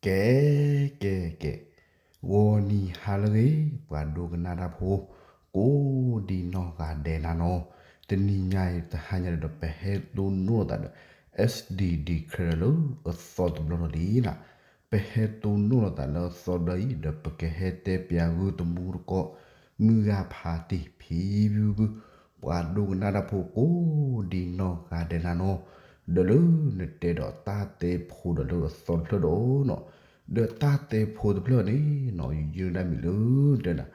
ကဲ ကဲ ကဲ, ဂီၤနံၤဟါလၢအဂ့ၤ ပှၤဒိကနၣ်တၢ်ဖိ ကိးဒံနီၢ်ဂၤဒဲးနၤနီၤ, တနံၤညါအံၤ တဟါညါဒီး ပဟဲတိၢ်နီၣ်လိာ်သးဒီး S D D Channel လၢအသီတဘျီလီၤလံနၤ. ပဟဲတိၢ်နီၣ်လိာ်သးလၢအသီတဘျီအံၤ ဒီးပကဟဲတဲပၠးဂုၢ်တမူတကိး မုၢ်ဂၤဖးတံၢ်ဖံဖုဖု ပှၤဒိကနၣ်တၢ်ဖိကိးဒံနီၢ်ဂၤဒဲးနၤနီၤ, ဒီးလၢနတဲဒီးတၢ်တဲဖိဒီးလၢအသီတဖျၢၣ်ဒီးနီၤ, ဒီးတၢ်တဲဖိတဖျၢၣ်န့ၣ်နီၤ ယုၢ်န့ၢ်ဒၣ်မံၤလၢတဲနၤ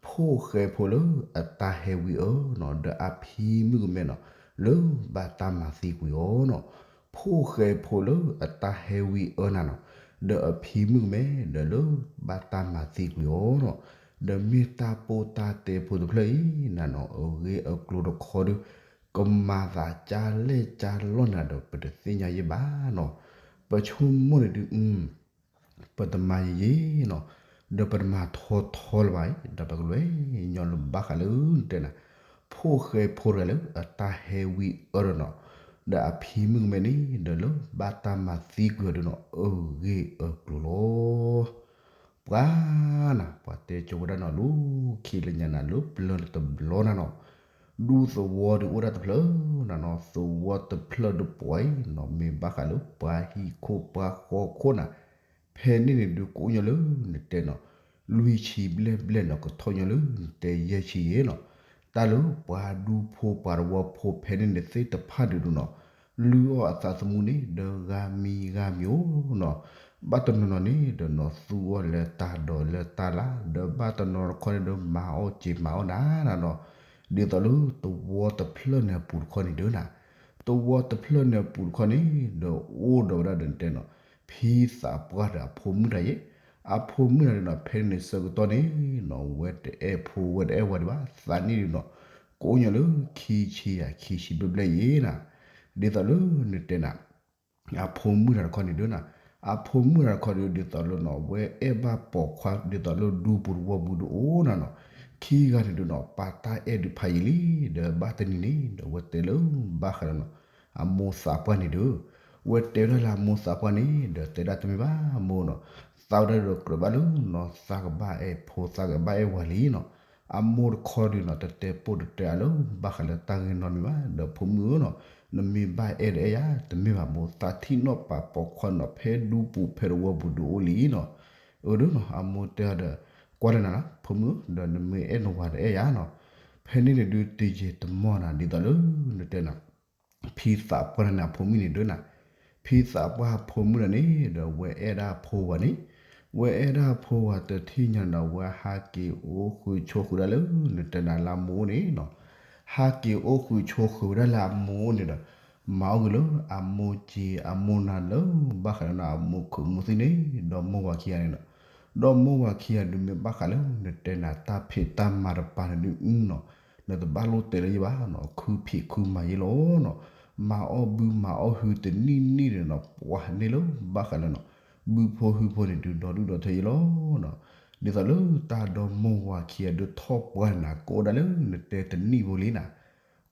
ဖိၣ်ဃဲဖိလၢအတၢ်ဟဲဝံအၢနီၤ ဒီးအဖံမုၣ်ကမဲနီၤ လၢဘၣ်တၢ်မၤသံကွံာ်အီၤနီၤ. ဖိၣ်ဃဲဖိလၢအတၢ်ဟဲဝံအၢနၤနီၤ ဒီးအဖံမုၣ်ကမဲ ဒီးလၢဘၣ်တၢ်မၤသံကွံာ်အီၤနီၤ, ဒီးမ့ၢ်တၢ်ပိၢ်တၢ်တဲဖိတဖျၢၣ်အံၤနၤနီၤ အဂ့ၢ်အကျိၤတခီဒု ကမၤသးကၢ်လဲၢ်ကၢ်လီၢ်နၤဒီး ပတသ့ၣ်ညါယဲၢ်ဘၣ်နီၤ. ပဆိကမိၣ်န့ၣ်ဒု ပတမၤယံာ်ယံာ်နီၤ, ဒီးပတမၤထီထီလၢၤဘၣ်အံၤ ဒီးပကလဲၤညီလၢဘၣ်ဃးလၢနတဲနၤ ဖိၣ်ဃဲဖိတဂၤလၢအတၢ်ဟဲဝံအၢဒီးနီၤ, ဒီးအဖံမုၣ်ကမဲန့ၣ် ဒီးလၢဘၣ်တၢ်မၤသံကွံာ်အီၤဒုနီၤ အဂ့ၢ်အကျိၤလီၤ. ပှၤနၤ ပှၤတဲကၠိဝဲဒၣ်နီၤ လၢခံလၢညါနၤ လၢပျၢၤတဘျီနၤနီၤ, ဒူသဝီဒုအိၣ်ဒၣ်တဖျၢၣ်နၤနီၤ, သဝီတဖျၢၣ်ဒုပှၤအံၤနီၤ မ့ၢ်ဘၣ်ဃးလၢပှၤဟံၣ်ခိၣ်ပှၤဃီခိၣ်နၤ ဖဲန့ၣ်န့ၣ်ဒု ကအိၣ်ညီလၢနတဲနီၤ လွံၢ်ဆံဘျဲၣ်ဘျဲၣ်နီၤ ကထီၣ်ညီလၢနတဲယဲၢ်ဆံယဲၢ်နီၤ, တၢ်လၢပှၤဒူဖိပှၤတဝီဖိဖဲန့ၣ်န့ၣ်သ့ၣ်တဖၣ်ဒုးဒုနီၤ လုၢ်အီၣ်အသးသမူန့ၣ် ဒီးဂၤမံၤဂၤမံၤအိၣ်နီၤ, ဘၣ်တနီၤနီၤန့ၣ်ဒီးနီၤ သူအီၤလၢတၢ်ဒီးလၢတၢ်လၢ် ဒီးဘၣ်တနီၤတခီန့ၣ်ဒီး မၤအီၣ်စ့မၤအီၣ်နၤနၤနီၤ, ဒ်သိးလၢသဝီတဖျၢၣ်န့ၣ်အပူၤတခီန့ၣ်ဒုနီၤ သဝီတဖျၢၣ်န့ၣ်အပူၤတခီန့ၣ် ဒီးအိၣ်ဒီးဝဲဒၣ်ဒီးနတဲနီၤ ဖံသးပှၢ်ဒီးအဖိမုၣ်တဂၤယဲၢ်, အဖိမုၣ်တဂၤန့ၣ်နီၤ ဖဲန့ၣ်ဆၢကတီၢ်န့ၣ်နီၤ ဝဲတအဲၣ်ဖိဝဲတအဲၣ်ဝၤဒံးဘၣ် သးနံၣ်ဒုနီၤ ကအိၣ်ညီလၢခံဆံယဲၢ်ခံဆံဘျဲၣ်ဘျဲၣ်ယဲၢ်နၤ, ဒ်သိးလၢနတဲနၤ အဖိမုၣ်တဂၤတခီန့ၣ်ဒုနီၤ, အဖိမုၣ်တဂၤတခီဒု ဒ်သိးလၢနီၤ ဝဲအဲၣ်ဘၣ်ပိာ်ခွါဒ်သိးလၢဒူပူၤတဝီပူၤဒုအိၣ်နၤနီၤ, ခံဂၤန့ၣ်ဒုနီၤ ပာ်တၢ်အဲၣ်ဒုးဖးယံာ်လံ, ဒီးဘၣ်တနံၤန့ၣ် ဒီးဝဲတဲလၢဘၣ်ဃးဒီးနီၤ အမိၢ်သးပှၢ်န့ၣ်ဒု, ဝဲတဲဝဲဒၣ်လၢအမိၢ်သးပှၢ်န့ၣ် ဒီးတဲဒၣ်တမ့ၢ်ဘၣ်မိၢ်နီၤ, သးဝဲဒၣ်ဒီးကြၢးဘၣ်လၢနီၤ သးကဘၣ်အဲၣ်ဖိသးကဘၣ်အဲၣ်ဝၤလံနီၤ, အမိၢ်တခီဒုနီၤ တတဲပိၢ်တတဲအလၢဘၣ်ဃးလၢတၢ်ဂ့ၢ်နီတမံၤဘၣ်, ဒီးဖိမုၣ်ဧၢနီၤ နမ့ၢ်ဘၣ်အဲၣ်ဒီးအဲၣ်ယၤ တမ့ၢ်ဘၣ်မိၢ် သးထံၣ်နီၣ်ပာ်ပိာ်ခွါနီၤ ဖဲဒူပူၤဖဲတဝီပူၤဒုအိၣ်လံနီၤ, အၢဒုနီၤ အမိၢ်တဲအီၤဒီး ကွၢ်လၢနၤလီၤ ဖိမုၣ်ဧၢ, ဒီးနမ့ၢ်အဲၣ်နဝၤဒီးအဲၣ်ယၤနီၤ, ဖဲန့ၣ်န့ၣ်ဒုတယံာ်တမီၢ်နၤ ဒ်သိးလၢနတဲနၤ ဖံသးပှၢ်န့ၣ်အဖိမုၣ်န့ၣ်ဒုနီၤ, ဖံသးပှၢ်အဖိမုၣ်တဂၤန့ၣ် ဒီးဝဲအဲၣ်ဒၣ်အဖိဝၤန့ၣ်, ဝဲအဲၣ်ဒၣ်အဖိဝၤတထံၣ်ညါန့ၣ်ဒီး ဝဲဟးက့ၤအိၣ်ဃုာ်ဆိးဃုာ်ဒၣ်လၢနတဲနၤလၢအမိၢ်အိၣ်န့ၣ်နီၤ, ဟးက့ၤအိၣ်ဃုာ်ဆိးဃုာ်ဝဲဒၣ်လၢအမိၢ်အိၣ်န့ၣ်ဒီး မၤအီၣ်က့ၤလၢအမိၢ်စ့အမိၢ်နၤလၢဘၣ်ဃးလၢနၤ အမိၢ်ခုးမိၢ်သံၣ်န့ၣ် ဒီးမိၢ်ဝၤခံဂၤန့ၣ်နီၤ, ဒီးမိၢ်ဝၤခံဂၤဒုးမ့ၢ်ဘၣ်ဃးလၢနတဲနၤ တၢ်ဖံးတၢ်မၤတပၤန့ၣ်ဒုနီၤ, နတဘၣ်လိၣ်တဲလၢၤဘၣ်နီၤ ခုဖံးခုမၤယဲၢ်လီၤနီၤ, မၤအီၣ်ဘုမၤအီၣ်ဟုတနံၣ်နံၣ်န့ၣ်နီၤ ပှၤန့ၣ်လၢဘၣ်ဃးလၢနီၤ ဘုဖိဟုဖိန့ၣ်ဒုးဒီဒူၣ်ဒီထၢယဲၢ်လီၤနီၤ, ဒ်သိးလၢတၢ်ဒီမိၢ်ဝၤခံဂၤဒုးထီၣ်ပှၢ်န့ၣ်နၤ ကအိၣ်ဒၣ်လၢနတဲတနံၣ်ဖိလံနၤ,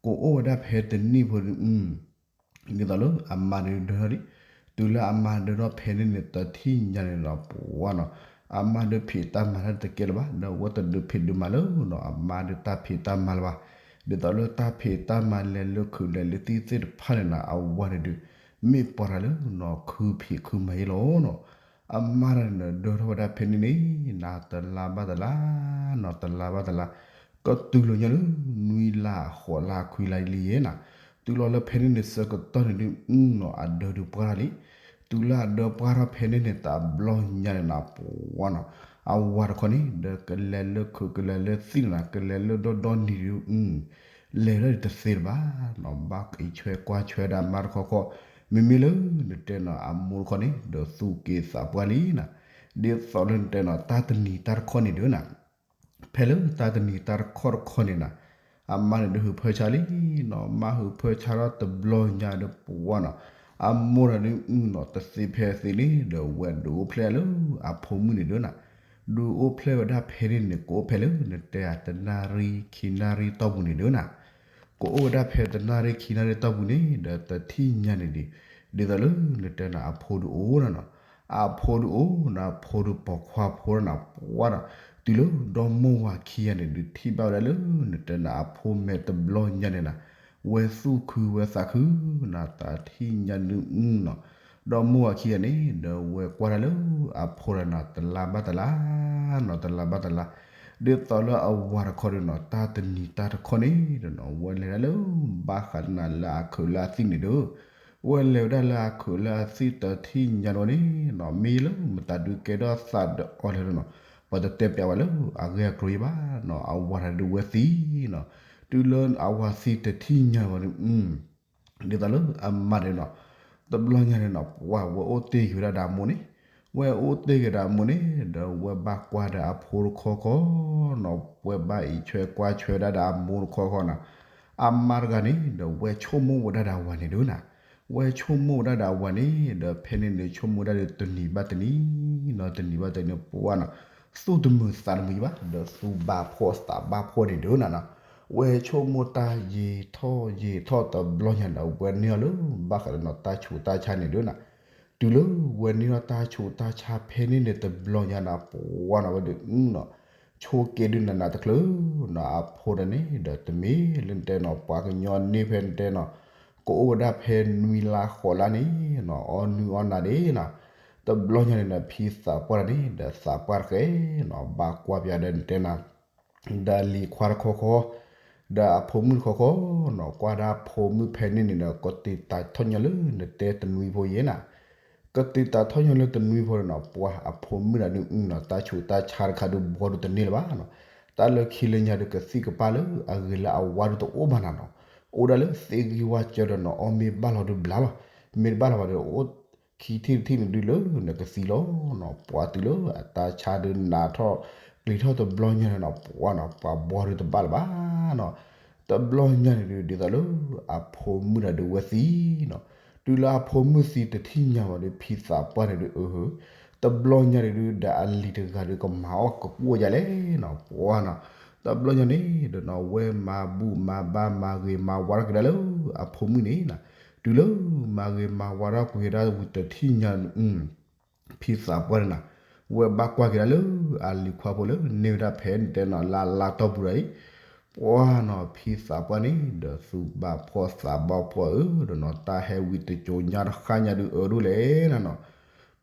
ကအိၣ်ဝဲဒၣ်ဖဲတနံၣ်ဖိဒု ဒ်သိးလၢအမါဒုးဒၢထီၣ်လံ, တုၤလၢအမါဒၢထီၣ်ဖဲန့ၣ်န့ၣ် တထံၣ်ညါန့ၣ်ဒီးပှၤနီၤ, အမါဒုးဖံးတၢ်မၤတၢ်တကဲလၢၤဘၣ် ဒီးအဝဲတဒုးဖံးဒုးမၤလၢနီၤ အမါဒုးတၢ်ဖံးတၢ်မၤလၢၤဘၣ်, ဒ်သိးလၢတၢ်ဖံးတၢ်မၤလဲၤလၢခုးလဲၤလၢသံၣ်သ့ၣ်တဖၣ်န့ၣ်နီၤ အဝၤန့ၣ်ဒုး မ့ၢ်ပှၤတဂၤလၢနီၤ ခုဖံးခုမၤယဲၢ်လီၤနီၤ, အမါတဂၤန့ၣ်ဒီးဒၢထီၣ်ဝဲဒၣ်ဖဲန့ၣ်န့ၣ် နၤတလါဘၣ်တလါနီၤ တလါဘၣ်တလါ ကတုၤလီၤညီလၢ နွံလါဃိးလါခွံလါလံယဲၢ်နၤ, တုၤလီၤလၢဖဲန့ၣ်န့ၣ်ဆၢကတီၢ်န့ၣ်ဒုးနီၤ အဒၢဒုးပှၢ်ထီၣ်လံ, တုၤလၢအဒၢပှၢ်ထီၣ်ဖဲန့ၣ်န့ၣ် တဘျီညါန့ၣ်နီၤ ပှၤနီၤ, အဝၤတခီန့ၣ် ဒီးကလဲၤလၢခုးကလဲၤလၢသံၣ်န့ၣ်နီၤ ကလဲၤလၢဒီဒီနံၤဒုး လဲၤဒၣ်တသ့လၢၤဘၣ်နီၤ, ဘၣ်အံးဆွဲကွၢ်ဆွဲဒၣ်အမါတခီခီ, မ့မ့ၢ်လၢနတဲနီၤ အမိၢ်တခီန့ၣ် ဒီးသူၣ်က့သးပှၢ်လံနၤ, ဒ်သိးလၢနတဲနီၤ တၢ်တနံၤတၢ်တခီန့ၣ်ဒုးနၤ ဖဲလၢတၢ်တနံၤတၢ်တခီတခီန့ၣ်နၤ, အမါန့ၣ်ဒုးဟုးဖၢဆါလံနီၤ, မါဟုးဖၢဆါထီၣ်တဘျီညါဒီးပှၤနီၤ, အမိၢ်တဂၤဒုးနီၤ တသ့ဖဲသ့န့ၣ်ဒီး ဝဲဒုးအိၣ်ဖျဲၣ်လၢအဖိမုၣ်န့ၣ်ဒုးနၤ, ဒုးအိၣ်ဖျဲၣ်ဝဲဒၣ်ဖဲန့ၣ်န့ၣ် ကအိၣ်ဖဲလၢနတဲအတနၣ်ရံၣ်ခံနၣ်ရံၣ်တီၢ်ပူၤန့ၣ်ဒုးနၤ, ကအိၣ်ဝဲဒၣ်ဖဲတနၣ်ရံၣ်ခံနၣ်ရံၣ်တီၢ်ပူၤန့ၣ် ဒီးတထံၣ်ညါန့ၣ်ဒုး, ဒ်သိးလၢနတဲနၤအဖိဒုးအိၣ်နၤနီၤ, အဖိဒုးအိၣ်နၤ အဖိဒုးပိာ်ခွါဖိနၤ ပှၢ်ဒီး တုၤလၢဒီမိၢ်ဝၤခံဂၤန့ၣ် ဒုးထံၣ်ဘၣ်ဝဲဒၣ်လၢ နတဲနၤအဖိမဲာ်တဘျီညါန့ၣ်နၤ ဝဲသူၣ်ခုဝဲသးခုနၤ တၢ်ထံၣ်ညါဒုးအုနီၤ ဒီမိၢ်ဝၤခံဂၤန့ၣ် ဒီးဝဲကွၢ်တၢ်လၢအဖိဒီးနၤ တလါဘၣ်တလါနီၤ တလါဘၣ်တလါ ဒ်သိးလၢအဝၤတခီဒုးနီၤ တၢ်တနံၤတၢ်တခီန့ၣ်ဒီးနီၤ ဝဲလဲၤဒၣ်လၢ ဘၣ်ဃးနၤလၢအခုးလၢအသံၣ်န့ၣ်ဒီး ဝဲလဲၤဝဲဒၣ်လၢအခုးလၢအသံၣ်တထံၣ်ညါဝဲန့ၣ်နီၤ မ့ၢ်လၢမတၤဒုးကဲထီၣ်သးဒီးအီၤလဲၣ်နီၤ ပှၤတတဲပျးဝဲလၢအဂ့ၢ်အကျိၤယဘၣ်နီၤ အဝၤတဒုးဝဲသံနီၤ တုၤလၢအဝၤသံတထံၣ်ညါဝဲန့ၣ် ဒ်သိးလၢအမါန့ၣ်နီၤ တဘျီညါန့ၣ်နီၤ ပှၢ်ဝဲအိၣ်တ့ၢ်က့ၤဝဲဒၣ်ဒီးအမိၢ်န့ၣ် ဝဲအိၣ်တ့ၢ်က့ၤဒီးအမိၢ်န့ၣ် ဒီးဝဲဘၣ်ကွၢ်ဒီးအဖိတခီခီနီၤ ဝဲဘၣ်အံးဆွဲကွၢ်ဆွဲဒၣ်ဒီးအမိၢ်တခီခီနီၤ အမါတဂၤန့ၣ် ဒီးဝဲဆိကမိၣ်ဝဲဒၣ်ဒီးအဝၤန့ၣ်ဒုးနၤ ဝဲဆိကမိၣ်ဝဲဒၣ်ဒီးအဝၤန့ၣ် ဒီးဖဲန့ၣ်န့ၣ်ဆိကမိၣ်ဒၣ်ဒီးတနံၤဘၣ်တနံၤနီၤ တနံၤဘၣ်တနံၤပှၢ်နီၤ သူၣ်တမုာ်သးတမုာ်ယဘၣ် ဒီးသူၣ်ဘၣ်ဖှီၣ်သးဘၣ်ဖှီၣ်န့ၣ်ဒုးနၤနီၤ ဝဲဆိကမိၣ်တၢ်ယံာ်ထီၣ်ယံာ်ထီၣ်တဘျီညါဒီး ဝဲန့ၢ်အီၤလၢ ဘၣ်ဃးဒီးနီၤ တၢ်ဆူးတၢ်ဆါန့ၣ်ဒုးနၤ တုၤလၢဝဲန့ၢ်ထီၣ်တၢ်ဆူးတၢ်ဆါဖဲန့ၣ်န့ၣ် တဘျီညါနၤ ပှၢ်နီၤ ဝဲဒုးအုနီၤ ဆိက့ဒုးနၤနၤတချုးနီၤ အဖိဒီးန့ၣ် ဒီးတမ့ၢ်လၢနတဲနီၤ ပှၤကညီန့ၢ်ဖဲနတဲနီၤ ကအိၣ်ဝဲဒၣ်ဖဲနွံလါဃိးလါန့ၣ်နီၤ အီနုအီနၤဒၣ်နီၤ တဘျီညါန့ၣ်ဒီး ဖံသးပှၢ်တဂၤန့ၣ် ဒီးသးပှၢ်တဃဲနီၤ ဘၣ်ကွၢ်ပၠးဒီးနတဲနၤ ဒီးလံၤခွါတခီခီ ဒီးအဖိမုၣ်တခီခီနီၤ ကွၢ်ဒၣ်ဖိမုၣ်ဖဲန့ၣ်န့ၣ်ဒီး ကတ့ၤတးထီၣ်ညီလၢနတဲတနွံဖိယဲနီၤ ကတ့ၤတးထီၣ်ညီလၢတနွံဖိန့ၣ်နီၤ ပှၢ်အဖိမုၣ်တဂၤဒုးအုနီၤ တၢ်ဆူးတၢ်ဆါတခါဒုးဘှီဒုးတန့ၢ်လၢၤဘၣ်နီၤ တၢ်လၢခံလၢညါဒုးကသံၣ်ကပၢ်လၢအဂ့ၤလၢအဝါဒုးတအိၣ်ဘၣ်နၤနီၤ အိၣ်ဒၣ်လၢသ့ဂံၢ်ဝါစၢၤဒီးနီၤ အီၣ်မ့ၢ်ဘၣ်လီၤဒုးဘျါလီၤ မ့ၢ်တဘၣ်လီၤဘၣ်ဒီးအိၣ် ခံထံၣ်တထံၣ်န့ၣ်ဒုးလၢနကသံလီၤနီၤ ပှၢ်တုၤလၢအတၢ်ဆါဒုးနးထီၣ် ကျံၤထီၣ်တဘျီညါန့ၣ်နီၤ ပှၢ်နီၤ ပှၤဘှီဒုးတဘၣ်လၢၤဘၣ်နီၤ တဘျီညါန့ၣ်ဒုး ဒ်သိးလၢအဖိမုၣ်တဂၤဒုးဝဲသံနီၤ တုၤလၢအဖိမုၣ်သံတထံၣ်ညါဝဲဒီး ဖံသးပှၢ်န့ၣ်ဒုးအၢ တဘျီညါန့ၣ်ဒုး ဒီးအလံၤတဂၤဒုးကမၤအီၣ်ကကွီၣ်ယါလဲၣ်နီၤ ပှၢ်နီၤ တဘျီညါန့ၣ်ဒီးနီၤ ဝဲမၤဘူၣ်မၤဘါမၤဂ့ၤမၤဝါထီၣ်က့ၤဒၣ်လၢအဖိမုၣ်န့ၣ်နီၤ တုၤလၢမၤဂ့ၤမၤဝါထီၣ်ကွံာ်ဝဲဒၣ်ဝံၤတထံၣ်ညါန့ၣ် ဖံသးပှၢ်န့ၣ်နီၤ ဝဲဘၣ်ကွၢ်က့ၤဒၣ်လၢအလံၤခွါဖိလၢန့ၢ်ဝဲဒၣ်ဖဲန့ၣ်တဲနီၤ လၢအလါတီၢ်ပူၤဒီးအံၤ ပှၢ်နီၤ ဖံသးပှၢ်န့ၣ် ဒီးသူၣ်ဘၣ်ဖှီၣ်သးဘၣ်ဖှီၣ်ဧၢ ဒီးနီၤ တၢ်ဟဲဝံၤတစိၤညါတဃၣ်ညါဒုးအၢဒိၣ်လဲၣ်နၤနီၤ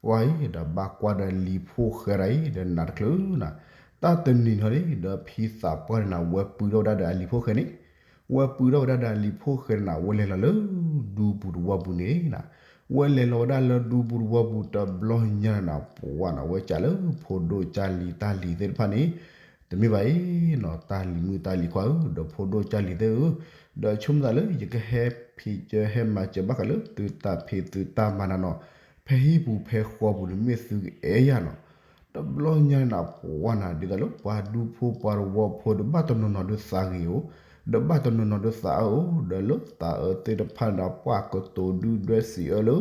ပှၢ်အံၤ ဒီးဘၣ်ကွၢ်ဒီးလံၤဖိၣ်ဃဲဒၣ်အံၤ ဒီးနၤတချုးနီၤ တၢ်တနံၤနီၤန့ၣ် ဒီးဖံသးပှၢ်န့ၣ်နီၤ ဝဲပုၢ်ထီၣ်ဝဲဒၣ်ဒီးအလံၤဖိၣ်ဃဲန့ၣ် ဝဲပုၢ်ထီၣ်ဝဲဒၣ်ဒီးအလံၤဖိၣ်ဃဲန့ၣ်နီၤ ဝဲလဲၤလီၤလၢဒူပူၤတဝီပူၤန့ၣ်နီၤ ဝဲလဲၤလီၤဝဲဒၣ်လၢဒူပူၤတဝီပူၤတဘျီညါန့ၣ်နီၤ ပှၢ်နီၤ ဝဲစံးလၢဖိဒိၣ်ကၢ်လံၤတၢ်လံၤသ့ၣ်တဖၣ်န့ၣ် တမ့ၢ်ဘၣ်အံၤနီၤ တၢ်လံၤမုၣ်တၢ်လံၤခွါဧၢ ဒီးဖိဒိၣ်ကၢ်လံၤသ့ၣ်ဧၢ ဒီးဆိကမိၣ်သးလၢယကဟဲဖံးစၢၤဟဲမၤစၢၤဘၣ်ဃးလၢသုတၢ်ဖံးသုတၢ်မၤနၤနီၤ ဖဲဟံၣ်ပူၤဖဲဃီပူၤန့ၣ်မ့ၢ်သုကအဲၣ်ယၤနီၤ တဘျီညါန့ၣ်နီၤ ပှၢ်နီၤ ဒ်သိးလၢပှၤဒူဖိပှၤတဝီဖိဒီးဘၣ်တနီၤနီၤဒုးသးဂ့ၤဧိၤ ဒီးဘၣ်တနီၤနီၤဒုးသးအၢဧိၤ ဒီးလၢသးအၢသ့ၣ်တဖၣ်န့ၣ်ဒီး ပှၢ်ကတိၤဒုၣ်ဒွဲၣ်စံးအၢလၢ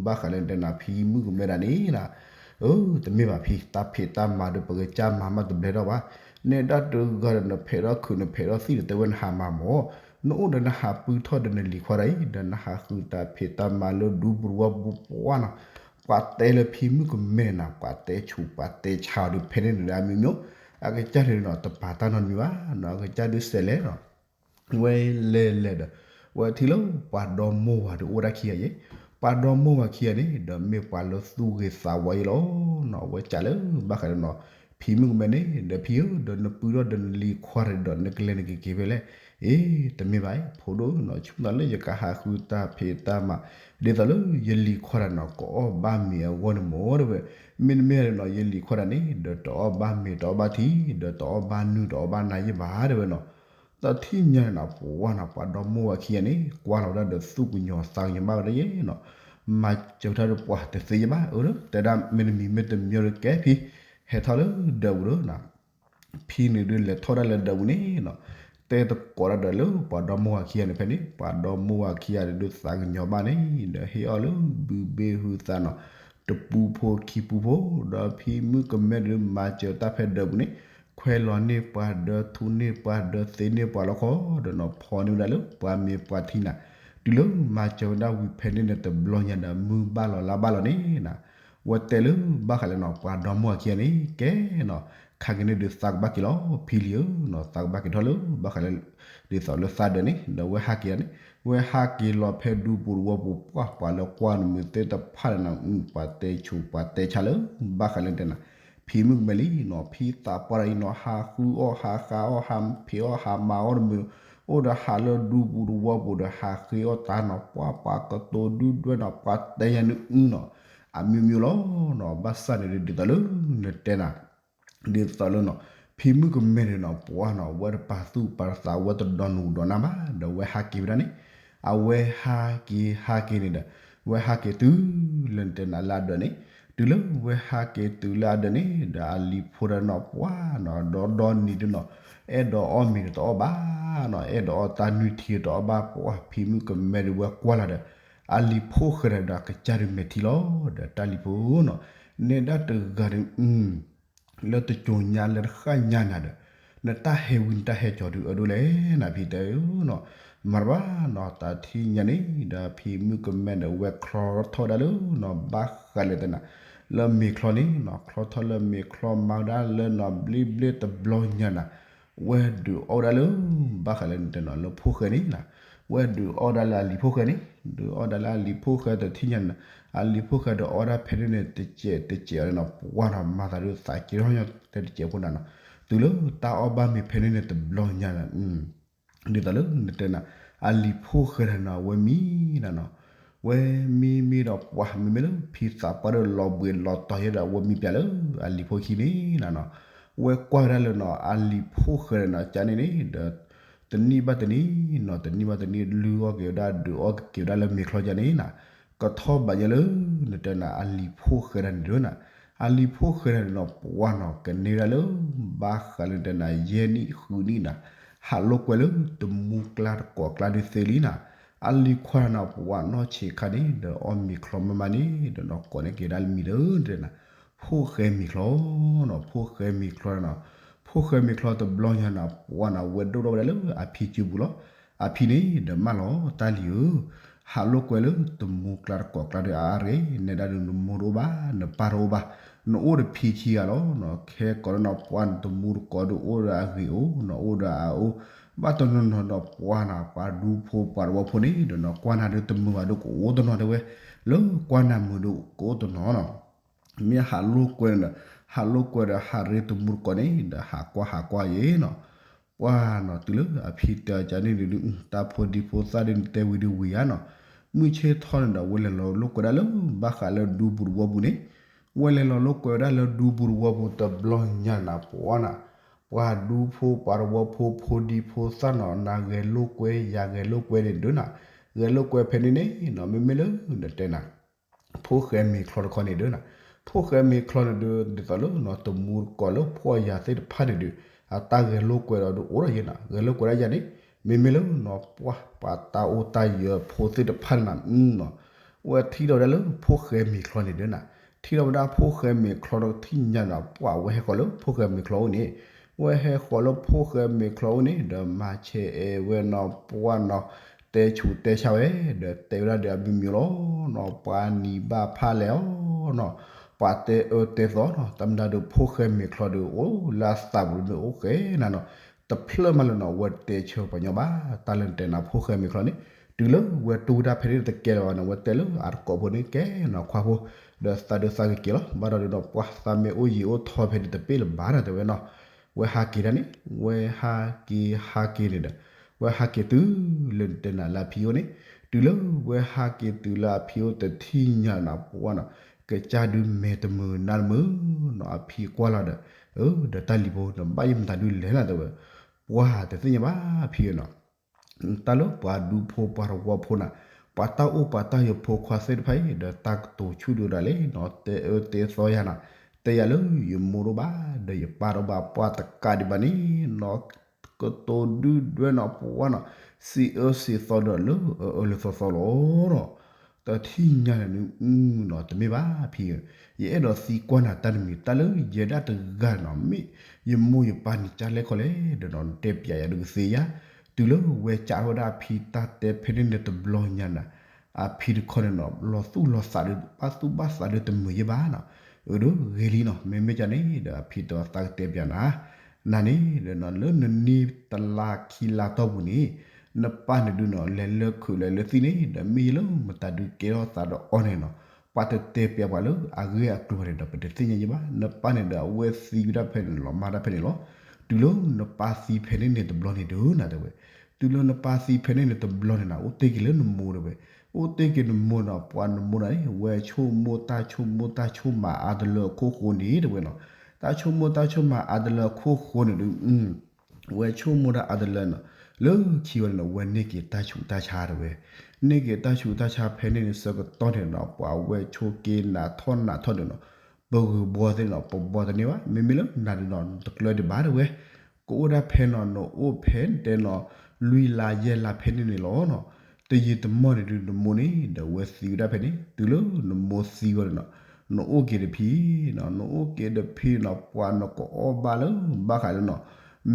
ဘၣ်ဃးလၢနတဲနၤ ဖံမုၣ်ကမဲဒၣ်န့ၣ်နီၤ အၢ တမ့ၢ်ဘၣ်ဖံ တၢ်ဖံးတၢ်မၤဒီးပကစၢ်မၤမးတဘျဲထီၣ်ဘၣ် နဲဒၣ်တဂၤဒီးနဖဲးထီၣ်ခုးနဖဲးထီၣ်သံၣ်ဒီးတဲဝဲနဟးမၤမၢ် နအိၣ်ဒီးနဟးပုၢ်ထီၣ်ဒီးနလံၤခွါဒၣ်အံၤ ဒီးနဟးဃုတၢ်ဖံးတၢ်မၤလၢဒူပူၤတဝီပူၤပှၢ်နီၤ ပှၤတဲလၢဖံမုၣ်ကမဲန့ၣ်နီၤ ပှၤတဲဆူးပှၤတဲဆါအီၤဒုးဖဲန့ၣ်န့ၣ်ဒၣ်မ့ၢ်မ့ၢ် အကစၢ်န့ၣ်နီၤ တပာ်တၢ်နီတမံၤဘၣ်နီၤ အကစၢ်ဒုးစဲးလဲၤနီၤ ဝဲလဲၤလဲၤဒီး ဝဲထံၣ်လၢပှၤဒီမိၢ်ဝၤဒုးအိၣ်ဝဲဒၣ်ခံဂၤယဲ ပှၤဒီမိၢ်ဝၤခံဂၤန့ၣ် ဒီးမ့ၢ်ပှၤလၢသူၣ်ဂ့ၤသးဝါယဲလီၤနီၤ ဝဲစံးလၢဘၣ်ဃးဒီးနီၤ ဖံမုၣ်ကမဲန့ၣ် ဒီးဖံဧၢ ဒီးနပုၢ်ထီၣ်ဒီးနလံၤခွါဒီး နကလဲၤနကက့ၤဖဲလဲၣ် အ့ တမ့ၢ်ဘၣ်အံၤ ဖိဒိၣ်နီၤ ဆိကမိၣ်သးလၢယကဟးဃုတၢ်ဖံးတၢ်မၤ ဒ်သိးလၢယလံၤခွါတဂၤနီၤ ကအီၣ်ဘၣ်မ့ၤအဂီၢ်န့ၣ်မၢ် တဲဝဲ မ့တမ့ၢ်ဒီးနီၤ ယလံၤခွါတဂၤန့ၣ် ဒီးတအီၣ်ဘၣ်မ့ၤတအီၣ်ဘၣ်ထံ ဒီးတအီၣ်ဘၣ်နုၢ်တအီၣ်ဘၣ်နါယဲၢ်ဘၣ် တဲဝဲနီၤ တထံၣ်ညါန့ၣ်နီၤ ပှၢ်နီၤ ပှၤဒီမိၢ်ဝၤခံဂၤန့ၣ် ကွၢ်လီၤဝဲဒၣ်ဒီးသူၣ်ကညီၤသးကညီၤဘၣ်ဝဲဒၣ်ယဲနီၤ မၤစၢၤတၢ်ဒီးပှၤတသ့ယဲၢ်ဘၣ် အၢ တဲဒၣ်မ့တမံၤမ့တမံၤဒီးကဲဖံ ဟဲထီၣ်လၢဒၢးပူၤဒီးနီၤ ဖံန့ၣ်ဒုးလဲၤထီၣ်ဒၣ်လၢဒၢးပူၤန့ၣ်နီၤ တဲသကိးဒၣ်ဒီးလၢပှၤဒီမိၢ်ဝၤခံဂၤန့ၣ်ဖဲန့ၣ် ပှၤဒီမိၢ်ဝၤခံဂၤန့ၣ်ဒုးသးကညီၤဘၣ်န့ၣ် ဒီးဟ့ၣ်အီၤလၢဘုဘ့ၣ်ဟုသးနီၤ တပူဖိခံပူဖိ ဒီးဖံမုၣ်ကမဲဒုးမၤစၢၤတၢ်ဖဲဒၢးပူၤန့ၣ် ခွဲးလီၤန့ၢ်ပှၤဒီးထူန့ၢ်ပှၤဒီးသ့န့ၢ်ပှၤလီၤခီ ဒီးနီၤ ဖီန့ၢ်ဝဲဒၣ်လၢပှၤမ့ၤပှၤထံနီၤ တုၤလၢမၤစၢၤဝဲဒၣ်ဝံၤဖဲန့ၣ်န့ၣ် တဘျီညါဒီးမုၢ်ဘၣ်လီၤလါဘၣ်လီၤန့ၣ်နီၤ ဝဲတဲလၢဘၣ်ဃးလၢနီၤ ပှၤဒီမါဝၤခံဂၤန့ၣ် ကဲနီၤ, ခါက့ၤန့ၣ်ဒုးသးကဘၣ်က့ၤလီၤ ဖံလံၤဧၢနီၤ, သးကဘၣ်က့ၤထီၣ်လၢဘၣ်ဃးလၢ ဒ်သိးလၢသးဒၢးန့ၣ် ဒီးဝဲဟးက့ၤဒၣ်န့ၣ် ဝဲဟးက့ၤလီၤဖဲဒူပူၤတဝီပူၤ ပှၢ်ပှၤလၢကွၢ်နမုာ်သ့ၣ်တဖၣ်န့ၣ်နီၤ ပှၤတဲဆူးပှၤတဲဆါလၢ ဘၣ်ဃးလၢတဲနၤ ဖံမုၣ်ကမဲလံနီၤ, ဖံသးပှၢ်တၢ်အံၤနီၤ ဟးဃုအီၣ် ဟးဃါအီၣ် ဟးဖံးအီၣ် ဟးမၤအီၣ်တမုာ်, အိၣ်ဒီးဟးလၢဒူပူၤတဝီပူၤဒီး ဟးဃ့အီၣ်တၢ်နီၤ ပှၢ်ပှၤကတိၤဒုၣ်ဒွဲၣ်နီၤ ပှၤတဲယၤန့ၣ်အုနီၤ, အမျိုးမျိုးလီၤနီၤ, ဘၣ်ဆၣ်န့ၣ်ဒ်သိးလၢ နတဲနၤ ဒ်သိးလၢနီၤ ဖံမုၣ်ကမဲန့ၣ်နီၤ ပှၢ်နီၤ ဝဲတပာ်သူၣ်ပာ်သး ဝဲတဒီနူၤဒီနၢ်ဘၣ် ဒီးဝဲဟးက့ၤဝဲဒၣ်န့ၣ် အဝဲဟးက့ၤဟးက့ၤန့ၣ်ဒီး ဝဲဟးက့ၤတုၤလၢနတဲနၤလၢအဒၢးန့ၣ်, တုၤလၢဝဲဟးက့ၤတုၤလၢအဒၢးန့ၣ် ဒီးအလံၤဖိတၢ်နီၤ ပှၢ်နီၤ ဒီဒီနံၤဒုနီၤ အဲၣ်ဒိးအီၣ်မ့ၤဒီးတအီၣ်ဘၣ်နီၤ, အဲၣ်ဒိးအီၣ်တၢ်နွံထံဒီးတအီၣ်ဘၣ်, ပှၢ်ဖံမုၣ်ကမဲဒီးဝဲကွၢ်လီၤဒီး အလံၤဖိၣ်ဃဲဒီး အကစၢ်ဒုးမဲာ်ထံလီၤ, ဒီးတၢ်လံၤဖိနီၤ နဲဒၣ်တဂၤဒီး လၢတကိၤညါလၢတဃၣ်ညါနၤဒီး နတၢ်ဟဲဝံနတၢ်ဟဲကၠီၤဒုးအၢဒိၣ်လဲၣ်နၤ ဖံတဲဧၢနီၤ, မၤတဘၣ်နီၤ, တၢ်ထံၣ်ညါန့ၣ်ဒီး ဖံမုၣ်ကမဲဒီးဝဲချီထီၣ်ဒၣ်လၢနီၤ ဘၣ်ဃးလၢတဲနၤ လၢမ့ၤချီန့ၣ်နီၤ, ချီထီၣ်လၢမ့ၤချီ မၤဝဲဒၣ်လၢနီၤဘျ့ဘျ့တဘျီညါနၤ ဝဲဒုးအီၣ်ဒၣ်လၢ ဘၣ်ဃးလၢနတဲနီၤ လၢဖိၣ်ဃဲန့ၣ်နၤ, ဝဲဒုးအီၣ်ဒၣ်လၢအလံၤဖိၣ်ဃဲန့ၣ်, ဒုးအီၣ်ဒၣ်လၢအလံၤဖိၣ်ဃဲတထံၣ်ညါန့ၣ်, အလံၤဖိၣ်ဃဲဒီးအီၣ်ဒၣ်ဖဲန့ၣ်န့ၣ် တစဲးတစဲးအီၤန့ၣ်နီၤ ပှၢ်နီၤ မၤသးဒုးသးကဲထီၣ်ညီတဲတစဲးဖိနၤနီၤ, တုၤလၢတၢ်အီၣ်ဘၣ်မ့ၤဖဲန့ၣ်န့ၣ်တဘျီညါနၤ ဒ်သိးလၢနတဲနၤ အလံၤဖိၣ်ဃဲဒီးနီၤ ဝဲမံနၤနီၤ, ဝဲမံမံဒီးပှၢ် မ့မ့ၢ်လၢဖံသးပှၢ်ဒီးလီၤဘှံးလီၤတီၤယဲဒီး ဝဲမံပၠးလၢအလံၤဖိခံန့ၣ်နၤနီၤ, ဝဲကွၢ်ဝဲဒၣ်လၢနီၤ အလံၤဖိၣ်ဃဲဒီးနီၤ ကန့ၣ်န့ၣ်ဒီး တနံၣ်ဘၣ်တနံၣ်နီၤ တနံၣ်ဘၣ်တနံၣ် လုၢ်အီၣ်က့ၤဝဲဒၣ် ဒုးအီၣ်က့ၤဝဲဒၣ်လၢမ့ၤချီကန့ၣ်နၤ, ကထီၣ်ဘးညါလၢ နတဲနၤ အလံၤဖိၣ်ဃဲဒီးန့ၣ်ဒုးနၤ, အလံၤဖိၣ်ဃဲဒီးန့ၣ်နီၤ ပှၢ်နီၤ ကန့ၢ်ဝဲဒၣ်လၢ ဘၣ်ဃးလၢနတဲနၤ ယဲၢ်နံၣ်ဃုနံၣ်နၤ, ဟးလိာ်ကွဲလၢတမူကျါတကိးကျါဒုးသ့လံနၤ, အလံၤခွါနၤ ပှၢ်နီၢ်ဆံးခါန့ၣ်ဒီးအီၣ်မ့ၤချီမးမးန့ၣ် ဒီးနီၤကိးန့ၢ်က့ၤဒၣ်လၢမံၤလၢနတဲနၤ ဖိၣ်ဃဲမ့ၤချီနီၤ, ဖိၣ်ဃဲမ့ၤချီနီၤ, ဖိၣ်ဃဲမ့ၤချီတဘျီညါနၤ ပှၢ်နၤ ဝဲဒိၣ်ထီၣ်ဝဲဒၣ်လၢအဖံစုပူၤလီၤ, အဖံန့ၣ်ဒီးမၢလီၤ တၢ်လံၤဧၢ, ဟးလိာ်ကွဲလၢတမူကျါတကိးကျါဒီးအါရ့ၣ် နဲဒၣ်ဒုးနမိၢ်တအိၣ်ဘၣ် နပၢ်တအိၣ်ဘၣ်, နအိၣ်ဒီးဖံခံဂၤလီၤ, ခဲကိးဒီးနီၤ ပှၢ်နတမူတကိးဒီးအိၣ်ဒီးအဂ့ၤအိၣ်နီၤ အိၣ်ဒီးအအိၣ်, ဘၣ်တနီၤနီၤဒီးပှၢ်နၤ ပှၤဒူဖိပှၤတဝီဖိန့ၣ်ဒီးနီၤ ကွၢ်နၤဒုးတမုာ်ဘၣ်ဒုးကအိၣ်တနီၤတဲဝဲ, လၢကွၢ်နၤမုာ်ဒုးကအိၣ်တနီၤနီၤ မ့ၢ်ဟးလိာ်ကွဲဒီး ဟးလိာ်ကွဲဒီးဟးရ့တမူတကိးန့ၣ်ဒီး ဟးကွၢ်ဟးကွၢ်ယဲနီၤ, ပှၢ်နီၤ တုၤလၢအဖံတဲအီၤကန့ၣ်ဒုး တၢ်ဖိဒံဖိသၣ်ဒုးနတဲဝံၤဒုးဝံၤဧါနီၤ, မုၢ်ဆ့ၣ်ထီၣ်န့ၣ်ဒီး ဝဲလဲၤလီၤလိာ်ကွဲဒၣ်လၢ ဘၣ်ဃးလၢဒူပူၤတဝီပူၤန့ၣ်, ဝဲလဲၤလီၤလိာ်ကွဲဝဲဒၣ်လၢဒူပူၤတဝီပူၤတဘျီညါနၤ ပှၢ်နၤ ပှၤဒူဖိပှၤတဝီဖိ ဖိဒံဖိသၣ်နီၤ နၤဂဲၤလိာ်ကွဲ ယၤဂဲၤလိာ်ကွဲန့ၣ်ဒုးနၤ, ဂဲၤလိာ်ကွဲဖဲန့ၣ်န့ၣ်နီၤ မ့မ့ၢ်လၢနတဲနၤ ဖိၣ်ဃဲမ့ၤချီတခီန့ၣ်ဒုးနၤ, ဖိၣ်ဃဲမ့ၤချီန့ၣ်ဒုး ဒ်သိးလၢနီၤ တမူတကိးလၢဖှီၣ်ယာ်သ့ၣ်တဖၣ်န့ၣ်ဒုး အတၢ်ဂဲၤလိာ်ကွဲဒီးဒုးအိၣ်ဒီးယဲနီၤ, ဂဲၤလိာ်ကွဲဒၣ်ယၤန့ၣ် မ့မ့ၢ်လၢနီၤ ပှၢ်ပှၤတၢ်အိၣ်တၢ်ယၢၤဖိသ့ၣ်တဖၣ်န့ၣ်နၤ နီၤ ဝဲထံၣ်ဒီးဝဲဒၣ်လၢဖိၣ်ဃဲမ့ၤချီန့ၣ်ဒုးနၤ, ထံၣ်ဒီးဝဲဒၣ်ဖိၣ်ဃဲမ့ၤချီဒီးထံၣ်ညါနၤ ပှၢ်ဝဲဟဲဃီၤလၢဖိၣ်ဃဲမ့ၤချီအိၣ်န့ၣ်, ဝဲဟဲဃီၤလၢဖိၣ်ဃဲမ့ၤချီအိၣ်န့ၣ် ဒီးမၤဆဲးအဲၣ်ဝဲနီၤ ပှၢ်နီၤ တဲဆူးတဲဆါဝဲ ဒီးတဲဝဲဒၣ်ဒီးအမံၤမံၤလီၤနီၤ ပှၤနံၤဘၣ်ဖၣ်လဲၣ်အီၤနီၤ, ပှၤတဲအၢတဲသီနီၤ တၢ်မနုၤဒုးဖိၣ်ဃဲမ့ၤချီဒုး အိၣ်လၢအသးပူၤမ့ၢ်အိၣ်ဃဲနၤနီၤ, တဖျၢၣ်မးလၢနီၤ ဝဲတတဲဆၢပှၤညီဘၣ် တၢ်လၢနတဲနၤဖိၣ်ဃဲမ့ၤချီန့ၣ်, တုၤလၢဝဲတူၢ်ဝဲဒၣ်ဖဲန့ၣ်တကဲလၢၤဘၣ်န့ၣ် ဝဲတဲလၢအတကိးဖိန့ၣ် ကဲနီၤခွါဖိ, ဒီးသးဒုးသးကက့ၤလီၤ ဘၣ်ဒီးဒုးနီၤ ပှၢ်သးမ့ၢ်အိၣ်ယံာ်အိၣ်ထီဖဲန့ၣ်တပ့ၢ်လၢၤဘၣ်နီၤ တဲဝဲနီၤ, ဝဲဟးက့ၤဒၣ်န့ၣ် ဝဲဟးက့ၤဟးက့ၤန့ၣ်ဒီး ဝဲဟးက့ၤတုၤလၢနတဲနၤလၢအဖံအိၣ်န့ၣ်, တုၤလၢဝဲဟးက့ၤတုၤလၢအဖံအိၣ်တထံၣ်ညါနၤ ပှၢ်နီၤ ကစၢ်ဒုးမဲာ်တမုာ်နါတမုာ်နီၤ အဖံကွၢ်လီၤဒီး, အၢ ဒီးတၢ်လံၤဖိ နဘၣ်ယမတၤဒုးလဲၣ်နၤတဲဝဲ, ပှၢ်တသ့ၣ်ညါဘၣ်ဖံနီၤ တၢ်လၢပှၤဒူဖိပှၤတဝီဖိနၤ, ပှၤတၢ်အိၣ်ပှၤတၢ်ယၢၤဖိခွါသ့ၣ်တဖၣ်အံၤ ဒီးတၢ်ကတိၤဆူၣ်ဒုးဒၣ်လဲာ်နီၤ တဲအၢတဲသီယၤနၤ, တဲယၤလၢယမိၢ်တအိၣ်ဘၣ် ဒီးယပၢ်တအိၣ်ဘၣ် ပှၢ်တကးဒံးဘၣ်န့ၣ်နီၤ ကတိၤဒုၣ်ဒွဲၣ်နီၤ ပှၢ်နီၤ စံးအၢစံးသီဒီးလၢအအၢလၢသီသီလီၤနီၤ တထံၣ်ညါန့ၣ်နီၤ တမ့ၢ်ဘၣ်ဖံဧၢ, ယအဲၣ်ဒိးသံကွၢ်နၤတၢ်တမံၤ တၢ်လၢယဲဒၣ်တဂၤနီၤ မ့ၢ်ယမိၢ်ယပၢ်န့ၣ်ကၢ်လဲၣ်ခီလဲၣ် ဒီးနီၤ နတဲပျးယၤဒုးကသ့ဧါ, တုၤလၢဝဲကးထီၣ်ဝဲဒၣ်အဖံတၢ်တဲဖဲန့ၣ်န့ၣ်တဘျီညါနၤ, အဖံတခီန့ၣ်နီၤ လီၤသူၣ်လီၤသးဒီး ဘၣ်သူၣ်ဘၣ်သးဒီးတမုာ်ယဲၢ်ဘၣ်နီၤ. အၢ ဒီးဂ့ၤလံနီၤ, မ့မ့ၢ်ကန့ၣ်ဒီး အဖံတဲအီၤ သးကတဲပၠးနၤ, နၤန့ၣ်ဒီးနီၤ လၢနနံၣ်တလါခံလါတီၢ်ပူၤန့ၣ် နပၢ်န့ၣ်ဒုးနီၤ လဲၤလၢခုးလဲၤလၢသံၣ်န့ၣ်ဒီး မ့ၢ်ယဲလၢမတၤဒုးကဲထီၣ်သးဒီးအီၤန့ၣ်နီၤ, ပှၤတတဲပၠးပှၤလၢအဂ့ၢ်အကျိၤန့ၣ်ဒီး ပတသ့ၣ်ညါယဲၢ်ဘၣ်. နပၢ်န့ၣ်ဒီး အဝဲသံဝဲဒၣ်ဖဲန့ၣ်လီၤ မါဒၣ်ဖဲန့ၣ်လီၤ. တုၤလၢနပၢ်သံဖဲန့ၣ်န့ၣ်တဘျီန့ၣ်ဒုးနၤတဲဝဲ, တုၤလၢနပၢ်သံဖဲန့ၣ်န့ၣ်တဘျီန့ၣ်နၤ အိၣ်တ့ၢ်က့ၤလၢနမိၢ်တဲဝဲ, အိၣ်တ့ၢ်က့ၤနမိၢ်နီၤ, ပှၤနမိၢ်နၤန့ၣ် ဝဲဆိကမိၣ်တၢ်ဆိကမိၣ်တၢ်ဆိကမးအါတလၢအခိၣ်ဃိန့ၣ်တဲဝဲနီၤ, တၢ်ဆိကမိၣ်တၢ်ဆိကမးအါတလၢအခိၣ်ဃိန့ၣ်ဒုး ဝဲဆိကမိၣ်တၢ်အါတလၢနီၤ, လၢခံဝဲန့ၣ်နီၤ ဝဲန့ၢ်က့ၤတၢ်ဆူးတၢ်ဆါတဲဝဲ, န့ၢ်က့ၤတၢ်ဆူးတၢ်ဆါဖဲန့ၣ်န့ၣ်ဆၢကတီၢ်န့ၣ်နီၤ ပှၤဝဲဆိက့ၤနးထီၣ်နးထီၣ်န့ၣ်နီၤ, ပဂုၤဘီသ့ၣ်နီၤ ပဘီတန့ၢ်ဘၣ်, မ့မ့ၢ်လၢနၤဒုးနီၤ နတကျၢဒံးဘၣ်တဲဝဲ, ကအိၣ်ဒၣ်ဖဲနီၤ နအိၣ်ဖဲတဲနီၤ လွံၢ်လါယဲၢ်လါဖဲန့ၣ်န့ၣ်လီၤနီၤ, တယံာ်တမီၢ်န့ၣ်ဒုးနမိၢ်န့ၣ် ဒီးဝဲသံဝဲဒၣ်ဖဲန့ၣ်, တုၤလၢနမိၢ်သံဝဲန့ၣ်နီၤ နအိၣ်က့ၤတဖံနီၤ, နအိၣ်က့ၤတဖံနီၤ ပှၤနကအီၣ်ဘၣ်လၢဘၣ်ဃးလၢနီၤ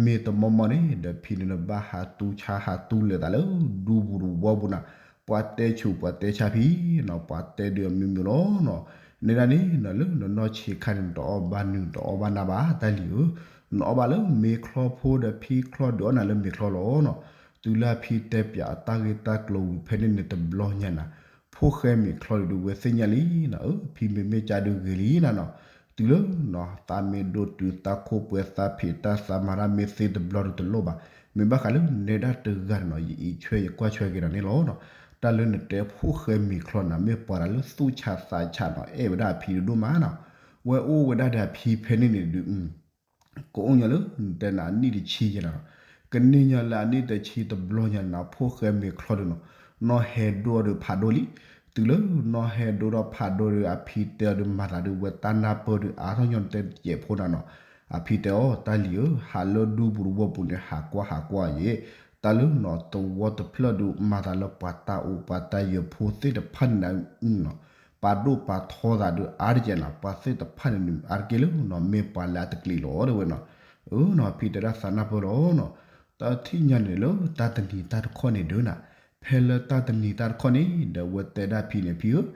မ့ၢ်တမီၢ်မီၢ်န့ၣ် ဒီးဖံန့ၣ်နဘၣ်ဟးတူၢ်ဆါဟးတူၢ်လဲၤသးလၢဒူပူၤတဝီပူၤနၤ, ပှၤတဲဆူးပှၤတဲဆါဖံနီၤ ပှၤတဲဒုးအမံၤမံၤလီၤနီၤ, နဲဒၣ်န့ၣ်နီၤလၢနနီၢ်ဆံးခါန့ၣ် နတအီၣ်ဘၣ်နုၤ တအီၣ်ဘၣ်နၤဘၣ်တၢ်လံၤဧၢ, နအီၣ်ဘၣ်လၢမ့ၤချီဖိဒီးဖံချီဒုးအီၣ်နၤလၢမ့ၤချီလီၤနီၤ, တုၤလၢအဖံတဲပၠးအတၢ်ဂ့ၢ်တၢ်ကျိၤဝံၤဖဲန့ၣ်န့ၣ်တဘျီညါနၤ, ဖိၣ်ဃဲမ့ၤချီဒုးဝဲသ့ၣ်ညါလံနီၤ, အၢ ဖံမ့မ့ၢ်ကၢ်ဒုးဂ့ၤလံနၤနီၤ, တုၤလၢနီၤ သးမ့ၢ်ဒိၣ်တုၤသးခိၣ်ပှဲၤသးဖံးတၢ်သးမၤတၢ် မ့ၢ်သ့တဘျီဒုးတလိၣ်ဘၣ်, မ့ၢ်ဘၣ်ဃးလၢနဲဒၣ်တဂၤန့ၣ်နီၤ ယအံးဆွဲယကွၢ်ဆွဲက့ၤဒီးန့ၣ်လီၤနီၤ, တၢ်လၢနတဲဖိၣ်ဃဲမ့ၤချီနၤ မ့ၢ်ပှၤတၢ်လၢသူၣ်ဆးသးဆးနီၤ အဲၣ်ဝဲဒၣ်အဖံဒိၣ်ဒိၣ်မးနီၤ, ဝဲအိၣ်ဝဲဒၣ်ဒီးအဖံဖဲန့ၣ်န့ၣ်ဒုး ကအိၣ်ညီလၢနတဲနၤအနံၣ်တဆံယဲၢ်နၤနီၤ, ကန့ၢ်ညီလၢအနံၣ်တဆံတဘျီညါနၤ ဖိၣ်ဃဲမ့ၤချီဒုးနီၤ, နီၢ်ဟဲဒိၣ်အီၤဒုးဖးဒိၣ်လံ, တုၤလၢနီၢ်ဟဲဒိၣ်ထီၣ်ဖးဒိၣ်ဒုး အဖံတဲအီၤဒုးမၤသးဒုး ဝဲတၢ်နၢ်ပၢၢ်ဒုးအါထီၣ်ညီနတဲတစဲးဖိနၤနီၤ, အဖံတဲအီၤ တၢ်လံၤဧၢ ဟးလၢဒူပူၤတဝီပူၤန့ၣ် ဟးကွၢ်ဟးကွၢ်ယဲၢ်, တၢ်လၢနီၤ သဝီတဖျၢၣ်ဒုးမၤသးလၢပှၤတၢ်အိၣ်ပှၤတၢ်ယၢၤဖိသ့ၣ်တဖၣ်န့ၣ်နၤနီၤ ပာ်ဒိၣ်ပာ်ထီသးဒုးအါတက့ၢ်နၤ ပှၤသ့ၣ်တဖၣ်န့ၣ်နၤ အါတက့ၢ်လၢနီၤ မ့ၢ်ပှၤလၢအတကျံးလီၤတဲဝဲနီၤ, အၢနီၤ ဖံတဲဒၣ်သးနၢ်ပၢၢ်လီၤနီၤ, တၢ်ထံၣ်ညါန့ၣ်လၢတၢ်တနံၤတၢ်တခီန့ၣ်ဒုးနၤ, ဖဲလၢတၢ်တနံၤတၢ်တခီန့ၣ် ဒီးဝဲတဲဒၣ်ဖံန့ၣ် ဖံဧၢ,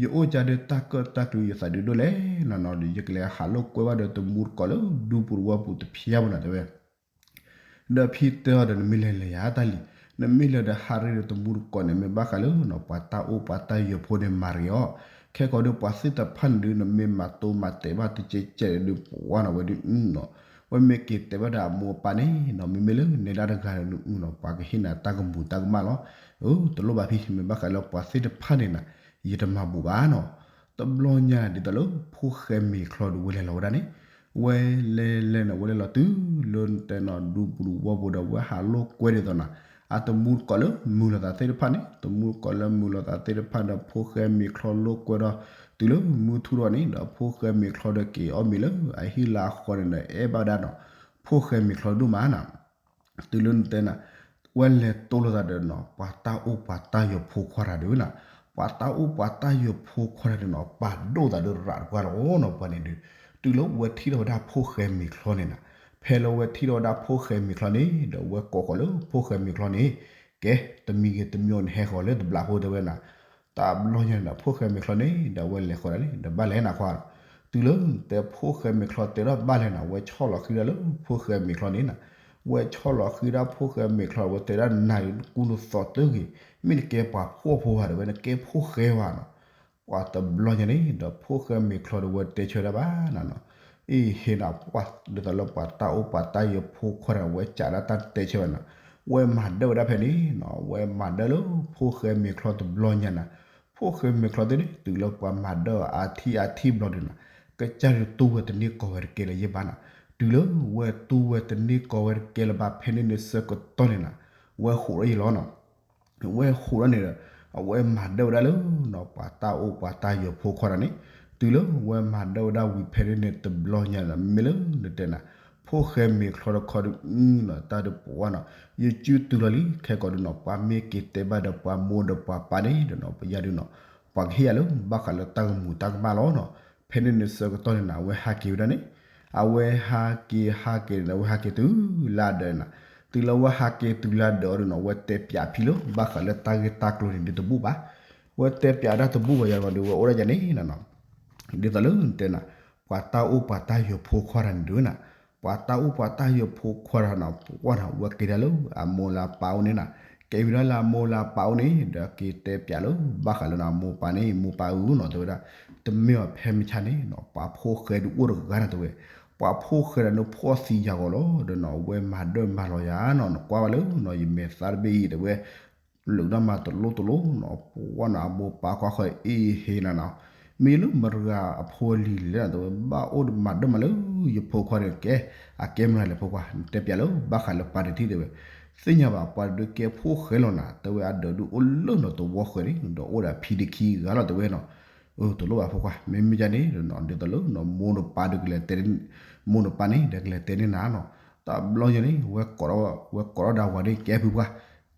ယအိၣ်ကၢ်ဒီးတၢ်ကၢၣ်တၢ်ကျူယသးဒုးဒိၣ်လဲၣ်နီၤနီၤဒီး ယကလဲၤဟးလိာ်ကွဲဘၣ်ဒီးတမူတကိးလၢဒူပူၤတဝီပူၤတဖျၢၣ်ပူၤနၤတဲဝဲ ဒီးဖံတဲအီၤဒီး နမ့ၢ်လဲၤလဲၤယၤတၢ်လံၤ, နမ့ၢ်လဲၤဒီးဟးရ့ဒီးတမူတကိးန့ၣ် မ့ၢ်ဘၣ်ဃးလၢနီၤ ပှၤတၢ်အိၣ်ပှၤတၢ်ယၢၤဖိန့ၣ်မၤရ့အီၤ, ခဲကီးဒီးပှၤသ့ၣ်တဖၣ်န့ၣ်ဒုး နမ့ၢ်မၤတိမၤတဲာ်ဘၣ်တကဲးကဲးဒီးပဝါနီၤ ဝဲဒုးအုနီၤ, ဝဲမ့ၢ်က့ၤတဲဘၣ်ဒီးအမိၢ်အပၢ်န့ၣ်နီၤ မ့မ့ၢ်လၢနဲဒၣ်တဂၤန့ၣ်ဒုးအုနီၤ ပှၤကဟ့ၣ်နၤတၢ်ကမူၤတၢ်ကမၣ်လီၤ, အၢ တလိၣ်ဘၣ်ဖံ မ့ၢ်ဘၣ်ဃးလၢပှၤသ့ၣ်တဖၣ်န့ၣ်နၤ ယတမၤဘူးဘၣ်နီၤ တဘျီညါဒ်သိးလၢဖိၣ်ဃဲမ့ၤချီဒုးဝဲလဲၤလီၤဝဲဒၣ်န့ၣ်, ဝဲလဲၤလဲၤန့ၣ် ဝဲလဲၤလီၤတုၤလၢနတဲနီၤ ဒူပူၤတဝီပူၤဒီး ဝဲဟးလိာ်ကွဲဒ်သိးနၤ, အတမူတကိးလၢမုာ်လိာ်သးသ့ၣ်တဖၣ်န့ၣ် တမူတကိးလၢမုာ်လိာ်သးသ့ၣ်တဖၣ်ဒီး ဖိၣ်ဃဲမ့ၤချီလိာ်ကွဲဒီး တုၤလၢမုၢ်ထူၣ်ထီၣ်န့ၣ်ဒီး ဖိၣ်ဃဲမ့ၤချီဒီးက့ၤအီၣ်မ့ၤလၢအဟံၣ်လၢအဃီန့ၣ်ဒီး အဲၣ်ဘၣ်ဝဲဒၣ်နီၤ, ဖိၣ်ဃဲမ့ၤချီဒိၣ်မးနၤ တုၤလၢနတဲနၤ, ဝဲလဲၤတိလိာ်သးဒီးနီၤ ပှၤတၢ်အိၣ်ပှၤတၢ်ယၢၤဖိခွါတဂၤဒုးနၤ, ပှၤတၢ်အိၣ်ပှၤတၢ်ယၢၤဖိခွါတဂၤဒုးနီၤ ပာ်ဒိၣ်သးဒုးရးတပှၢ်လီၤနီၤ ပှၤန့ၣ်ဒုး, တုၤလၢဝဲထံၣ်ထီၣ်ဝဲဒၣ်ဖိၣ်ဃဲမ့ၤချီန့ၣ်နၤ, ဖဲလၢဝဲထံၣ်ထီၣ်ဝဲဒၣ်ဖိၣ်ဃဲမ့ၤချီန့ၣ်ဒီး ဝဲကိးဃီၤလၢဖိၣ်ဃဲမ့ၤချီန့ၣ်, ကဲ တမံၤဂ့ၤတမံၤဂ့ၤန့ၣ် ဟဲဃီၤလၢတဘျးဖိတဲဝဲနၤ တဘျီညါန့ၣ်ဒီး ဖိၣ်ဃဲမ့ၤချီန့ၣ်ဒီး ဝဲလဲၤဃီၤဒၣ်လံ ဒီးဘၣ်လဲၤနၤခွါ, တုၤလၢနတဲဖိၣ်ဃဲမ့ၤချီတဲထီၣ်ဘၣ်လဲၤနၤ ဝဲဆီၣ်လီၤဃံဒၣ်လၢဖိၣ်ဃဲမ့ၤချီန့ၣ်နၤ, ဝဲဆီၣ်လီၤဃံဒၣ်ဖိၣ်ဃဲမ့ၤချီ ဝဲတဲဒၣ်နၤ နကူနသီတဂ့ၤ, မ့ၢ်နကဲပှၤဖှီၣ်ဖိဧါဒီး ဝဲနကဲဖိၣ်ဃဲဝဲနီၤ ပှၤတဘျီညါန့ၣ်ဒီး ဖိၣ်ဃဲမ့ၤချီဒီး ဝဲတဲဆၢဒၣ်ဘၣ်နၤနီၤ, အ့ၣ် ဟ့ၣ်နၤပှၢ် ဒ်သိးလၢပှၤတၢ်အိၣ်ပှၤတၢ်ယၢၤဖိခွါန့ၣ် ဝဲစးဒၣ်တၢ်တဲဆၢဝဲနၤ, ဝဲမၤဒၢဝဲဒၣ်ဖဲန့ၣ်နီၤ, ဝဲမၤဒၢလၢဖိၣ်ဃဲမ့ၤချီတဘျီညါနၤ, ဖိၣ်ဃဲမ့ၤချီသ့ၣ်န့ၣ် တုၤလၢပှၤမၤဒၢအထံၣ်အထံၣ်ဘျီဒုးနၤ, ကစၢ်ဒုးတူၢ်ဝဲတန့ၢ်ကီးဝဲတကဲလၢၤယဲၢ်ဘၣ်နၤ, တုၤလၢဝဲတူၢ်ဝဲတန့ၢ်ကီးဝဲတကဲလၢၤဘၣ်ဖဲန့ၣ်န့ၣ်ဆၢကတီၢ်န့ၣ်နၤ, ဝဲဃိးထီၣ်ယဲၢ်လီၤနီၤ ဝဲဃိးထီၣ်န့ၣ်ဒီး အဝဲမၤဒၢဝဲဒၣ်လၢနီၤ ပှၤတၢ်အိၣ်ပှၤတၢ်ယၢၤဖိခွါတဂၤန့ၣ်, တုၤလၢဝဲမၤဒၢဝဲဒၣ်ဝံၤဖဲန့ၣ်န့ၣ်တဘျီညါဒီး မ့ၢ်လၢနတဲနၤ, ဖိၣ်ဃဲမ့ၤချီတခီဒုးနီၤ တၢ်ဒုးပဝါနီၤ, ယစုတုၤလီၤလံ ခဲကီးဒုးနီၤ ပှၤမ့ၢ်က့ၤတဲဘၣ်ဒီးပှၤမိၢ်ဒီးပှၤပၢ်န့ၣ်ဒီးနီၤ ပယါဒုးနီၤ ပှၤကဟ့ၣ်ယၤလၢဘၣ်ဃးလၢတၢ်ကမူၤတၢ်ကမၣ်လီၤနီၤ, ဖဲန့ၣ်န့ၣ်ဆၢကတီၢ်န့ၣ်နၤ အဝဲဟးက့ၤဝဲဒၣ်န့ၣ် အဝဲဟးက့ၤဟးက့ၤန့ၣ် အဝဲဟးက့ၤတုၤလၢအဒၢးနၤ, တုၤလၢအဝဲဟးက့ၤတုၤလၢအဒၢးအီၤဒုးနီၤ အဝဲတဲပၠးဖံလၢဘၣ်ဃးလၢတၢ်ဂ့ၢ်တၢ်ကျိၤန့ၣ်ဒုးတဘူၣ်ဘၣ်, ဝဲတဲပၠးဒၣ်တဘူၣ်ဘၣ်ယၤဒီး ဝဲအိၣ်ဒၣ်ယၤန့ၣ်နီၤ ဒ်သိးလၢနတဲနၤ ပှၤတၢ်အိၣ်ပှၤတၢ်ယၢၤဖိခွါတဂၤန့ၣ်ဒုးနၤ, ပှၤတၢ်အိၣ်ပှၤတၢ်ယၢၤဖိခွါတဂၤနီၤ ပှၤနီၤ ဝဲက့ၤဒၣ်လၢအမိၢ်လၢအပၢ်အိၣ်န့ၣ်နၤ, က့ၤဝံၤဒၣ်လၢအမိၢ်လၢအပၢ်အိၣ်န့ၣ် ဒီးက့ၤတဲပၠးလၢ ဘၣ်ဃးလၢနၤ မိၢ်ပၢ်န့ၣ် မိၢ်ပၢ်ဧၢနီၤ တဲဝဲဒၣ်, တမ့ၢ်ဘၣ်ဖဲမုၢ်ဆါန့ၣ်နီၤ ပှၤဖိၣ်ဃဲဒုးအိၣ်တဂၤနီၤ တဲဝဲ, ပှၤဖိၣ်ဃဲဒၣ်န့ၣ် ဖှီၣ်သံယၤဂီၤလီၤ ဒီးနီၤ အဝဲမၤဒၢၣ်မၤလီၤယၤနီၤ နကွၢ်ဘၣ်လၢနီၤ ယမဲာ်သၣ်တဘ့ၣ်အံၤ တဲဝဲ လုာ်ဒၣ်မၤတလိၣ်တလိၣ်နီၤ ပှၤနီၤ အမိၢ်ပၢ်ခွါဃီအ့ၣ်ဟ့နၤနီၤ, မ့ၢ်လၢမတၤဂၤအဖိအလံၤလဲၣ်နီၤ တဲဝဲ ဘၣ်အိၣ်မၤဒၢၣ်မၤလၢယဖိခွါန့ၣ်ကဲ, အကဲမတၤလဲၣ်ဖိခွါ နတဲပၠးလၢဘၣ်ဃးလၢပၢ်တထံၣ်တဲဝဲ, သ့ၣ်ညါဘၣ်ပှၤဒုးကဲဖိၣ်ဃဲလီၤနၤ တဲဝဲ အဒၢးဒုးအိၣ်လၢနီၤသဝီဃၢၤန့ၣ် ဒီးအိၣ်ဒီးအဖံတခံဂၤလီၤ တဲဝဲနီၤ, အၢ တလိၣ်ဘၣ်ဖိခွါ မ့မ့ၢ်ဒ်န့ၣ်နီၤ ဒ်သိးလၢနီၤ မိၢ်နပၢ်ဒုးကလဲၤတဲ မိၢ်နပၢ်န့ၣ် ဒီးကလဲၤတဲန့ၢ်နၤနီၤ, တဘျီညါန့ၣ် ဝဲကိးထီၣ် ဝဲကိးထီၣ်ဒၣ်ဝၤန့ၣ် ကဲဖုပှၢ်,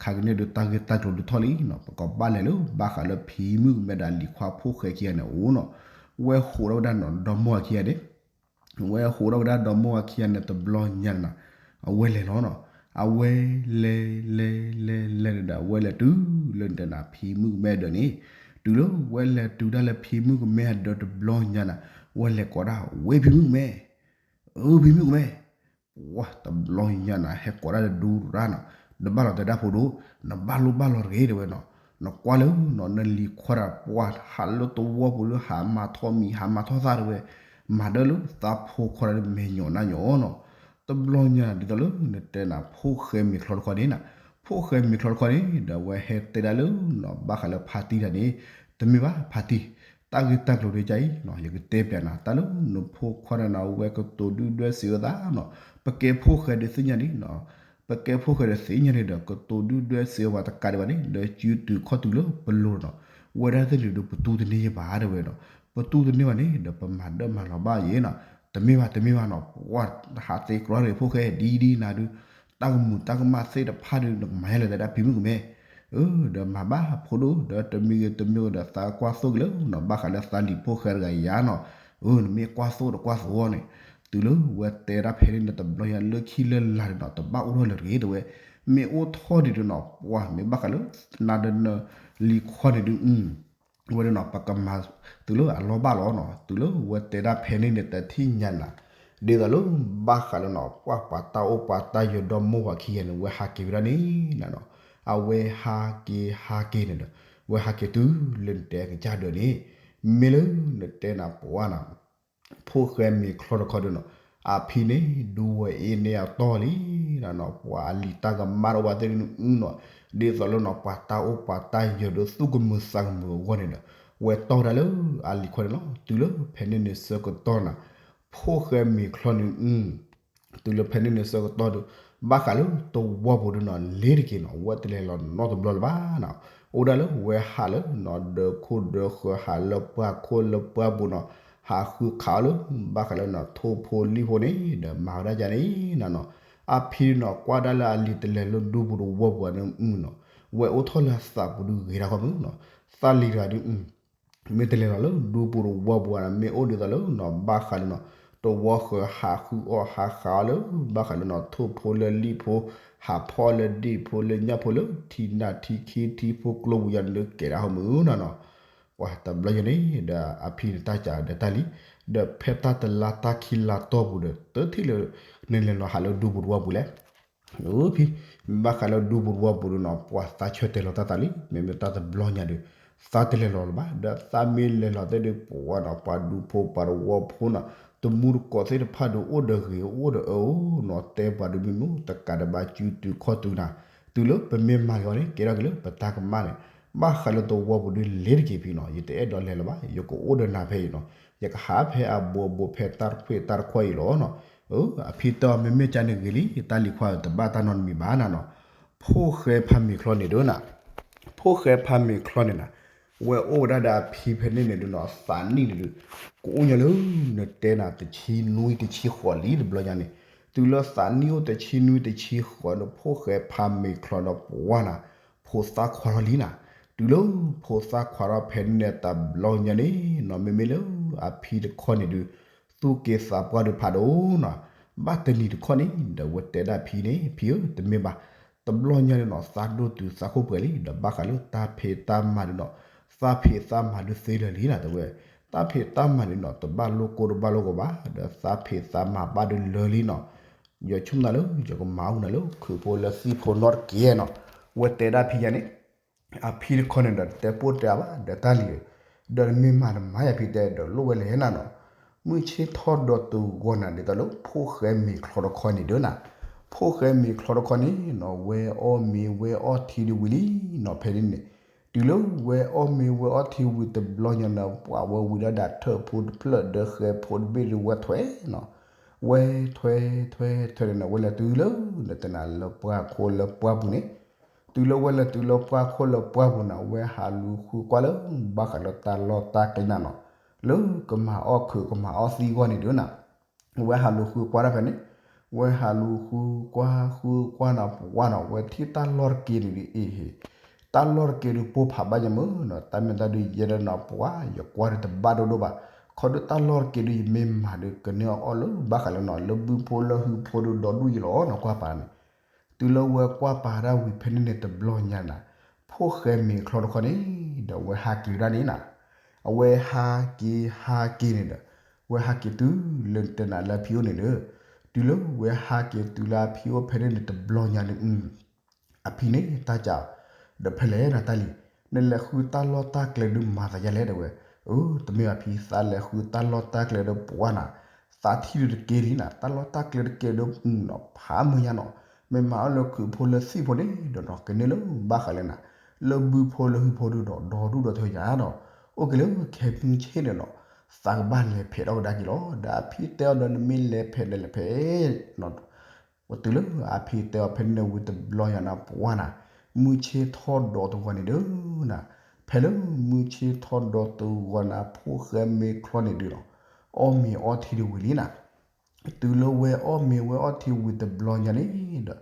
ခါကန့ၣ်ဒုးတၢ်ဂ့ၢ်တၢ်ကျိၤဒုးထီၣ်လံနီၤ ပကဘၣ်လဲၤလၢဘၣ်ဃးလၢဖံမုၣ်ကမဲဒီးလံၤခွါဖိၣ်ဃဲခံဂၤန့ၣ်အအိၣ်နီၤ, ဝဲဟးထီၣ်ဝဲဒၣ်နီၤ ဒီမါဝၤခံဂၤန့ၣ် ဝဲဟးထီၣ်ဝဲဒၣ်ဒီမါဝၤခံဂၤန့ၣ် တဘျီညါန့ၣ်နီၤ, အဝဲလဲၤလီၤနီၤ, အဝဲလဲၤလဲၤလဲၤလဲၤလဲၤဒီး အဝဲလဲၤတုၤလၢနတဲနၤ ဖံမုၣ်ကမဲအဒၢးန့ၣ်, တုၤလၢဝဲလဲၤတုၤဒၣ်လၢဖံမုၣ်ကမဲအဒၢးတဘျီညါန့ၣ်, ဝဲလဲၤကိးဒၣ် ဝဲဖံမုၣ်ကမဲ အၢ ဖံမုၣ်ကမဲ, ပှၤတဘျီညါန့ၣ် ဟဲကိးဒၣ်လၢဒူရၣ်နီၤ, နဘၣ်လီၤတဲာ်တၢ်ဖိဒိၣ်, နဘၣ်လိၣ်ဘၣ်လီၤတဂ့ၤတဲဝဲနီၤ, နကွၢ်လၢနီၤ နလံၤခွါဒီး ပှၤဟးလၢသဝီပူၤလၢဟးမၤထီၣ်မံၤ ဟးမၤထီၣ်သၣ်တဲဝဲ, မၤဒၢၣ်လၢသးဖိခွါဒီးမဲာ်ညိးနါညိးနီၤ, တဘျီညါန့ၣ် ဒ်သိးလၢနတဲနၤ ဖိၣ်ဃဲမ့ၤချီတခီန့ၣ်နၤ, ဖိၣ်ဃဲမ့ၤချီတခီန့ၣ် ဒီးဝဲဟဲတဲဒၣ်လၢနီၤ ဘၣ်ဃးလၢဖါတံၢ်တဂၤန့ၣ်, တမ့ၢ်ဘၣ်ဖါတံၢ်, တၢ်ဂ့ၢ်တၢ်ကျိၤဒ်အံၤနီၤ ယကတဲပၠးနၤ တၢ်လၢနဖိခွါန့ၣ်နီၤ ဝဲကတိၤဒုၣ်ဒွဲၣ်စံးအသးနီၤ, ပကဲဖိၣ်ဃဲဒီးသ့ၣ်ညါန့ၣ်နီၤ, ပကဲဖိၣ်ဃဲဒီးသ့ၣ်ညါန့ၣ်ဒီး ကတိၤဒုၣ်ဒွဲၣ်စံးအဝဲတကးဒံးဘၣ်န့ၣ် လၢစုတုၤခီၣ်တုၤလၢပလိၤနီၤ, ဝဲဒၣ်သ့ၣ်န့ၣ်ဒုး ပတူၢ်တန့ၢ်ယဘၣ်တဲဝဲနီၤ, ပတူၢ်တန့ၢ်ဘၣ်န့ၣ်ဒီး ပမၤဒၢၣ်မၤလီၤဘၣ်ယဲနီၤ, တမ့ၢ်ဘၣ်တမ့ၢ်ဘၣ်နီၤ ပှၤဟးသ့ကြီတဂ့ၤဖိၣ်ဃဲဒ်ဒ်နၤဒုး, တၢ်ကမူၤတၢ်ကမၣ်သ့ၣ်တဖၣ်ဒုး နကမၤယါလဲၣ်တဲဒၣ်ဖံမုၣ်ကမဲ, အၢ ဒီးမၤဘၣ်ဖိဒိၣ် ဒီးတမံၤဂ့ၤတမံၤဂ့ၤဒီး သးကွၢ်သိၣ်က့ၤလၢနီၤ ဘၣ်ဃးလၢသးလံၤဖိၣ်ဃဲတဂၤယၤနီၤ, အၢ နမ့ၢ်ကွၢ်သိၣ်ဒီးကွၢ်သိၣ်အီၤန့ၣ်, တုၤလၢဝဲတဲဒၣ်ဖဲန့ၣ်န့ၣ် တဘျီညါလၢခံလၢလာ်န့ၣ်နီၤ တဘၣ်အိၣ်ထီၣ်လၢၤတဂ့ၤတဲဝဲ, မ့ၢ်အိၣ်ထီၣ်ဒံးဒုးနီၤ ပှၤမ့ၢ်ဘၣ်ဃးလၢ နၤဒီးနလံၤခွါန့ၣ်ဒုး ဝဲဒၣ်နီၤ ပကမၤ တုၤလၢအလီၢ်ဘၣ်လီၤနီၤ, တုၤလၢဝဲတဲဒၣ်ဖဲန့ၣ်န့ၣ် တထံၣ်ညါနၤ, ဒ်သိးလၢ ဘၣ်ဃးလၢနီၤ ပှၤ ပှၤတၢ်အိၣ်ပှၤတၢ်ယၢၤဒီမါဝၤခံဂၤန့ၣ် ဝဲဟးက့ၤဝဲဒၣ်န့ၣ်နၤနီၤ, အဝဲဟးက့ၤဟးက့ၤန့ၣ်ဒီး ဝဲဟးက့ၤတုၤလၢနတဲကစၢ်ဒၢးန့ၣ်, မ့ၢ်လၢနတဲနၤပှၤနီၤ ဖိၣ်ဃဲမ့ၤချီတခီဒုးနီၤ, အဖံန့ၣ် ဒူဝဲအ့န့ၢ်အတီၢ်လံနီၤ, ပှၤအလံၤတၢ်ကမၣ်ဒီးဝဲသ့ၣ်န့ၣ်အုနီၤ, ဒ်သိးလၢနီၤ ပှၤတၢ်အိၣ်ပှၤတၢ်ယၢၤဒီးသူၣ်ကမုာ်သးကမုာ်အဂီၢ်န့ၣ်ဒီး ဝဲတီၢ်ဝဲဒၣ်လၢအလံၤခွါန့ၣ်လီၤ. တုၤလၢဖဲန့ၣ်န့ၣ်ဆၢကတီၢ်နၤ, ဖိၣ်ဃဲမ့ၤချီန့ၣ်အု တုၤလၢဖဲန့ၣ်န့ၣ်ဆၢကတီၢ်ဒီး ဘၣ်ဃးလၢသဝီပူၤဒုးနီၤ လ့ၤတက့ၤနီၤ ဝဲတလဲၤလီၤနီတဘျီလၢၤဘၣ်နီၤ, အိၣ်ဒၣ်လၢဝဲဟးလၢနီၤ ဒၢးခိၣ်ဒၢးဃၢၤ ဟးလၢပှၢ်ခိၣ်လၢပှၢ်ပူၤနီၤ, ဟးဃုခးအီၤလၢ ဘၣ်ဃးလၢနီၤ ထိၣ်ဖိလံၣ်ဖိန့ၣ်ဒီး မၤဝဲဒၣ်ယါန့ၣ်နၤနီၤ, အဖံနီၤ ကွၢ်ဒၣ်လၢအလံၤတလဲၤလၢဒူပူၤသဝီပူၤန့ၣ်အုနီၤ, ဝဲအိၣ်ထီၣ်လၢသးပူၤဒုးဂ့ၤတၢ်ခီမုၢ်နီၤ, သးလံၤတဂၤဒုးအု မ့ၢ်တလဲၤလီၤလၢဒူပူၤသဝီပူၤန့ၣ် မ့ၢ်အိၣ်ဒ်သိးလၢနီၤ ဘၣ်ဃးလၢနီၤ သဝီဃၢၤ ဟးဃုအီၣ်ဟးဃးအီၤလၢ ဘၣ်ဃးလၢနီၤ ထိၣ်ဖိလၢလံၣ်ဖိ ဟးဖီၣ်လၢဒ့ၣ်ဖိလၢညၣ်ဖိလၢ ထံနၢ်ထံခံထံဖိကျိပူၤယါန့ၣ်လၢကဲဒၣ်ဟီမုၢ်နီၤနီၤ, ပှၤတဘျီယဲန့ၣ်ဒီး အဖံန့ၣ်တၢ်စးဒီးတၢ်လံၤ, ဒီးဖဲတၢ်တလါတၢ်ခံလါတီၢ်ပူၤဒီး တထံၣ်လၢ နလဲၤလီၤဟးလၢဒူပူၤသဝီပူၤလဲၣ် အဖံ, မ့ၢ်ဘၣ်ဃးလၢဒူပူၤသဝီပူၤဒီးနီၤ ပှၤသးဆၢတဲာ်လီၤတၢ်သးလံ, မ့မ့ၢ်တၢ်တဘျီညါဒီး သးတလဲၤလီၤလၢၤဘၣ်, ဒီးသးမ့ၢ်လဲၤလီၤသ့ၣ်ဒီး ပှၤနီၤ ပှၤဒူဖိပှၤသဝီဖိနီၤ တမူတကိးသ့ၣ်တဖၣ်ဒီး အိၣ်ဒီးဂ့ၤအိၣ်ဒီးအၢအိၣ်နီၤ တဲပှၤဒုးမ့ၢ်မ့ၢ် တကးဒံးဘၣ်စုတုၤခီၣ်တုၤနၤ, တုၤလၢပမ့ၢ်မၤက့ၤအီၤန့ၣ် ကဲထီၣ်က့ၤလၢပတၢ်ကမၣ်န့ၣ်, ဘၣ်ဃးလၢသဝီပူၤဒုးလ့ၤတက့ၤဖံနီၤ ယတအဲၣ်ဒိးလဲၤလၢၤဘၣ် ယကအိၣ်ဒီးနၤဖဲအံၤနီၤ, ယကဟးဖဲအဘူးအဘူးဖဲတၢ်တခွဲးတၢ်တခွဲးအံၤလီၤနီၤ, အဖံတဲအီၤ မ့မ့ၢ်ကန့ၣ်ဂ့ၤလံ တၢ်လံၤခွါဧၢ တဘၣ်တၢ်နီတမံၤဘၣ်နၤနီၤ, ဖိၣ်ဃဲဖါမ့ၤချီန့ၣ်ဒီးနၤ ဖိၣ်ဃဲဖါမ့ၤချီန့ၣ်နၤ, ဝဲအိၣ်ဝဲဒၣ်ဒီးအဖံဖဲန့ၣ်န့ၣ်ဒုးနီၤ သးနံၣ်န့ၣ်ဒုး ကအိၣ်ညီလၢ နတဲနၤတဆံနွံတဆံဃိးလံတဘျီညါန့ၣ်, တုၤလၢသးနံၣ်အိၣ်တဆံနွံတဆံဃိးဒီး ဖိၣ်ဃဲဖါမ့ၤချီဒီးပှၤနၤ, ဖိသၣ်ခွါထီၣ်လံနၤ, တုၤလၢဖိသၣ်ခွါထီၣ်ဖဲန့ၣ်တဘျီညါန့ၣ်နီၤ မ့မ့ၢ်လၢအဖံတခီန့ၣ်ဒုး သူၣ်က့သးပှၢ်ဒုးဖးဒိၣ်နီၤ, ဘၣ်တနံၤတခီန့ၣ် ဒီးဝဲတဲဒၣ်ဖံန့ၣ် ဖံဧၢ တမ့ၢ်ဘၣ်, တဘျီညါန့ၣ်နီၤ သးဒိၣ်တုၤသးခိၣ်ပှဲၤလံ ဒီးဘၣ်ဃးလၢတၢ်ဖံးတၢ်မၤဒုးနီၤ, သးဖံးသးမၤဒုးသ့လၢာ်လံနၤ တဲဝဲ, သးဖံးသးမၤန့ၣ်နီၤ တဘၣ်လိၣ်ကိၢ်တဘၣ်လိၣ်ဂီၤဘၣ် ဒီးသးဖံးသးမၤဘၣ်ဒုးလၢာ်လံနီၤ, ယဆိကမိၣ်လၢ ယကမၤအူနၤလၢခုးဖိလၢသံၣ်ဖိနီတက့ၢ်နီၤ, ဝဲတဲဒၣ်ဖံယၤန့ၣ် အဖံတခီန့ၣ်ဒီး တဲပိၢ်တဲအါဘၣ် ဒီးတၢ်လံၤ, ဒီးနမ့ၢ်မၤတမၤယၤဖံတဲဒီးလိၣ်ဝဲလဲၣ်နၤနီၤ, မုၢ်ဆ့ၣ်ထီၣ်ဒီးတဂီၤနၤ ဒ်သိးလၢဖိၣ်ဃဲမ့ၤချီတခီန့ၣ်ဒီးနၤ, ဖိၣ်ဃဲမ့ၤချီတခီန့ၣ်နီၤ ဝဲအီၣ်မ့ၤဝဲအီထံဒုးဝံၤလံနီၤ ဖဲန့ၣ်န့ၣ်, တုၤလၢဝဲအီၣ်မ့ၤဝဲအီထံဝံၤတဘျီညါန့ၣ် ပှၤဝဲဝံၤဒၣ်ဒီးထၢၣ်ဖိတဖျၢၣ်ဒီးဃဲဖိတဘ့ၣ်ဒုးဝဲထွဲနီၤ, ဝဲထွဲထွဲထွဲန့ၣ်နီၤ ဝဲလဲၤတုၤလၢ နတဲနၤလၢပှၢ်ခိၣ်လၢပှၢ်ပူၤန့ၣ်, တုၤလၢဝဲလဲၤတုၤလၢပှၢ်ခိၣ်လၢပှၢ်ပူၤနၤ ဝဲဟးလူၤဃုကွၢ်လၢ ဘၣ်ဃးလၢတၢ်လီၢ်တၢ်ကျဲနၤနီၤ, လၢကမၤအီၣ်ခုးကမၤအီၣ်သံဂီၢ်န့ၣ်ဒီးနၤ ဝဲဟးလူၤဃုကွၢ်တၢ်ဖဲန့ၣ်, ဝဲဟးလူၤဃုကွၢ်ဃုကွၢ်နၤပှၢ်နီၤ ဝဲထံၣ်တၢ်လီၢ်တက့ၢ်န့ၣ်ဒုးအ့ၣ်ဟ့ၣ်, တၢ်လီၢ်တက့ၢ်ဒုးပိၢ်ဖးဘၣ်ယမ့ၢ်နီၤ တၢ်မ့ၢ်တၢ်ဒုးယဲဒၣ်နီၤပှၢ် ယကွၢ်ဒုးတဘၣ်ဒိၣ်ဒိၣ်ဘၣ်, ခီဒုးတၢ်လီၢ်တက့ၢ်ဒုးယမ့ၢ်မၤဒုးကန့ၢ်အီၣ်လၢဘၣ်ဃးလၢနီၤ လၢဘုဖိလၢဟုဖိဒုးဒီဒူၣ်ယလီၤနီၤ ကွၢ်ပာ်န့ၣ် တုၤလၢဝဲကွၢ်ပာ်ဒၣ်ဝံၤဖဲန့ၣ်န့ၣ်တဘျီညါနၤ, ဖိၣ်ဃဲမ့ၤချီတခီန့ၣ် ဒီးဝဲဟးက့ၤဝဲဒၣ်န့ၣ်နၤ, အဝဲဟးက့ၤဟးက့ၤန့ၣ်ဒီး ဝဲဟးက့ၤတုၤလၢနတဲနၤလၢအဖံအိၣ်န့ၣ်ဒီး, တုၤလၢဝဲဟးက့ၤတုၤလၢအဖံအိၣ်ဖဲန့ၣ်န့ၣ်တဘျီညါန့ၣ် အဖံန့ၣ်တၢ်ကး, ဒီးဖဲလဲၣ်နၤတၢ်လံၤ, နလဲၤဃုတၢ်လီၢ်တၢ်ကျဲဒုးမၤသးယါလဲၣ်တဲဝဲ, အၢ တမ့ၢ်ဘၣ်ဖံ သးလဲၤဃုတၢ်လီၢ်တၢ်ကျဲဒီးပှၢ်နၤ, သးထံၣ်ဒုးတက့ၢ်လံနၤ တၢ်လီၢ်တၢ်ကျဲတက့ၢ်ဒီးနီၤ ဖးမုၢ်ညါနီၤ, မ့ၢ်မၤအီၣ်လၢခုးဖိလၢသံၣ်ဖိန့ၣ်ဒီးနီၤ ကန့ၢ်လၢဘၣ်ဃးလၢနၤ, လၢဘုဖိလၢဟုဖိဒုးဒီးဒီဒူၣ်ဒီထၢယၤနီၤ, အိၣ်က့ၤလၢခဲမုၢ်ဆ့ၣ်န့ၣ်နီၤ, သးကဘၣ်လဲၤဖဲးထီၣ်ကဒါက့ၤလီၤ ဒီးအဖံတဲအီၤဒီးနမ့ၢ်လဲၤဖဲးဒီးလဲၤဖဲး ပတုၤလၢအဖံတဲအီၤဖဲန့ၣ်ဝံၤတဘျီညါနၤပှၢ်နၤ, မုၢ်ဆ့ၣ်ထီၣ်ဒီးတဂီၤန့ၣ်ဒီးနၤ, ဖဲလၢမုၢ်ဆ့ၣ်ထီၣ်ဒီးတဂီၤနၤ ဖိၣ်ဃဲမ့ၤချီန့ၣ်ဒုးနီၤ, အီၣ်မ့ၤအီထံဒုးဝံၤလံနၤ, တုၤလၢဝဲအီၣ်မ့ၤဝဲအီထံဝံၤတဘျီညါန့ၣ်ဒီး,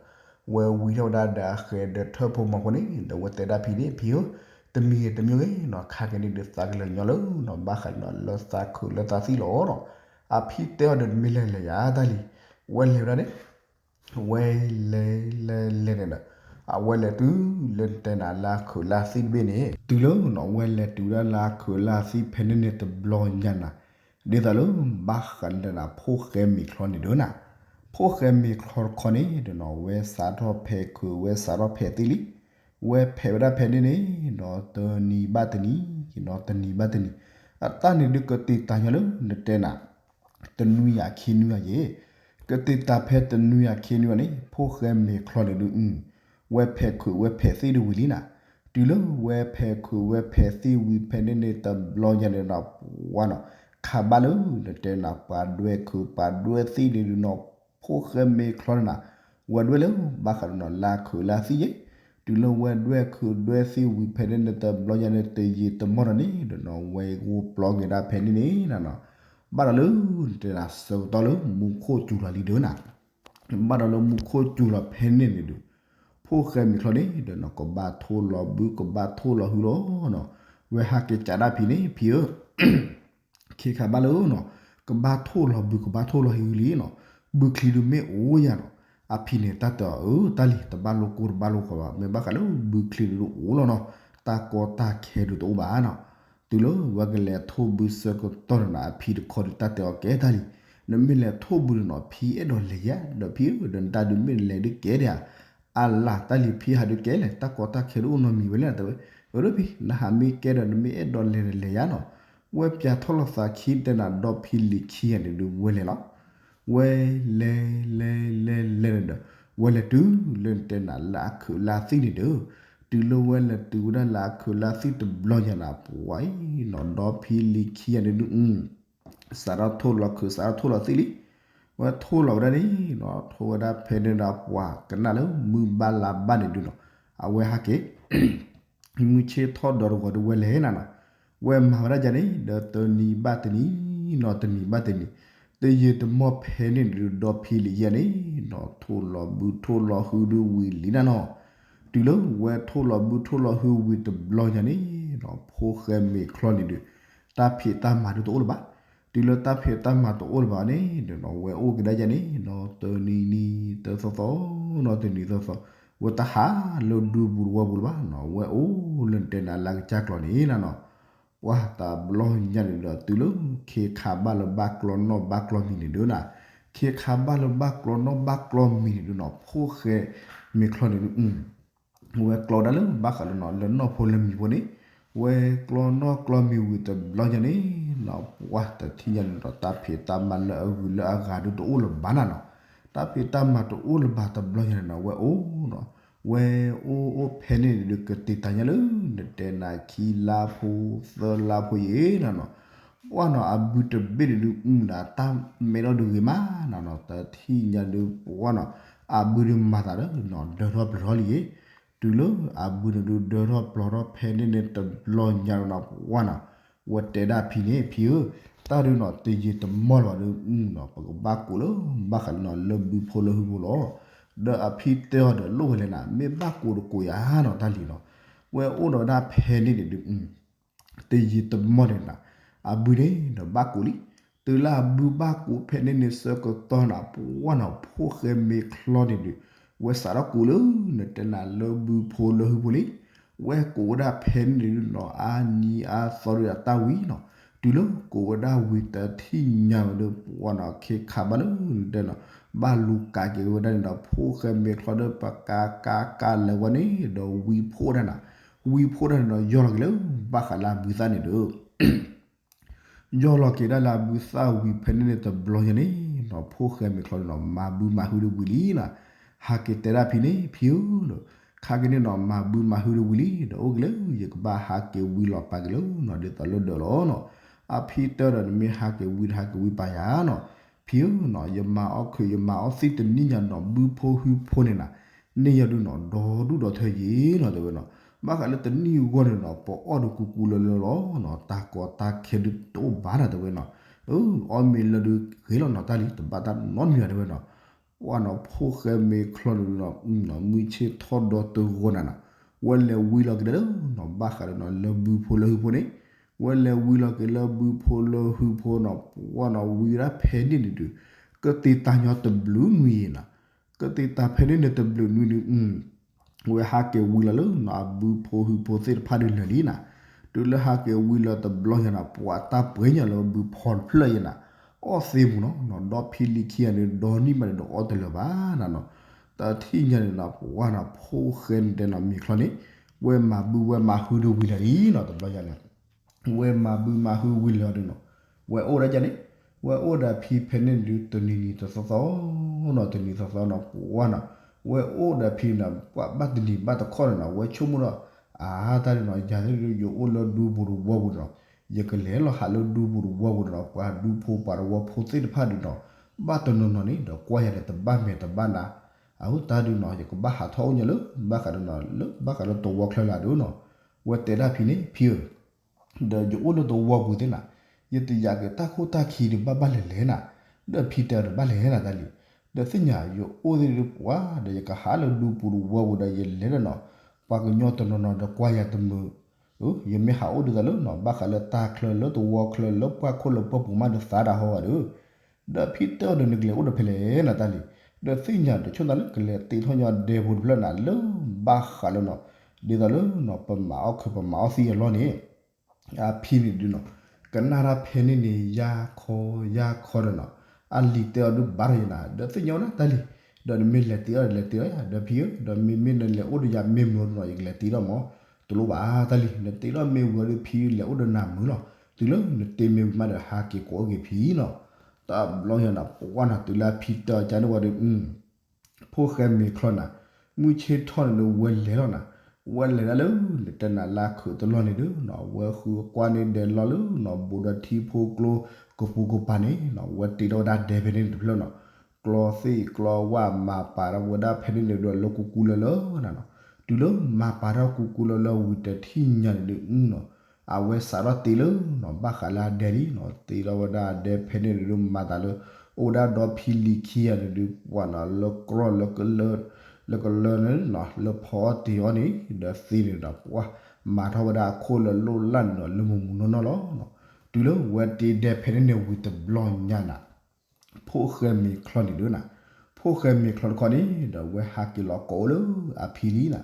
ဝဲဝံထီၣ်ဝဲဒၣ်ဒီးအဃဲဒီးထၢၣ်ဖိမီၤဖိန့ၣ် ဒီးဝဲတဲဒၣ်ဖံန့ၣ် ဖံဧၢ, တမံၤတမံၤဂ့ၤနီၤ ခါက့ၤန့ၣ်ဒုးသးကလဲၤညီလၢနီၤ ဘၣ်ဃးနီၤလၢသးခုးလၢသးသံၣ်လီၤနီၤ, အဖံတဲအီၤဒီးနမ့ၢ်လဲၤလဲၤယၤတၢ်လံၤ, ဝဲလဲၤဝဲဒၣ်န့ၣ် ဝဲလဲၤလဲၤလဲၤန့ၣ်ဒီး, အဝဲလဲၤတုၤလၢနတဲနၤလၢအခုးလၢသံၣ်တဘ့ၣ်န့ၣ် တုၤလၢနီၤ ဝဲလဲၤတုၤဒၣ်လၢအခုးလၢသံၣ်ဖဲန့ၣ်န့ၣ်တဘျီညါနၤ, ဒ်သိးလၢဘၣ်ဃးနတဲနၤဖိၣ်ဃဲမ့ၤချီန့ၣ်ဒီးနၤ, ဖိၣ်ဃဲမ့ၤချီတခီန့ၣ်ဒီးနီၤ ဝဲစးထီၣ်ဖဲးခုးဝဲစးထီၣ်ဖဲးသံၣ်လံ, ဝဲဖဲးဝဲဒၣ်ဖဲန့ၣ်န့ၣ်နီၤ တနံၤဘၣ်တနံၤနီၤ တနံၤဘၣ်တနံၤ, အတၢ်န့ၣ်ဒုးကတ့ၤတၢ်ညီလၢနတဲနၤ တနွံယၤခံနွံယၤယဲၢ်, ကတ့ၤတၢ်ဖဲတနွံယၤခံနွံယၤန့ၣ် ဖိၣ်ဃဲမ့ၤချီန့ၣ်ဒုး, ဝဲဖဲးခုးဝဲဖဲးသံၣ်ဒုးဝံၤလံနၤ, တုၤလၢဝဲဖဲးခုးဝဲဖဲးသံၣ်ဝံၤဖဲန့ၣ်န့ၣ်တဘျီညါန့ၣ်နီၤ ပှၢ်နီၤ, ခးဘၣ်လၢနတဲနၤပှၤဒွဲၣ်ခုးပှၤဒွဲၣ်သံၣ်န့ၣ်ဒုးနီၤ, ဖိၣ်ဃဲမ့ၤချီန့ၣ်နၤ, ဝဲဒွဲၣ်လၢဘၣ်ဃးဒီးနီၤလၢအခုးလၢသံၣ်ယဲၢ်, တုၤလၢဝဲဒွဲၣ်ခုးဒွဲၣ်သံၣ်ဝံၤဖဲန့ၣ်န့ၣ်တဘျီညါန့ၣ် တယံာ်တမီၢ်ဒီးန့ၣ်ဒီးနီၤ ဝဲဂိၢ်ပျီက့ၤဒၣ်ဖဲန့ၣ်န့ၣ်နၤနီၤ, ဘၣ်ဒီးလၢနတဲနၤဆၢကတီၢ်လၢမူခိၣ်စူၤလီၤလံဒုးနၤ, ဘၣ်ဒီးလၢမူခိၣ်စူၤလီၤဖဲန့ၣ်န့ၣ်ဒုး, ဖိၣ်ဃဲမ့ၤချီန့ၣ်ဒီးနီၤ ကဘၣ်ထိၣ်လီၤဘုကဘၣ်ထိၣ်လီၤဟုလီၤနီၤ, ဝဲဟးက့ၤကးဒၣ်ဖံန့ၣ် ဖံဧၢ ခ့ခါဘၣ်လၢနီၤ, ကဘၣ်ထိၣ်လီၤဘုကဘၣ်ထိၣ်လီၤဟုလံနီၤ, ဘုချံဒုးမ့ၢ်အိၣ်ယၤနီၤ, အဖံန့ၣ်တၢ်တဲအီၤ အၢ တၢ်လံၤ တဘၣ်လိၣ်ကိၢ်တဘၣ်လိၣ်ဂီၤဘၣ် မ့ၢ်ဘၣ်ဃးလၢဘုချံဒုးအိၣ်လီၤနီၤ, တၢ်ကီတၢ်ခဲဒုးတအိၣ်ဘၣ်နီၤ, တုၤလၢဝဲကလဲၤထိၣ်ဘုဆၢကတီၢ်န့ၣ်နီၤ အဖံတခီဒုးတၢ်တဲအီၤကဲတၢ်လံၤ, နမ့ၢ်လဲၤထိၣ်ဘုန့ၣ်နီၤ ဖံအဲၣ်ဒိးလဲၤယၤ ဒီးဖံဧၢ ဒီးနတၢ်ဒုးမ့ၢ်လဲၤဒုးကဲဒၣ်ဧါ အလၢ် တၢ်လံၤဖံဟးဒုးကဲလဲၣ် တၢ်ကီတၢ်ခဲဒုးအိၣ်နီတမံၤဝဲလဲၣ် တဲဝဲ, အၢ ဒီးဖံ နဟးမ့ၢ်ကဲဒီး နမ့ၢ်အဲၣ်ဒိးလဲၤဒီးလဲၤယၤနီၤ, ဝဲပၠးထီၣ်လီၤသးခံတဲနၤဒီဖံလံၤခံဂၤန့ၣ်ဒုးဝဲလဲၤလီၤ, ဝဲလဲၤလဲၤလဲၤလဲၤန့ၣ်ဒီး ဝဲလဲၤတုၤလၢနတဲနၤလၢအခုးလၢသံၣ်န့ၣ်ဒီး, တုၤလၢဝဲလဲၤတုၤဝဲဒၣ်လၢအခုးလၢသံၣ်တဘျီညါနၤ ပှၤအံၤနီၤ ဒီဖံလံၤခံဂၤန့ၣ်ဒုး စးထီၣ်ထိၣ်လီၤခုး စးထီၣ်ထိၣ်လီၤသံၣ်လံ, ဝဲထိၣ်လီၤဝဲဒၣ်န့ၣ်နီၤ ထိၣ်ဝဲဒၣ်ဖဲန့ၣ်ဒီးပှၤကနၣ်လၢမုၢ်ဘၣ်လါဘၣ်န့ၣ်ဒုးနီၤ, အဝဲဟဲက့ၤ မုၢ်ဆ့ၣ်ထီၣ်ဒီးတဂီၤဒုးဝဲလဲၤနၤနီၤ, ဝဲမၤဝဲဒၣ်ယၤန့ၣ် ဒီးတနံၤဘၣ်တနံၤနီၤ တနံၤဘၣ်တနံၤ, တယံာ်တမီၢ်ဖဲန့ၣ်ဒုး ဒီဖံလံၤယဲၢ်န့ၣ်နီၤ ထိၣ်လီၤဘုထိၣ်လီၤဟုဒုးဝံၤလံနၤနီၤ, တုၤလၢဝဲထိၣ်လီၤဘုထိၣ်လီၤဟုဝံၤတဘျီညါန့ၣ်နီၤ ဖိၣ်ဃဲမ့ၤချီန့ၣ်ဒုး တၢ်ဖံးတၢ်မၤဒုးတအိၣ်လၢၤဘၣ်, တုၤလၢတၢ်ဖံးတၢ်မၤတအိၣ်လၢၤဘၣ်န့ၣ်နီၤ ဝဲအိၣ်က့ၤဒၣ်ယဲၢ်န့ၣ်နီၤ တနံၤနံၤတသီသီနီၤ တနံၤသီသီ, ဝဲတဟးလၢဒူပူၤတဝီပူၤလၢၤဘၣ်နီၤ ဝဲအိၣ်လၢနတဲနၤလၢကစၢ်ကျီၤန့ၣ်နၤနီၤ, ပှၢ်တဘျီညါန့ၣ်ဒီး တုၤလၢခ့ခါဘၣ်လၢဘၣ်ကျီၢ်နီၣ်ဘၣ်ကျီၢ်မံၤန့ၣ်ဒုးနီၤ, ခ့ခါဘၣ်လၢဘၣ်ကျီၢ်နီၣ်ဘၣ်ကျီၢ်မံၤန့ၣ်ဒုးနီၤ ဖိၣ်ဃဲမ့ၤချီန့ၣ်ဒုး ဝဲကျီဒၣ်လၢဘၣ်ဃးလၢနီၤ လၢနီၣ်ဖိလၢမံၤဖိန့ၣ်, ဝဲကျီနီၣ်ကျီမံၤဝံၤတဘျီညါန့ၣ်နီၤ ပှၢ်တထံၣ်ညါန့ၣ်ဒီး တၢ်ဖံးတၢ်မၤလၢအဂုၤလၢအဂၤဒုးတအိၣ်လၢၤဘၣ်နၤနီၤ, တၢ်ဖံးတၢ်မၤတအိၣ်လၢၤဘၣ်တဘျီညါန့ၣ်နီၤ ဝဲအိၣ်နီၤ, ဝဲအိၣ်အိၣ်ဖဲန့ၣ်ဒုး ကတ့ၤတၢ်ညါလၢ နတဲနၤခံလါဖိ သၢလါဖိယံၤနၤနီၤ ပှၢ်နီၤ အဘုတဘ့ၣ်န့ၣ်ဒုး အူဒၣ်တၢ်မဲထီၣ်ဒုးဂ့ၤမးနၤနီၤ တထံၣ်ညါဒုး ပှၢ်နီၤ အဘုဒုးမၤသးဒီးနီၤ ဒၢထီၣ်ပျီထီၣ်လံယံၤ, တုၤလၢအဘုန့ၣ်ဒုး ဒၢထီၣ်ပျီထီၣ်ဖဲန့ၣ်န့ၣ်တဘျီညါနီၤ ပှၢ်နီၤ ဝဲတဲဒၣ်ဖံန့ၣ် ဖံဧၢ, တၢ်ဒုးနီၤ တယံာ်တမီၢ်လၢၤဘၣ်ဒုး နီၤ ပကဘၣ်ကိးလၢ ဘၣ်ဃးလၢနီၤ လၢဘုဖိလၢဟုဖိလီၤ, ဒီးအဖံတဲအီၤဒီး လိၣ်ဝဲလဲၣ်နၤ မ့ၢ်ဘၣ်ကိးတကိးယၤနီၤ တၢ်လံၤနီၤ, ဝဲအိၣ်ဒီးဝဲဒၣ်ဖဲန့ၣ်န့ၣ်ဒုး တယံာ်တမီၢ်န့ၣ်နၤ, အဘုန့ၣ်ဒီးဘၣ်ကိးလံ, တုၤလၢအဘုဘၣ်ကိးဖဲန့ၣ်န့ၣ်ဆၢကတီၢ်နၤ ပှၢ်နီၤ ဖိၣ်ဃဲမ့ၤချီန့ၣ်ဒုး ဝဲစးထီၣ်ကိးလၢ နတဲနၤလၢဘုဖိလၢဟုဖိလံ, ဝဲကိးဝဲဒၣ်ဖဲန့ၣ်ဒုးနီၤ အါနံၤအါသီဒုးအတၢ်ဝံၤနီၤ, တုၤလၢကိးဝဲဒၣ်ဝံၤတထံၣ်ညါဝဲဒုး ပှၢ်နီၤ ခ့ခါဘၣ်လၢ နတဲနီၤ ဘၣ်လူၤကးက့ၤဝဲဒၣ်န့ၣ်ဒီး ဖိၣ်ဃဲမ့ၤချီဒီး ပကးကးကးလဲၤဝဲန့ၣ်ဒီး ဝံဖိဒၣ်နၤ, ဝံဖိဒၣ်န့ၣ်ဒီး ယီၢ်လီၤက့ၤလၢ ဘၣ်ဃးလၢအဘုသၣ်န့ၣ်ဒီး ယီၢ်လီၤက့ၤဒၣ်လၢအဘုသၣ်ဝံၤဖဲန့ၣ်န့ၣ်တဘျီညါန့ၣ်နီၤ ဖိၣ်ဃဲမ့ၤချီန့ၣ်နီၤ မၤဘုမၤဟုဒုးဝံၤလံနၤ, ဟးက့ၤတဲဒၣ်ဖံန့ၣ် ဖံဧၢ, ခါက့ၤန့ၣ်နီၤ မၤဘုမၤဟုဒုးဝံၤလံ ဒီးအိၣ်က့ၤလၢ ယကဘၣ်ဟးက့ၤဝံၤလီၤပာ်က့ၤလၢနီၤ ဒ်သိးလၢဒၢးလီၤနီၤ, အဖံတဲဒီး နမ့ၢ်ဟးက့ၤဝံၤဒီး ဟးက့ၤဝံၤပာ်ယၤနီၤ, ဖံဧၢနီၤ ယမၤအီၣ်ခုး ယမၤအီၣ်သံၣ်တနံၣ်ညါနီၤ ဘုဖိဟုဖိန့ၣ်နၤ န့ၢ်ယၤဒုးနီၤ ဒီဒူၣ်ဒီထၢယံၤနီၤ တဲဝဲနီၤ, ဘၣ်ဃးလၢတနံၣ်အဂီၢ်န့ၣ်နီၤ ပအီၣ်ဒုးကူကူလၢလၢလီၤနီၤ တၢ်ကီတၢ်ခဲဒုးတအိၣ်ဘၣ်နၤ တဲဝဲနီၤ, အီၣ်မ့ၤလၢဒုးဂ့ၤလီၤနီၤ တၢ်လံၤ တဘၣ်တၢ်နီတမံၤဘၣ် တဲဝဲနီၤ, ပှၢ်နီၤ ဖိၣ်ဃဲမ့ၤချီန့ၣ်နီၤ မုၢ်ဆ့ၣ်ထီၣ်ဒီတဂီၤနၤနီၤ, ဝဲလဲၤဝံၤလီၤက့ၤလၢနီၤ ဘၣ်ဃးဒီးနီၤ လၢဘုဖိလၢဟုဖိန့ၣ်, ဝဲလဲၤဝံၤလီၤက့ၤလၢဘုဖိလၢဟုဖိနီၤ ပှၢ်နီၤဝံၤဒၣ်ဖဲန့ၣ်န့ၣ်ဒုး ကတ့ၤတၢ်ညီတဘျုးနွံယံၤနၤ, ကတ့ၤတၢ်ဖဲန့ၣ်န့ၣ်တဘျုးနွံဒုး ဝဲဟးက့ၤဝံၤလီၤလၢနီၤ အဘုဖိဟုဖိသ့ၣ်တဖၣ်ဒုးလၢာ်လံနၤ, တုၤလၢဟးက့ၤဝံၤလီၤတဘျီညါနၤ ပှၤတၢ်ပှဲၤညါလၢဘုဖီတဖျၢၣ်ယံၤနၤ, အီၣ်သ့မူနီၤ ဒီဖံလံၤခံဂၤန့ၣ် ဒီနံၣ်မးန့ၣ်ဒီးအီၣ်တလၢာ်ဘၣ်နၤနီၤ, တထံၣ်ညါန့ၣ်နီၤ ပှၢ်နီၤ ဖိၣ်ဃဲန့ၣ်တဲနီၤ မ့ၤချီန့ၣ် ဝဲမၤဘုဝဲမၤဟုဒုးဝံၤလၢာ်လံနီၤ တဘျီညါန့ၣ် ဝဲမၤဘုမၤဟုဝံၤလၢာ်ဒုးနီၤ, ဝဲအိၣ်ဒၣ်ယၤန့ၣ်, ဝဲအိၣ်ဒီးဖံဖဲန့ၣ်ဒုး တနံၤနံၤတသီသီနီၤ တနံၤသီသီနီၤ ပှၢ်နီၤ, ဝဲအိၣ်ဒီးဖံန့ၣ် ပှၤဘၣ်တနံၤဘၣ်တခီန့ၣ်နီၤ ဝဲဆိကမိၣ်ဒီး အါ တၢ်ဒုးနီၤ ယၤဒုး ယအိၣ်လၢဒူပူၤတဝီပူၤန့ၣ်နီၤ, ယကလဲၤလီၤဟးလၢဒူပူၤတဝီပူၤန့ၣ်နီၤ ပှၤဒူဖိပှၤတဝီဖိသ့ၣ်တဖၣ်ဒုးနီၤ, ဘၣ်တနီၤနီၤန့ၣ်ဒီးကွၢ်ယၤဒီးတဘၣ်မဲာ်တဘၣ်နါ, အဝဲတၢ်ဒုးနီၤ ယကဘၣ်ဟးထီၣ်အိၣ်ညါလၢ ဘၣ်ဃးဒီးနီၤ လၢဘၣ်ဃးလၢတဝီချၢလၢဒုးနီၤ, ဝဲတဲဒၣ်ဖံန့ၣ် ဖံဧၢ ဒီးယအိၣ်လၢတဝီပူၤသ့ၣ်နၤ, ယတယာ်က့ၤတၢ်ခိၣ်တၢ်ခံဒုးဘၣ်ဘၣ်လဲၤလဲၤနၤ, ဒီးဖံတဲအီၤဒီးဘၣ်လဲၤနၤတၢ်လံၤ, ဒီးသ့ၣ်ညါယအိၣ်သ့ၣ်ဒုးပှၢ် ဒီးယကဟးလၢဒူပူၤတဝီပူၤဒီးယလဲၤဒီးနီၤ, ပှၤကညီတနီၤနီၤဒီးကွၢ်ယၤတမုာ်, ယမ့ၢ်ဟးအိၣ်ဒ်သိးလၢနီၤ ဘၣ်ဃးလၢတၢ်ချၢလၢတဝီချၢလၢပှၢ်ခိၣ်လၢပှၢ်ပူၤမးဒီးသးဒၣ်ဟီဂီၤဒီး ဒီးဖံတဲအီၤဒီးနကလဲၤအိၣ်ဒီးဖဲလဲၣ်နၤတၢ်လံၤ, ဒီးသ့ၣ်ညါဒီးဆိၣ်သးလၢကလဲၤတ့ထီၣ်ညီဒဲဖိတဖျၢၣ်နၤလၢ ဘၣ်ဃးလၢနီၤ, ဒ်သိးလၢနီၤ ပမၤအီၣ်ခုးပမၤအီၣ်သံအလီၢ်န့ၣ်, အဖံန့ၣ်ဒုးနီၤ, ကနၣ်တၢ်ဖဲန့ၣ်န့ၣ် ယါခီယါခီဒီးနီၤ, အလံၤတဲအီၤဒုးဘၣ်ထီၣ်ယနၤ, ဒီးသ့ၣ်ညါဝဲဒၣ်တၢ်လံၤ, ဒီးနမ့ၢ်လဲၤတ့ထီၣ်ဒီးလဲၤတ့ထီၣ်ယၤ, ဒီးဖံဧၢ, ဒီးမ့မ့ၢ်နလဲၤအိၣ်ဒီးယၤမ့ၢ်မုာ်နီၤ ယကလဲၤတ့ထီၣ်မး, တလိၣ်ဘၣ်တၢ်လံၤ, နတ့ထီၣ်မ့ၢ်ဝံၤဒီးဖံ လဲၤအိၣ်ဒီးနၤမုာ်လီၤ, တုၤလၢနတ့မ့ၢ်ဝံၤမးဒီးဟးက့ၤကိးအိၣ်က့ၤဖံနီၤ, တဘျီညါနၤ ပှၢ်နၤ တုၤလၢအဖံတဲအီၤကန့ၣ်ဝံၤဒီး ဖိၣ်ဃဲမ့ၤချီနၤ, မုၢ်ဆ့ၣ်ထီၣ်န့ၣ်ဒီးဝဲလဲၤလီၤနၤ, ဝဲလဲၤဒၣ်လၢ နတဲနၤလၢခုးတလီၢ်န့ၣ်ဒီးနီၤ ဝဲဃုကွၢ်န့ၢ်ဒဲးလီၢ်လၢနီၤ ဘူးဒီးထံဖိကျိကပူၤကပၤန့ၣ်နီၤ ဝဲတ့ထီၣ်ဝဲဒၣ်ဒဲဖဲန့ၣ်တဖျၢၣ်နီၤ, ကျီသ့ၣ်ကျီဝၣ်မၤပာ်ထီၣ်ဝဲဒၣ်ဖဲန့ၣ်န့ၣ်ဒီးလၢကူကူလၢလၢနၤနီၤ, တုၤလၢမၤပာ်ထီၣ်ကူကူလၢလၢဝံၤတထံၣ်ညါန့ၣ်ဒီးနီၤ အဝဲစးထီၣ်တ့လၢနီၤ ဘၣ်ဃးလၢအဒဲလံနီၤ တ့ထီၣ်ဝဲဒၣ်အဒဲဖဲန့ၣ်န့ၣ်ဒီးမၤသးလၢ အိၣ်ဝဲဒၣ်ဒီဖံလံၤခံဂၤန့ၣ်ဒီး ပှၢ်နီၤ လၢကြီၢ်လၢကလၢ လၢကလၢန့ၣ်နီၤ လၢဖီအီၣ်တ့ၤအီၣ်န့ၣ် ဒီးသ့န့ၣ်ဒီး ပှၢ်မၤထီၣ်ဝဲဒၣ်အခိၣ်လၢလိၣ်လၢ်န့ၣ်နီၤ လၢမုၢ်မုၢ်နီၢ်နီၢ်လီၤနီၤ, တုၤလၢဝဲတ့ဒဲဖဲန့ၣ်န့ၣ်ဝံၤတဘျီညါနၤ ဖိၣ်ဃဲမ့ၤချီန့ၣ်ဒီးနၤ, ဖိၣ်ဃဲမ့ၤချီတခီန့ၣ် ဒီးဝဲဟးက့ၤလီၤကိးအိၣ်လၢအဖံလံနၤ,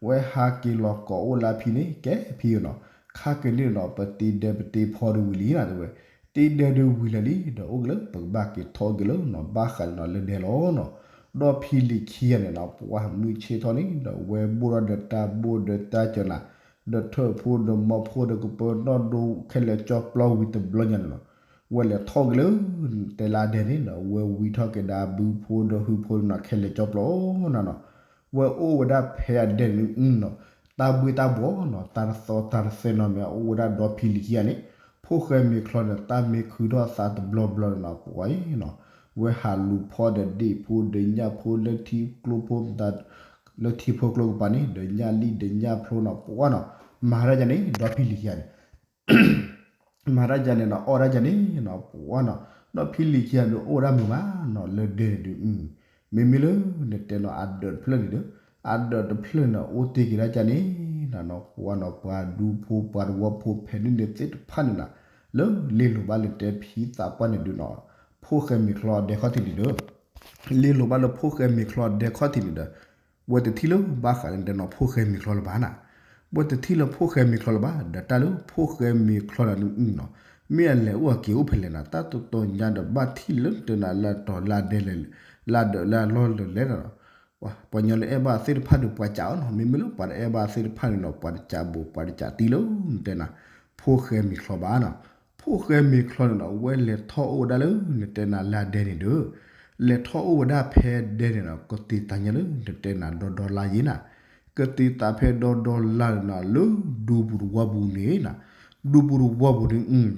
ဝဲဟးက့ၤလီၤကိးအိၣ်လၢအဖံန့ၣ် ကဲဖံဧၢနီၤ, ခါက့ၤန့ၣ်နီၤ ပတ့ဒဲပတ့ဖီဒုးဝံၤလံနီၤ တဲဝဲ, တ့ဒဲဒုးဝံၤလၢာ်လံ ဒီးအိၣ်က့ၤလၢပကဘၣ်က့ၤထီၣ်က့ၤလၢနီၤ ဘၣ်ဃးလၢနီၤလၢဒဲလီၤနီၤ. ဒီးဖံလံၤခံဂၤန့ၣ်နီၤ ပှၤမုၢ်ဆ့ၣ်ထီၣ်န့ၣ် ဒီးဝဲဘိၣ်ထီၣ်ဒီးတၢ်ဘိၣ်ဒီးတၢ်ကၠီၤနၤ ဒီးထၢၣ်ဖိဒီးမီဖိဒီးကပၢနီၣ်ဒိခဲလၢာ်ကၠီပျီဝံၤတဘျီညါန့ၣ်နီၤ ဝဲလဲၤထီၣ်က့ၤလၢ တဲလၢအဒဲန့ၣ်ဒီး ဝဲဝံထီၣ်က့ၤဒီးဘုဖိဒီးဟုဖိနီၤ ခဲလၢာ်ကၠီပျီနၤနီၤ. ဝဲအိၣ်ဝဲဒၣ်ဖဲအဒဲန့ၣ်နီၤ တၢ်ဘှ့ၣ်တၢ်ဘှီနီၤ တၢ်တသီတၢ်တသဲနီၤ မ့ၢ်အိၣ်ဝဲဒၣ်ဒီဖံလံၤခံဂၤန့ၣ် ဖိၣ်ဃဲမ့ၤချီန့ၣ် တၢ်မ့ၢ်ခုထီၣ်သးတဘျီဘျီန့ၣ်နီၤ ပှၤအံၤနီၤ ဝဲဟးလူၤဖီဒီးဒ့ၣ်ဖိဒီးညၣ်ဖိလၢထံကျိဖိ လၢထံဖိကျိကပၤန့ၣ် ဒီးညၣ်လံၣ်ဒီးညၣ်ဖျိနီၤ ပှၤနီၤ မၤတၢ်ယါန့ၣ် ဒီဖံလံၤခံဂၤန့ၣ် မၤတၢ်ယါန့ၣ်နီၤ အီၣ်တၢ်ယါန့ၣ်နီၤ ပှၤနီၤ ဒီဖံလံၤခံဂၤန့ၣ် အိၣ်ဝဲဒၣ်မုာ်မးနီၤ လၢဒဲန့ၣ်ဒုး မ့မ့ၢ်လၢနတဲနီၤ အဒၢးတဖျၢၣ်န့ၣ်ဒီး အဒၢးတဖျၢၣ်န့ၣ် အိၣ်တ့ၢ်က့ၤဒၣ်ယါန့ၣ်နီၤ ပှၤနီၤ ပှၤဒူဖိပှၤတဝီဖိဖဲန့ၣ်န့ၣ်သ့ၣ်တဖၣ်န့ၣ်နီၤ လၢလ့လိာ်ဘၣ်လၢတဲဖံသးပှၢ်န့ၣ်ဒုးနီၤ ဖိၣ်ဃဲမ့ၤချီဒဲခီၣ်ထံးန့ၣ်ဒီး လ့လိာ်ဘၣ်လၢဖိၣ်ဃဲမ့ၤချီဒဲခီၣ်ထံးန့ၣ်ဒီး ဝဲတထံၣ်လၢဘၣ်ဃးလၢတဲနီၤ ဖိၣ်ဃဲမ့ၤချီလၢၤဘၣ်နီၤ ဝဲတထံၣ်လၢဖိၣ်ဃဲမ့ၤချီလၢၤဘၣ် ဒီးတၢ်လၢဖိၣ်ဃဲမ့ၤချီန့ၣ်နီၤ မ့ၢ်အလဲၤအိၣ်အက့ၤအိၣ်ဖဲလဲၣ်နီၤ တၢ်တတီၤညါဒီးဘၣ်ထံၣ်လၢတဲနီၤ လၢတီၤလၢဒဲလဲၣ် လၢဒၢးလၢအလီၢ်လၢလဲၣ်နီၤ ပှၤကညီလၢအဲၣ်ဘၣ်သ့ၣ်တဖၣ်ဒီးပှၤကးအီၤနီၤ မ့မ့ၢ်လၢပှၤတအဲၣ်ဘၣ်သ့ၣ်တဖၣ်န့ၣ်နီၤ ပှၤတကးဘိးပှၤတကးတံၢ်လၢနတဲနီၤ ဖိၣ်ဃဲမ့ၤချီဘၣ်နီၤ ဖိၣ်ဃဲမ့ၤချီန့ၣ်နီၤ ဝဲလဲၤထီၣ်အိၣ်ဝဲဒၣ်လၢနတဲနီၤလၢအဒဲန့ၣ်ဒီး လဲၤထီၣ်အိၣ်ဝဲဒၣ်ဖဲဒဲန့ၣ်နီၤ ကတ့ၤသးညါလၢနတဲနီၤဒီဒီလါယ့ၤနီၤ ကတ့ၤသးဖဲဒီဒီလါန့ၣ်နီၤ လၢဒူပူၤတဝီပူၤန့ၣ်နီၤ ဒူပူၤတဝီပူၤန့ၣ် အိၣ်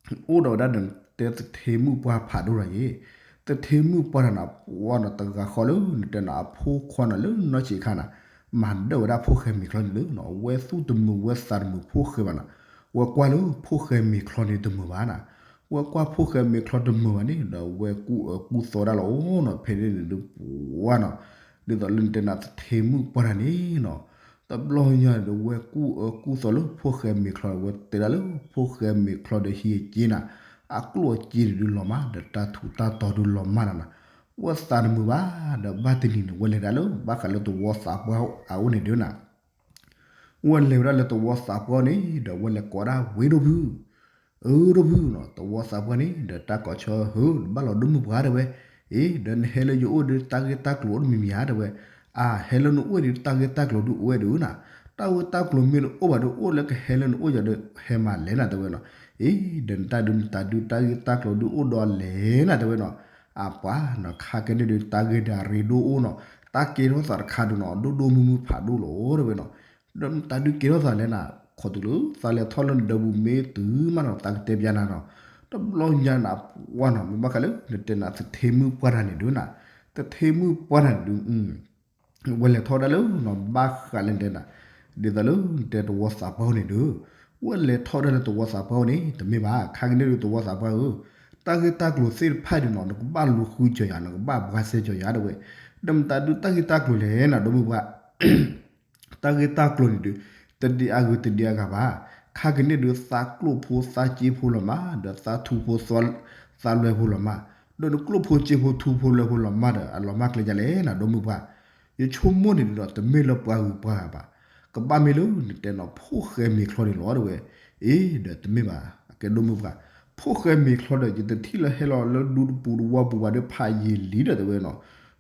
ဒီးဝဲဒၣ်ဒီး တဲသထ့မုၣ်ပှၢ်ဖးဒိၣ်တဂၤယ့ၤ သထ့မုၣ်ပှၢ်တဂၤနီၤ ပှၤနီၤ တဂၤဃီလၢနတဲနီၤ အဖိခွါနီၤ လၢနီၢ်ဆံးခါနီၤ မၤဒၢၣ်ဝဲဒၣ်ဖိၣ်ဃဲမ့ၤချီန့ၣ်လၢနီၤ ဝဲသူၣ်တမုာ်ဝဲသးတမုာ်ဖိၣ်ဃဲဘၣ်နီၤ ဝဲကွၢ်လၢဖိၣ်ဃဲမ့ၤချီန့ၣ်တမုာ်ဘၣ်နီၤ ဝဲကွၢ်ဖိၣ်ဃဲမ့ၤချီတမုာ်ဘၣ်န့ၣ် ဒီးဝဲကူၣ်အၢကူၣ်သီဒၣ်လီၤနီၤ ဖဲန့ၣ်န့ၣ်ဒုးပှၤနီၤ ဒ်သိးလၢနတဲနီၤ သထ့မုၣ်ပှၢ်တဂၤန့ၣ်နီၤ တဘျီညါန့ၣ်ဒီး ဝဲကူၣ်အၢကူၣ်သီလၢဖိၣ်ဃဲမ့ၤချီ ဝဲတဲဒၣ်လၢဖိၣ်ဃဲမ့ၤချီဒီးဟံၣ်အက့နီၤ အကျိၣ်အစ့န့ၣ်ဒုးလီၤမၢ် ဒီးတၢ်ထူးတၢ်တီၤဒုးလီၤမၢ်နီၤနီၤ ဝဲသးတမုာ်ဘၣ် ဒီးဘၣ်တနံၤန့ၣ် ဝဲလဲၤဒၣ်လၢဘၣ်ဃးလၢသဝီသးပှၢ်အအိၣ်န့ၣ်ဒုးနီၤ ဝဲလဲၤဝဲဒၣ်လၢသဝီသးပှၢ်န့ၣ် ဒီးဝဲလဲၤကိးဒၣ်ဝ့ၢ်ဒိၣ်ဖု အၢ ဒိၣ်ဖုနီၤ သဝီသးပှၢ်န့ၣ် ဒီးတၢ်ကိးဆၢဟၢ ဘၣ်လီၤဒိၣ်မုၢ်ပှၢ်တဲဝဲ, အ့ ဒီးနဟဲလၢယအိၣ်ဒီးတၢ်ဂ့ၢ်တၢ်ကျိၤအိၣ်တမံၤမံၤဧါတဲဝဲ, အၢ ဟဲလၢနအိၣ်ဒီးတၢ်ဂ့ၢ်တၢ်ကျိၤဒုးအိၣ်ဝဲဒုးနီၤ, တၢ်ဂ့ၢ်တၢ်ကျိၤမ့ၢ်တအိၣ်ဘၣ်ဒီးအိၣ်လၢကဟဲလၢနအိၣ်ယၤဒီးဟဲမၤလဲၣ်နီၤတဲဝဲနီၤ, အ့ ဒီးနတၢ်ဒုးနတၢ်ဒုးတၢ်ဂ့ၢ်တၢ်ကျိၤဒုးအိၣ်ဒီးလဲၣ်နီၤတဲဝဲနီၤ, အပှၤနီၤ ခါကဲန့ၣ်ဒီးတၢ်ဂ့ၢ်ဒၣ်ရ့ဒိၣ်အိၣ်နီၤ, တၢ်ကဲထီၣ်သးတခါဒုးနီၤ ဒိၣ်ဒိၣ်မုၢ်မုၢ်ဖးဒိၣ်လီၤတဲဝဲနီၤ, ဒီးနတၢ်ဒုးကဲထီၣ်သးလဲၣ်နီၤ ခီတုၤလၢသးလဲၤထီၣ်လၢနဒၢးပူၤမ့ၢ်တုၤမးနီၤ သးကတဲပျးနၤနီၤ, တဘျီညါနၤပှၤနီၤ မ့ၢ်ဘၣ်ဃးလၢနတဲနၤသထ့မုၣ်ပှၢ်တၢ်န့ၣ်ဒုးနီၤ, သထ့မုၣ်ပှၢ်တၢ်န့ၣ်ဒုး ဝဲလဲၤထီၣ်ဒၣ်လၢနီၤ ဘၣ်ဃးလၢနတဲနၤ, ဒ်သိးလၢနတဲသဝီသးပှၢ်န့ၣ်ဒုး, ဝဲလဲၤထီၣ်ဒၣ်လၢသဝီသးပှၢ်န့ၣ် တမ့ၢ်ဘၣ် ခါကန့ၣ်ဒုးသဝီသးပှၢ်ဧၢ, တၢ်ဂ့ၢ်တၢ်ကျိၤသ့ၣ်တဖၣ်ဒုးနီၤ နကဘၣ်လူၤဃုကၠီၤယၤ နကဘၣ်ဘှါစဲကၠီၤယၤတဲဝဲ, ဒီးမတၤဒုးတၢ်ဂ့ၢ်တၢ်ကျိၤလဲၣ်နီၤ ဒီမုၢ်ပှၢ် တၢ်ဂ့ၢ်တၢ်ကျိၤန့ၣ်ဒုး တဒ်အဂ့ၤတဒ်အဂၤဘၣ်, ခါကန့ၣ်ဒုးသးကျိၣ်ဖိသးစ့ဖိလီၤမၢ် ဒီးသးထူဖိသးလွဲဖိလီၤမၢ်, ဒီးနကျိၣ်ဖိစ့ဖိထူဖိလွဲဖိလီၤမၢ်ဒီး အလီၤမၢ်ကျဲဒ်လဲၣ်နီၤ ဒီမုၢ်ပှၢ်, ယဆိကမိၣ်န့ၣ်ဒုးဒီး တမ့ၢ်လၢပှၤဂုၤပှၤဂၤဘၣ်, ကဘၣ်မ့ၢ်လၢနတဲနီၤ ဖိၣ်ဃဲမ့ၤချီန့ၣ်လီၤတဲဝဲ, အ့ ဒီးတမ့ၢ်ဘၣ် အကဲဒီမုၢ်ပှၢ်, ဖိၣ်ဃဲမ့ၤချီဒီး ယတထံၣ်လၢဟဲလီၤလၢဒူတပူၤတဝီပူၤဘၣ်ဒီးဖးယံာ်လံဒီးတဲဝဲနီၤ,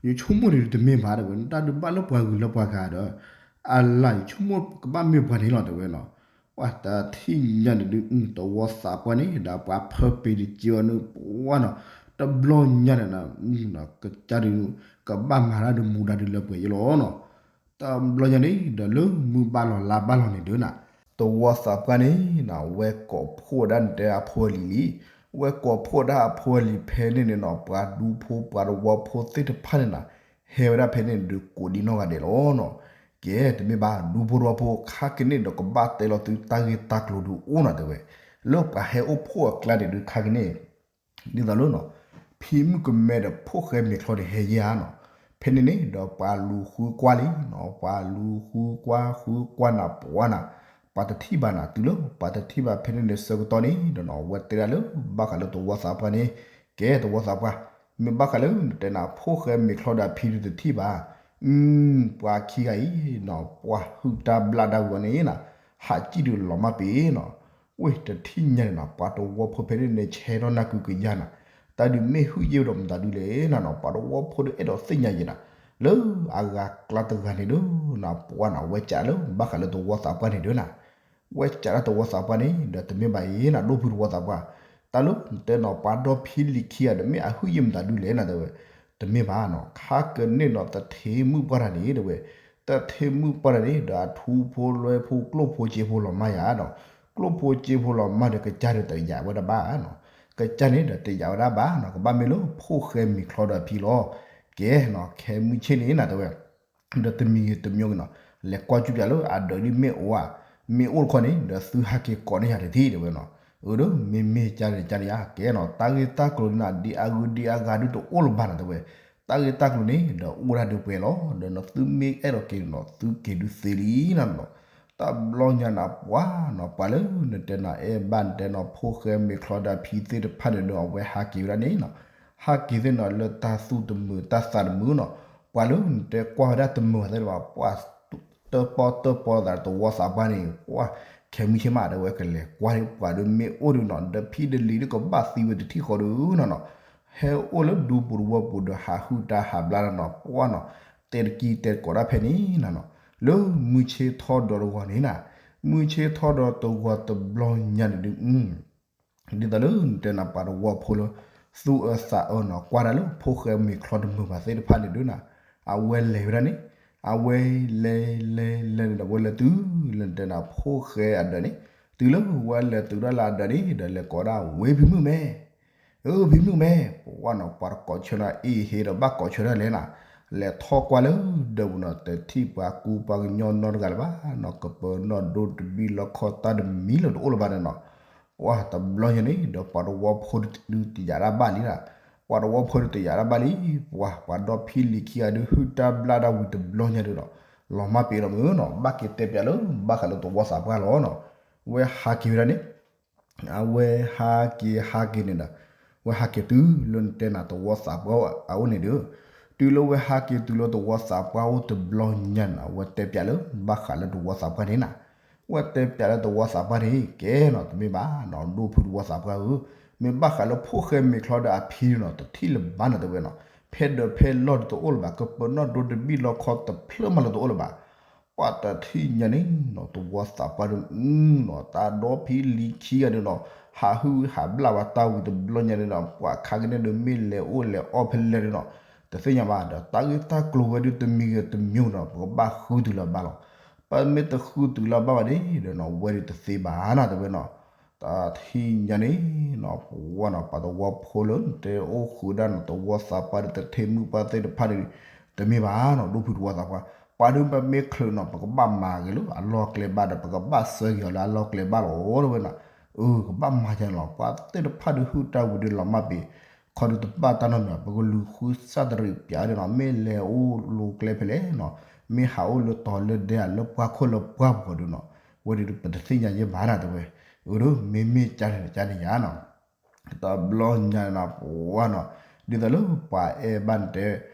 ယဆိကမိၣ်န့ၣ်ဒုးတမ့ၢ်ဘၣ်တဲဝဲ နတၢ်ဒုးဘၣ်လၢပှၤဂုၤလၢပှၤဂၤဒီး အလၢ်ယဆိကမိၣ်ကဘၣ်မ့ၢ်ပှၤန့ၣ်လီၤတဲဝဲနီၤ, ပှၤတထံၣ်ညါန့ၣ်ဒုး သဝီသးပှၢ်န့ၣ် ဒီးပှၤဖၢပ့ၤတက့ၤအီၤန့ၣ် ပှၤနီၤ, တဘျီညါန့ၣ်နီၤ ကစၢ်ဒုး ကဘၣ်မၤတၢ်ဒုးမူဒါဒုးလၢပှဲၤယလီၤနီၤ, တဘျီညါန့ၣ် ဒီးလၢမုၢ်ဘၣ်လီၤလါဘၣ်လီၤန့ၣ်ဒုးနီၤ, သဝီသးပှၢ်န့ၣ်နီၤ ဝဲကိးဖှိၣ်ဝဲဒၣ်နတဲအဖိအလံၤလံ, ဝဲကိးဖှိၣ်ဝဲဒၣ်အဖိအလံၤဖဲန့ၣ်န့ၣ်နီၤ ပှၤဒူဖိပှၤတဝီဖိသ့ၣ်တဖၣ်န့ၣ်နီၤ ဟဲဝဲဒၣ်ဖဲန့ၣ်ဒုးကိးဒံနီၢ်ဂၤဒဲးလီၤနီၤ, ကဲတမ့ၢ်ဘၣ် ဒူဖိတဝီဖိခါကန့ၣ်ဒီး ကဘၣ်တဲလီၤသုတၢ်ဂ့ၢ်တၢ်ကျိၤဒုးအိၣ်နီၤတဲဝဲ, လၢပှၤဟဲအိၣ်ဖှိၣ်အကျါန့ၣ်ဒုးခါကန့ၣ် ဒ်သိးလၢနီၤ ဖံမုၣ်ကမဲဒီးဖိၣ်ဃဲမ့ၤချီန့ၣ်ဟဲယဲၢ်ဧါနီၤ, ဖဲန့ၣ်န့ၣ်ဒီးပှၤလူၤဃုကွၢ်လံနီၤ, ပှၤလူၤဃုကွၢ်ဃုကွၢ်နၤပှၤနီၤ, ပှၤတထံၣ်ဘၣ်နၤ တုၤလၢပှၤတထံၣ်ဘၣ်ဖဲန့ၣ်န့ၣ်ဆၢကတီၢ်န့ၣ်ဒီးနီၤ ဝဲတဲဒၣ်လၢဘၣ်ဃးလၢသဝီသးပှၢ်န့ၣ်, ကဲသဝီသးပှၢ်, မ့ၢ်ဘၣ်ဃးလၢနတဲနၤ ဖိၣ်ဃဲမ့ၤချီဒီးအဖံဒုးတထံၣ်ဘၣ်, ပှၤခံဂၤအံၤနီၤ ပှၤဟုၣ်တၢ်ဘျၣ်တၢ်ဂီၤန့ၣ်နီၤ, ဟးစံၣ်ဒုးလီၤမၢ်ပ့ၤနီၤ, ဝ့ၢ်တထံၣ်ညါန့ၣ်နီၤ ပှၤတဝီဖိဖဲန့ၣ်န့ၣ် ဆဲးထီၣ်နၢ်ကုကယၤနီၤ, တၢ်ဒုးမ့ၢ်ဟုၣ်ယ့ၢ်ဝဲဒီးမတၤဒုလဲၣ်နၤနီၤ, ပှၤတဝီဖိဒုးအဲၣ်ဒိးသ့ၣ်ညါယဲနီၤ, လၢအဂၤကျါတဂၤန့ၣ်ဒုးနီၤ ပှၤနီၤ ဝဲကးလၢဘၣ်ဃးလၢတဝီသးပှၢ်န့ၣ်ဒုးနီၤ ဝဲကးလၢတဝီသးပှၢ်န့ၣ် ဒီးတမ့ၢ်ဘၣ်အံၤနီၤ ဒိၣ်ဖုတဝီသးပှၢ်, တၢ်လၢနတဲနီၤ ပှၤဒီဖံလံၤခံဂၤဒီး မ့ၢ်အဟုၣ်ယ့ၢ်မတၤဒုလဲၣ်နၤ တဲဝဲ, တမ့ၢ်ဘၣ်နီၤ ခါကန့ၢ်နီၤ သထ့မုၣ်ပှၢ်တၢ်န့ၣ် တဲဝဲ, သထ့မုၣ်ပှၢ်တၢ်န့ၣ် ဒီးအထူဖိလွဲဖိ ကျိၣ်ဖိစ့ဖိလီၤမၢ်ယၤဒီး, ကျိၣ်ဖိစ့ဖိလီၤမၢ်ဒီး ကစၢ်ဒီးတယာ်ဝဲဒၣ်ဘၣ်နီၤ, ကစၢ်န့ၣ်ဒီးတယာ်ဝဲဒၣ်ဘၣ်နီၤ ကဘၣ်မ့ၢ်လၢဖိၣ်ဃဲမ့ၤချီဒီးအဖံလီၤ, ကဲနီၤ ခဲမုၢ်ဆ့ၣ်န့ၣ်နၤ တဲဝဲ ဒီးတမံၤဂ့ၤတမံၤဂ့ၤနီၤ, လဲၤကွၢ်ကၠူၣ်ပၠးလၢအဒၢးဒ်မ့ၣ်အူဧါ, မ့ၣ်အူတခီန့ၣ် ဒီးသုဟးက့ၤကိးန့ၢ်ယၤတထံၣ် တဲဝဲနီၤ, အၢ ဒီးမ့မ့ၢ်ကန့ၣ်ကန့ၣ်ဧါ ကဲနီၤ တၢ်ဂ့ၢ်တၢ်ကျိၤန့ၣ်နီၤ ဒ်အဂုၤဒ်အဂၤဒုးတအိၣ်လၢၤဘၣ်နီၤ တဲဝဲ, တၢ်ဂ့ၢ်တၢ်ကျိၤန့ၣ် ဒီးအိၣ်ဒၣ်ဒုးပှဲၤလီၤ ဒီးနီၤ သုမ့ၢ်အဲၣ်ဒိးက့ၤန့ၣ်နီၤ သုက့ၤဒုးသ့လံနီၤနီၤ, တၢ်ဘျီညါန့ၣ် ပှၤနီၤ ပှၤလၢနတဲနီၤ အဲၣ်ဘၣ်နတဲနီၤ ဖိၣ်ဃဲမ့ၤချီဒီးအဖံသ့ၣ်တဖၣ်န့ၣ်ဒီး အဝဲဟးက့ၤဝဲဒၣ်န့ၣ်နီၤ ဟးက့ၤသ့ၣ်နီၤ လၢတၢ်သူၣ်တမုာ်တၢ်သးတမုာ်နီၤ, ပှၤလၢနတဲကွၢ်ဝဲဒၣ်တမုာ်ဘၣ်သ့ၣ်တဖၣ် ပှၤတၢၣ်ပီၣ်တၢၣ်ပီသးတဝီသးပှၢ်န့ၣ် ပှၤခဲမုၢ်ဆ့ၣ်မး တဲဝဲကလဲၤကွၢ်န့ၣ် ပှၤဒုးမ့ၢ်အိၣ်ဒုးနီၤ ဒီးဖံဒလံၤဒုးကဘၣ်သံဝဲတထံၣ်ဃီဒုးနီၤနီၤ, ဟဲအိၣ်လၢဒူပူၤတဝီပူၤဒီး ဟးဟုၣ်တၢ်ဟးဘျါတၢ်နီၤ ပှၤနီၤ တဲတကံၢ်တဲတကိးတၢ်ဖဲန့ၣ်နီၤနီၤ, လၢမုၢ်ဆ့ၣ်ထီၣ်ဒီးတဂီၤန့ၣ်နၤ, မုၢ်ဆ့ၣ်ထီၣ်ဒီးတဂီၤတဘျီညါန့ၣ်ဒုး ဒ်သိးလၢနတဲနၤ ပှၤတဝီဖိလၢ သူၣ်အၢသးအၢနီၤ ကွၢ်တၢ်လၢဖိၣ်ဃဲမ့ၤချီတမုာ်ဘၣ်သ့ၣ်တဖၣ်န့ၣ်ဒုးနၤ, အဝဲလဲၤဝဲဒၣ်န့ၣ်, အဝဲလဲၤလဲၤလဲၤန့ၣ်ဒီး ဝဲလဲၤတုၤလၢနတဲနၤ ဖိၣ်ဃဲအဒၢးန့ၣ်, တုၤလၢဝဲလဲၤတုၤဒၣ်လၢအဒၢးန့ၣ်ဒီး လဲၤကိးဒၣ် ဝ့ၢ်ဖံမုၣ်မဲ အၢ ဖံမုၣ်မဲ, ပှၤနီၤ ပှၤတကိးဆၢနီၤ အ့ၣ်ဟ့ဒီးဘၣ်ကိးဆၢဒၣ်လဲာ်နၤ, လဲၤထီၣ်ကွၢ်လၢဒၢးပူၤနီၤ တထံၣ်ပှၤကူပှၤကညီနီတဂၤလၢၤဘၣ်နီၤ, ကပၢၤနီၣ်ဒိတဘံၣ်လီခီ တၢ်တမံၤလၢတအိၣ်လၢၤဘၣ်န့ၣ်နီၤ, ပှၤတဘျီညါန့ၣ်ဒီး ပှၤတဝီဖိဒုးတယာ်ဒၣ်ဘၣ်လံနၤ, ပှၤတဝီဖိဒုးတယာ်ဒၣ်ဘၣ်လံ, ပှၤ ပှၤဒီဖံလံၤခံဂၤဒုး ဟုၣ်တၢ်ဘျါတၢ်ဝံၤတဘျီညါဒုးဒီး လီၤမၢ်ပ့ၤလီၤမုၢ်နီၤ, ဘၣ်က့ၤတဲပၠးလၢ ဘၣ်ဃးလၢတဝီသးပှၢ်လီၤနီၤ, ဝဲဟးက့ၤဝဲဒၣ်န့ၣ် အဝဲဟးက့ၤဟးက့ၤန့ၣ်ဒီး ဝဲဟးက့ၤတုၤလၢနတဲနၤတဝီသးပှၢ်အအိၣ်န့ၣ်ဒီး, တုၤလၢဝဲဟးက့ၤတုၤလၢတဝီသးပှၢ်အိၣ်တဘျီညါန့ၣ် အဝဲတဲပၠးလၢဘၣ်ဃးလၢတဝီသးပှၢ်န့ၣ်နၤ, ဝဲတဲပၠးလၢတဝီသးပှၢ်န့ၣ် ကဲနီၤ တမ့ၢ်ဘၣ်နီၤ ဒိၣ်ဖုတဝီသးပှၢ်ဧၢ, မ့ၢ်ဘၣ်ဃးလၢဖိၣ်ဃဲမ့ၤချီဒီးအဖံန့ၣ်နီၤ တထံၣ်လၢၤဘၣ်နီၤ တဲဝဲနီၤ, ဖဲဒၢးဖဲလီၢ်ဒုးတအိၣ်လၢၤဘၣ် ကပၢၤနီၣ်ဒိတဘံၣ်လီခီတဖျၢၣ်မးလၢတအိၣ်လၢၤဘၣ် ပှၤတထံၣ်ညါန့ၣ်နီၤ တဝီသးပှၢ်ဒုးနီၤ တၢ်ဒီဖံလံၤခံဂၤဒုးနီၤ ဟးဟုၣ်ဟးဘျၣ်ဝဲတၢ်ဝံၤတဘျီညါန့ၣ်နီၤ ပှၤခါကန့ၣ်ဒုးမ့ၢ်လဲၤအိၣ်လဲၤအီၣ်ဖဲလဲၣ်ဒုးနီၤ တသ့ၣ်ညါဘၣ်ဒီး တၢ်ဂ့ၢ်တၢ်ကျိၤဝဲဒုးတမံၤဂ့ၤတမံၤနီၤ ပကဘၣ်ဃုတုၤလၢၤဘၣ်လီၤ. ပမ့ၢ်တဃုတုၤလၢၤဘၣ်ဘၣ်န့ၣ်ဒီးနီၤ ဝဲဒုးတသ့ဘၣ်နီၤ တဲဝဲနီၤ တၢ်ထံၣ်ညါန့ၣ်နီၤ ပဝဲနီၤ ပှၤတဝီဖိလၢနတဲအိၣ်ဃုာ်ဒၣ်နီၤ တဝီသးပှၢ်ဒီးသထ့မုၣ်ပှၢ်သ့ၣ်တဖၣ်န့ၣ် တမ့ၢ်ဘၣ်နီၤ ဒိၣ်ဖုတဝီသးပှၢ် ပှၤဒုးပမ့ၢ်ချုးနီၤ ပကဘၣ်မၤဂ့ၤလၢအလီၢ်ကျဲဘၣ်ဒီး ပကဘၣ်ဆှၢက့ၤအီၤလၢအလီၢ်ကျဲဘၣ်လီၤ တဲဝဲနီၤ. အၢ ကဘၣ်မၤယါန့ၣ်လီၤ ပှၤသ့ၣ်တဖၣ်ဒုးဟုၣ်တၢ်ဝံၤဒုးလီၤမၢ်ပ့ၤ ခီဒုးတဘၣ်တၢ်နီတမံၤ ပကလူၤဃုစၢ်တရံးပၠးဒုးနီၤ မ့ၢ်လဲၤအိၣ်လီၢ်ကျဲဖဲလဲၣ်နီၤ မ့ၢ်ဟးအိၣ်လၢတီၤလၢဒဲဧါ လၢပှၢ်ခိၣ်လၢပှၢ်ပူၤဒုးနီၤ ဝဲဒုးပတသ့ၣ်ညါယဲဘၣ်နီၤ တဲဝဲ အၢ ဒီးမ့မ့ၢ်ကန့ၣ်ကန့ၣ်ယါနီၤ တဘျီညါန့ၣ်နီၤ ပဝဲနီၤ ဒ်သိးလၢပှၤအဲၣ်ဘၣ်နတဲ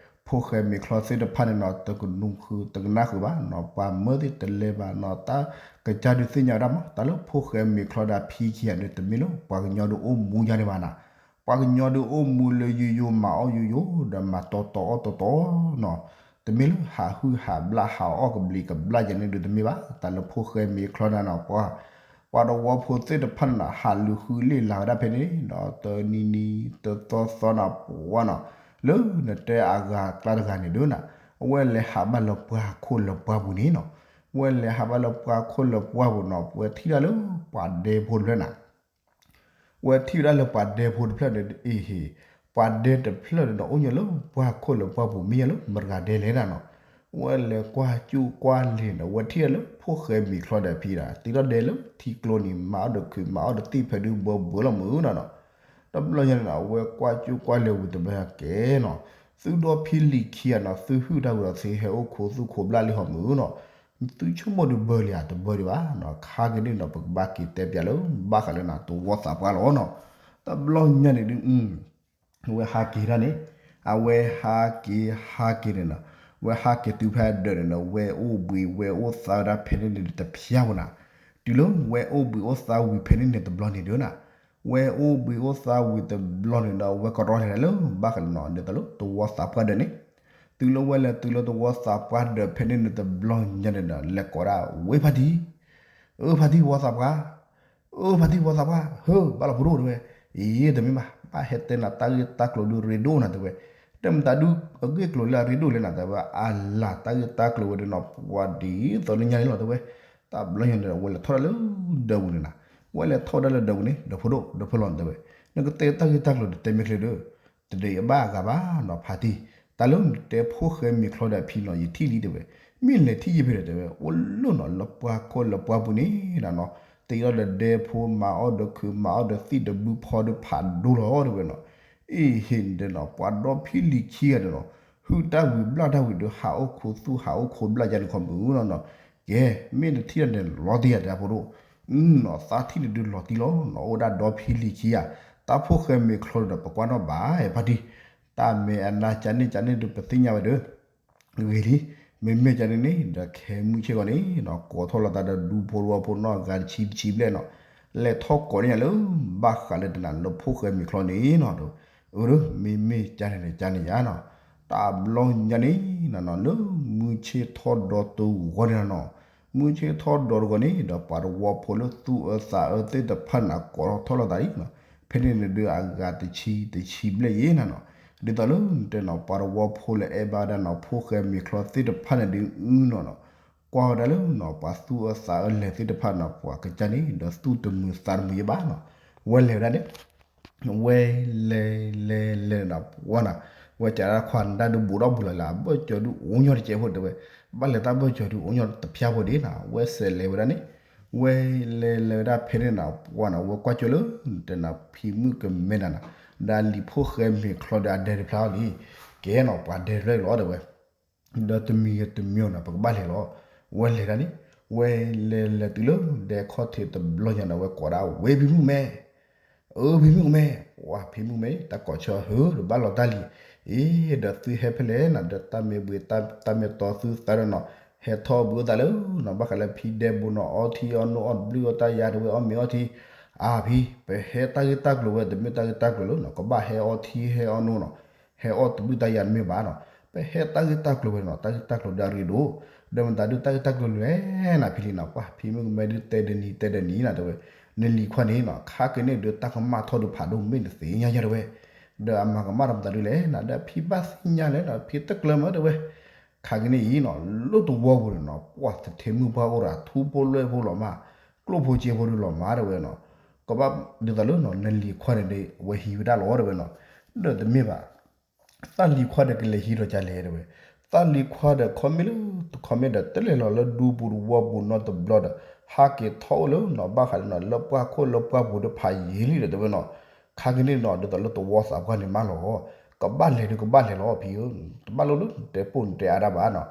ဖိၣ်ဃဲမ့ၤချီသ့ၣ်တဖၣ်န့ၣ်နီၤ တကနူၤဃုာ်တကနၣ်ဃုာ်ဘၣ်နီၤ ပှၤမၢသ့ၣ်တလဲၤဘၣ်နီၤ တၢ်ကစၢ်ဒုးသ့ၣ်ညါဝဲဒၣ်မး တၢ်လၢဖိၣ်ဃဲမ့ၤချီဒီးအဖံခံဂၤန့ၣ် တမ့ၢ်လၢပှၤကညီဒုးအိၣ်မူယါန့ၣ်ဘၣ်နီၤ ပှၤကညီဒုးအိၣ်မူလၢယိယိမၤအီၣ်ယိယိ ဒီးမၤတီတီအီၣ်တီတီနီၤ တမ့ၢ်လၢဟးဟုၣ်ဟးဘျၣ်ဟးအီၣ်ကဘျံးကဘျၣ်ယဲန့ၣ်ဒုးတမ့ၢ်ဘၣ် တၢ်လၢဖိၣ်ဃဲမ့ၤချီန့ၣ်နီၤ ပှၤ ပှၤတဝီဖိသ့ၣ်တဖၣ်န့ၣ်နီၤ ဟးလူၤဃုလ့ၣ်လၤဝဲဒၣ်ဖဲန့ၣ်နီၤ တနံၤနံၤတသီသီနီၤ ပဝဲနီၤ လၢနတဲအဂၤကျါတဂၤန့ၣ်ဒုးနီၤ အဝဲလဲၤဟးဘၣ်လၢပှၢ်ခိၣ်လၢပှၢ်ပူၤန့ၣ်နီၤ အဝဲလဲၤဟးဘၣ်လၢပှၢ်ခိၣ်လၢပှၢ်ပူၤနီၤ ပဝဲထံၣ်ဒၣ်လၢပှၤဒဲဖိတဖျၢၣ်နီၤ ဝဲထံၣ်ဝဲဒၣ်လၢပှၤဒဲဖိတဖျၢၣ်န့ၣ် အ့ၣ်ဟ့ၣ် ပှၤဒဲတဖျၢၣ်န့ၣ်ဒီး အိၣ်ညီလၢပှၢ်ခိၣ်လၢပှၢ်ပူၤ မ့ၢ်ညီလၢမတၤတဂၤဒဲလဲၣ်နီၤ ဝဲလဲၤကွၢ်ကၠူၣ်ကွၢ်လဲၤဒီး ဝဲထံၣ်ဒၣ်လၢဖိၣ်ဃဲမ့ၤချီဒီးဖံဒီး တုၤထီၣ်ဒဲလၢထံကျိန့ၣ် မၤအီၣ်ဒီးခုး မၤအီၣ်ဒီးသ့ၣ်ဖဲဒုးဘၢဘၢလီၤမုၢ်နီၤနီၤ တဘျီညါန့ၣ်နီၤ အဝဲကွၢ်ကၠူၣ်ကွၢ်လဲၤဝံၤတဘျီကဲနီၤ သုဒီဖံလံၤခံဂၤနီၤ သုဟုၣ်တၢ်ဝံၤဒီး သုဟဲအိၣ်ခိးသူၣ်ခိးဘျၣ်လံဟီမုၢ်နီၤ သုဆိကမိၣ်ဒုးဘၢလံဧါ တဘၢဒံးဘၣ်နီၤ ခါက့ၤန့ၣ်နီၤ ပကဘၣ်က့ၤတဲပၠးလၢ ဘၣ်ဃးလၢနၤတဝီသးပှၢ်လီၤနီၤ တဘျီညါန့ၣ်ဒုး ဝဲဟးက့ၤဒၣ်န့ၣ် အဝဲဟးက့ၤဟးက့ၤန့ၣ်နီၤ ဝဲဟးက့ၤတုၤဖဲအဒၢးန့ၣ်နီၤ ဝဲအိၣ်ဘှံးဝဲအိၣ်သါဝဲဒၣ်ဖဲန့ၣ်န့ၣ်တဖျါဝဲနီၤ တုၤလၢဝဲအိၣ်ဘှံးအိၣ်သါဝံၤဖဲန့ၣ်န့ၣ်တဘျီန့ၣ်ဒီးနၤ, ဝဲအိၣ်ဘှံးအိၣ်သါဝံၤတဘျီန့ၣ်ဒီး ဝဲကရီထီၣ်န့ၣ်လၢဘၣ်ဃးလၢနီၤ ဒ်သိးလၢသဝီသးပှၢ်ဒၢးန့ၣ်, တုၤလၢဝဲလဲၤတုၤလၢသဝီသးပှၢ်ဒၢးဖဲန့ၣ်န့ၣ်တဘျီညါန့ၣ်ဒီး လဲၤကိးဒၣ်ဝဲဖါတံၢ်, အၢဖါတံၢ်သဝီသးပှၢ်, အၢဖါတံၢ်သဝီသးပှၢ် ဟၢ ဘၣ်လီၤဖိဒိၣ်တဲဝဲ, အံၤ တမ့ၢ်ဘၣ် ဘၣ်ဟဲတဲနၤတၢ်ဂ့ၢ်တၢ်ကျိၤဒုးရ့ဒိၣ်နၤတဲဝဲ, တမတၤဒုးအဂ့ၢ်ကျိၤလၢအရ့ဒိၣ်လဲၣ်နၤတဲဝဲ အလၤတၢ်ဂ့ၢ်တၢ်ကျိၤဝဲဒၣ်နီၤ ပှၤဒ်သိးလၢညါန့ၣ်လီၤတဲဝဲ, တဘျီညါန့ၣ်ဒီး ဝဲလဲၤထီၣ်ဒၣ်လၢဒၢးပူၤန့ၣ်နၤ, ဝဲလဲၤထီၣ်ဒၣ်လၢဒၢးပူၤန့ၣ် ဒီးဖိဒိၣ်ဒီးဖီလီၤနၤတဲဝဲ, နကတဲတၢ်ဂ့ၢ်တၢ်ကျိၤဒီးတဲမ့ၢ်ချ့ဒီး တဒုးအဘၣ်အဂၤဘၣ်နီၤဖါတံၢ်, တၢ်လၢနတဲဖိၣ်ဃဲမ့ၤချီဒီးအဖံနီၤ ယထံၣ်လံတဲဝဲ, မ့ၢ်လဲၤထံၣ်ယဖဲဒီးတဲဝဲ အိၣ်လၢနီၤလၢပှၢ်ခိၣ်လၢပှၢ်ပူၤန့ၣ်နၤနီၤ, တ့ထီၣ်ဒီးဒဲဖိ မၤအီၣ်ဒီးခုး မၤအီၣ်ဒီးသံၣ်တဘုဖီဒီးဖးဒိၣ်လီၤတဲဝဲနီၤ, အ့ၣ်ဟ့ၣ်န့ၣ်ဒီးနီၤ ပှၤဒီဖံလံၤခံဂၤဒီးနီၤ, ဟုၣ်တၢ်ဝံၤဘျၣ်တၢ်ဝံၤဒီး ဟးအိၣ်ခိးသူၣ်ဟးအိၣ်ခိးဘျၣ်ယါန့ၣ်ခီမုၢ်နီၤနီၤ, ကဲ မ့ၢ်တထံၣ်တၢ်န့ၣ်လီၤတံၢ်ယၤတဲဖိဒိၣ်, နီၤ သးထံၣ်န့ၣ်ဒုးလီၤတံၢ်လီၤနီၤ အိၣ်ဒၣ်ဒီဖံလံၤခံဂၤ, တၢ်ဖိၣ်ဃဲမ့ၤချီဒီးပကွၢ်နီၣ်ဘၣ်ဖါတံၢ်, တၢ်မဲာ်အနါကန့ၣ်ကန့ၣ်ဒုးပသ့ၣ်ညါဝဲဒီး ဂ့ၤလံ, မ့မ့ၢ်ကန့ၣ်န့ၣ် ဒီးခဲမုၢ်ဆ့ၣ်ဂီၤန့ၣ်နီၤ ကိးထီၣ်လိာ်သးဒီးဒူဖိတဝီဖိနီၢ်ဂၤတဆံတဆံဘျဲၣ်နီၤ, လဲၤထီၣ်ကိးန့ၢ်ယၤလၢ ဘၣ်ဃးလၢတနၤလၢဖိၣ်ဃဲမ့ၤချီန့ၣ်နီၤ, အၢ မ့မ့ၢ်ကန့ၣ်န့ၣ်ကန့ၣ်ယၤနီၤ, တဘျီညါန့ၣ်နၤနီၤ လၢမုၢ်ဆ့ၣ်ထီၣ်ဒီတဂီၤန့ၣ်နၤနီၤ, မုၢ်ဆ့ၣ်ထီၣ်ဒီတဂီၤန့ၣ် ဒီးပှၤတဝီဖိလၢသူၣ်အၢသးအၢသ့ၣ်တဖၣ်န့ၣ် ကိးထီၣ်လိာ်သးအံၤနီၤ, ဖဲန့ၣ်န့ၣ်ဒုးအဂၤတဆံတဆံဘျဲၣ်ယဲၢ်နၤနီၤ, ဒ်သိးလၢတဲနီၤ ပှၤတဝီဖိလၢအဲၣ်ဘၣ်ဝဲဒၣ်နီၤ ဖိၣ်ဃဲမ့ၤချီသ့ၣ်တဖၣ်န့ၣ်ဒုးအုနီၤနီၤ, ကွၢ်ဝဲဒၣ်လၢနီၤ ပှၤသူၣ်အၢသးအၢလဲၤသ့ၣ်တဖၣ်နီၤ ပှၤကစၢ်န့ၣ် ဒီးသူၣ်တမုာ်သးတမုာ်ယဲၢ်ဘၣ်နီၤ, ဝဲလဲၤဝဲဒၣ်န့ၣ် ဝဲလဲၤလဲၤလဲၤနၤ ပှၤနၤ, ဝဲကးဒၣ်ခွါနဒၣ်ဒုးဘူးဒီးဘူးလီၤလၢ အဘၢၣ်စၢၤဒုးအိၣ်ညီတကဲးဖိတဲဝဲ, ဘၣ်လဲၤတၢ်ဘၢၣ်စၢၤဒုးအိၣ်ညီတဖျါဖိဒ်နၤ ဝဲစဲးလဲၤဝဲဒၣ်န့ၣ်, ဝဲလဲၤလဲၤဝဲဒၣ်ဖဲန့ၣ်နၤ ပှၤနၤ ဝဲကွၢ်ကၠိလၢ တဲနၤဖံမုၣ်ကမဲနၤနၤ, ဒီးအလံၤဖိၣ်ဃဲမ့ၤချီဒီးအဒဲတဖျါအီၤလံ, ကဲနီၤ ပှၤဒဲတဖျါအံၤလီၤတဲဝဲ ဒီးတမံၤဂ့ၤတမံၤဂ့ၤနီၤ ပကဘၣ်လဲၤလီၤ, ဝဲလဲၤဒၣ်န့ၣ်, ဝဲလဲၤလဲၤတုၤလၢဒဲခီၣ်ထံးတဘျီညါဒီး ဝဲကိးဒၣ်ဝဲဖံမုၣ်ကမဲ, အၢ ဖံမုၣ်ကမဲ, ဝဲဖံမုၣ်ကမဲ တၢ်ကိးဆၢဟၢဒီးဘၣ်လီၤတၢ်လံ, အ့ ဒီးသုဟဲဖဲလဲၣ်နၤ ဒီးတၢ်မ့ၢ်ဘှံးတၢ်မ့ၢ်တီသုသးဒီးနီၤ, ဟဲထီၣ်ဘှံးအိၣ်သးလၢနီၤ ဘၣ်ဃးလၢဖံဒဲဘိနီၤ အီထံအီနိအီၣ်တဘျုးအီၣ်တၢ်ယၤတဲဝဲ အီၣ်မ့ၤအီထံ, အါဖံ ပဟဲတၢ်ဂ့ၢ်တၢ်ကျိၤဝဲ တမ့ၢ်တၢ်ဂ့ၢ်တၢ်ကျိၤလၢနီၤ ကဘၣ်ဟဲအီထံဟဲအီနိနီၤ ဟဲအီၣ်တဘျုးတၢ်ယၤတမ့ၢ်ဘၣ်နီၤ, ပဟဲတၢ်ဂ့ၢ်တၢ်ကျိၤဝဲနီၤ တၢ်ဂ့ၢ်တၢ်ကျိၤဒီးအရ့ဒိၣ်, ဒီးမတၤဒုးတၢ်ဂ့ၢ်တၢ်ကျိၤလဲၣ်နၤဖံလံနီၤ ပှၤဖံမုၣ်ကမဲဒုးတဲဒ်နံၤတဲဒ်နံၤနၤတဲဝဲ, နလံၤခွါန့ၣ်နီၤ ခါက့ၤန့ၣ်ဒုးတၢ်ကမၣ်ထီၣ်ဒုးဖးဒိၣ် မ့ၢ်တသ့ၣ်ညါယၤတဲဝဲ, ဒီးအမၤကမၣ်ဒီးမတၤဒုးလဲၣ်နၤ ဒီးဖံဘၣ်သ့ၣ်ညါလဲၣ်နီၤ ဖံတကျၢၤမးတဲဝဲ, ခါက့ၤန့ၣ်အံၤနီၤ လၢတဝီပူၤန့ၣ်နီၤ ပှၤသထ့မုၣ်ပှၢ်အိၣ်ဒီး ထူဖိလွဲၢ်ဖိလီၤမး, ကျိၣ်ဖိစ့ဖိဒုးလီၤမးတဲဝဲနီၤ, ကဘၣ်ဒ်သိးလၢနီၤ နလံၤခွါန့ၣ်ဒီး အဝဲဟံးဝဲဒၣ်လီၤတဲဝဲနီၤ, ဒီးတမ့ၢ်ဘၣ် သးလံၤခွါဒီးကလဲၤဟံးဒီးကလဲၣ်တဲဝဲ, သးလံၤခွါဒီးခီမ့ၢ်လၢ တခီမ့ၢ်ဒီး တလဲၤလီၤလၢဒူပူၤတဝီပူၤနီတဘျီဒီး ဟးက့ၤထီၣ်အိၣ်လၢနီၤ ဘၣ်ဃးလၢနီၤ လၢပှၢ်ခိၣ်လၢပှၢ်ပူၤဒီးဖးယံာ်လံဒီးတဲဝဲနီၤ, ခါက့ၤန့ၣ်နီၤ ဒ်သိးလၢသဝီသးပှၢ်န့ၣ်မးလီၤ, ကဘၣ်လဲၤဒုးကဘၣ်လဲၤလီၤဖံဧၢ, တဘၣ်လိၣ်လၢနတဲပိၢ်နတဲအါဒၣ်ဘၣ်နီၤ,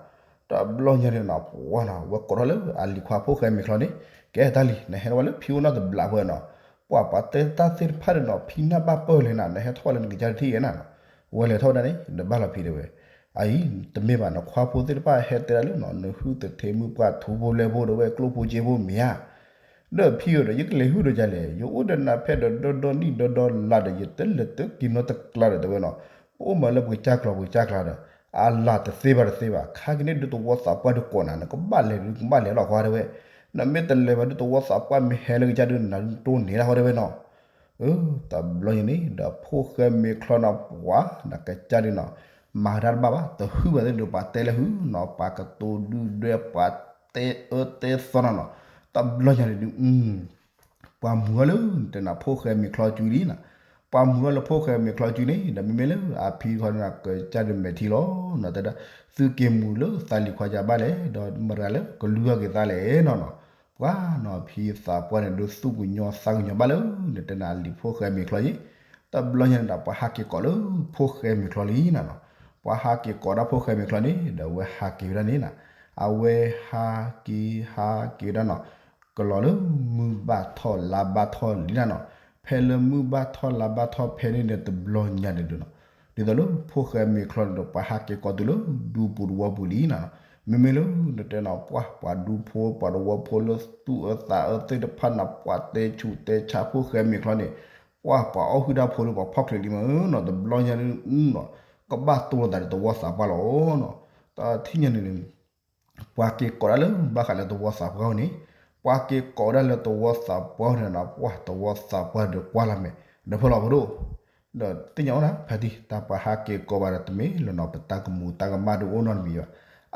တဘျီညါန့ၣ်နီၤ ပှၤနီၤ ဝဲကိးထီၣ်လၢအလံၤခွါဖိၣ်ဃဲမ့ၤချီန့ၣ်, ကဲတၢ်လံၤ နဟဲထီၣ်ဝဲလၢဖံအိၣ်နီတဘျီဖိနီၤ, ပှၤပှၤတဲတၢ်သ့ၣ်တဖၣ်ဒီးနီၤ ဖံနၢ်ဘၣ်ပၢၢ်လဲၣ်နၤ နဟဲထီၣ်ဝဲလၢနကစၢ်တထံၣ်ဂဲၤနၤနီၤ, ဝဲလဲၤထီၣ်ဝဲဒၣ်န့ၣ် ဒီးဘၣ်လီၤဖံတဲဝဲ, အအံၤ တမ့ၢ်ဘၣ် နခွါဖိသ့ၣ်တဖၣ်ဟဲတဲဒၣ်လၢနီၤ နဟုၣ်သထ့မုၣ်ပှၢ်ထူဖိလွဲၢ်ဖိဒီးဝဲကျိၣ်ဖိစ့ဖိမ့ၢ်ဧါ, ဒီးဖံဧၢဒီး ယကလဲၤဟုၣ်ဒီးကလဲၣ် ယအိၣ်ဒီးနၤဖဲဒီးဒီဒီနံၣ်ဒီဒီလါဒီး ယတလဲၤတက့ၤနီတကျါဒီးတဲဝဲနီၤ, ပအိၣ်မးလၢပကစၢ်ကျီပကစၢ်ကျါဒီး အလၤတသ့ဘၣ်တသ့ဘၣ် ခါက့ၤန့ၣ်ဒုးသဝီသးပှၢ်ဒုးကိးနၤ နကဘၣ်လဲၤဒုးကဘၣ်လဲၤလီၤခွါတဲဝဲ, နမ့ၢ်တလဲၤဘၣ်ဒုးသဝီသးပှၢ်မ့ၢ်ဟဲလၢကစၢ်ဒုး နၤဒုးတိၢ်န့ၢ်ဒၣ်ဃီတဲဝဲနီၤ အၢ တဘျီညါန့ၣ် ဒီးဖိၣ်ဃဲမ့ၤချီနီၤ ပှၤနကစၢ်ဒုးနီၤ မၤတၢ်တဘၣ်ဘၣ် တဟုၣ်ဘၣ်သ့ၣ်ဒုး ပှၤတဲလၢဟုနီၤ ပှၤကတိၤဒုၣ်ဒွဲၣ် ပှၤတဲအၢတဲသီနီၤနီၤ တဘျီညါန့ၣ်ဒုး ပှၤမုၢ်အီၤလၢ တဲနၤဖိၣ်ဃဲမ့ၤချီကွံာ်လံနီၤ, ပှၤမုၢ်အီၤလၢဖိၣ်ဃဲမ့ၤချီကွံာ်န့ၣ် ဒီးမ့မ့ၢ်လၢအဖံခီန့ၣ် ကစၢ်ဒုးမဲာ်ထံလီၤနီၤ တဲဒၣ် သုက့ၤမုာ်လၢသးလံၤခွါယၤဘၣ်လဲၣ် ဒီးမတၤလၢကလုၢ်အီၣ်က့ၤသးလဲၣ်နီၤနီၤ, ပှၤနီၤဖံသးပှၢ်န့ၣ်ဒုးသူၣ်ကညီၤသးကညီၤဘၣ်လၢ နတဲနၤလံၤဖိၣ်ဃဲမ့ၤချီအံၤ, တဘျီညါန့ၣ်ဒီး ပှၤဟးက့ၤကိးလၢဖိၣ်ဃဲမ့ၤချီလံနီၤနီၤ, ပှၤဟးက့ၤကိးဒၣ်ဖိၣ်ဃဲမ့ၤချီန့ၣ် ဒီးအဝဲဟးက့ၤဝဲဒၣ်န့ၣ်နီၤ, အဝဲဟးက့ၤဟးက့ၤဝဲဒၣ်နီၤ ကလီၤလၢမုၢ်ဘၣ်ထီၣ်လါဘၣ်ထီၣ်လံနီၤနီၤ, ဖဲလၢမုၢ်ဘၣ်ထီၣ်လါဘၣ်ထီၣ်ဖဲန့ၣ်န့ၣ်တဘျီညါန့ၣ်ဒုးနီၤ, ဒ်သိးလၢဖိၣ်ဃဲမ့ၤချီန့ၣ်ဒီး ပှၤဟးက့ၤကိးတုၤလၢဒူပူၤတဝီပူၤလံနီၤနီၤ, မ့မ့ၢ်လၢနတဲနီၤ ပှၢ်ပှၤဒူဖိ ပှၤတဝီဖိလၢသူၣ်အၢသးအၢသ့ၣ်တဖၣ်နီၤ ပှၤတဲဆူးတဲဆါဖိၣ်ဃဲမ့ၤချီန့ၣ် ပှၢ်ပှၤအီၣ်ဟုၣ်တၢ်ဖိလၢပှၤဖီၣ်ချ့လံမးနီၤ တဘျီညါဒုးနီၤ ကဘၣ်တိၢ်လိာ်သးဒီးသဝီသးပှၢ်လီၤနီၤ. တထံၣ်ညါန့ၣ်န့ၣ် ပှၤက့ၤကိးဒၣ်လၢဘၣ်ဃးလၢသဝီသးပှၢ်အအိၣ်န့ၣ် ပှၤက့ၤကိးဒၣ်လၢသဝီသးပှၢ်န့ၣ်နီၤ ပှၢ်သဝီသးပှၢ်ဒီးကွၢ်လီၤမဲာ် ဒီးဖဲလီၤဖိဒိၣ် ဒီးသ့ၣ်ညါအိၣ်နၤ ဖါတံၢ် တၢ်ပှၤဟးက့ၤကိးဘၣ်ဒီးတမ့ၢ်လၢနီၤ ပတၢ်ကမူၤတၢ်ကမၣ်ဒုးအိၣ်နီတမံၤဘၣ်.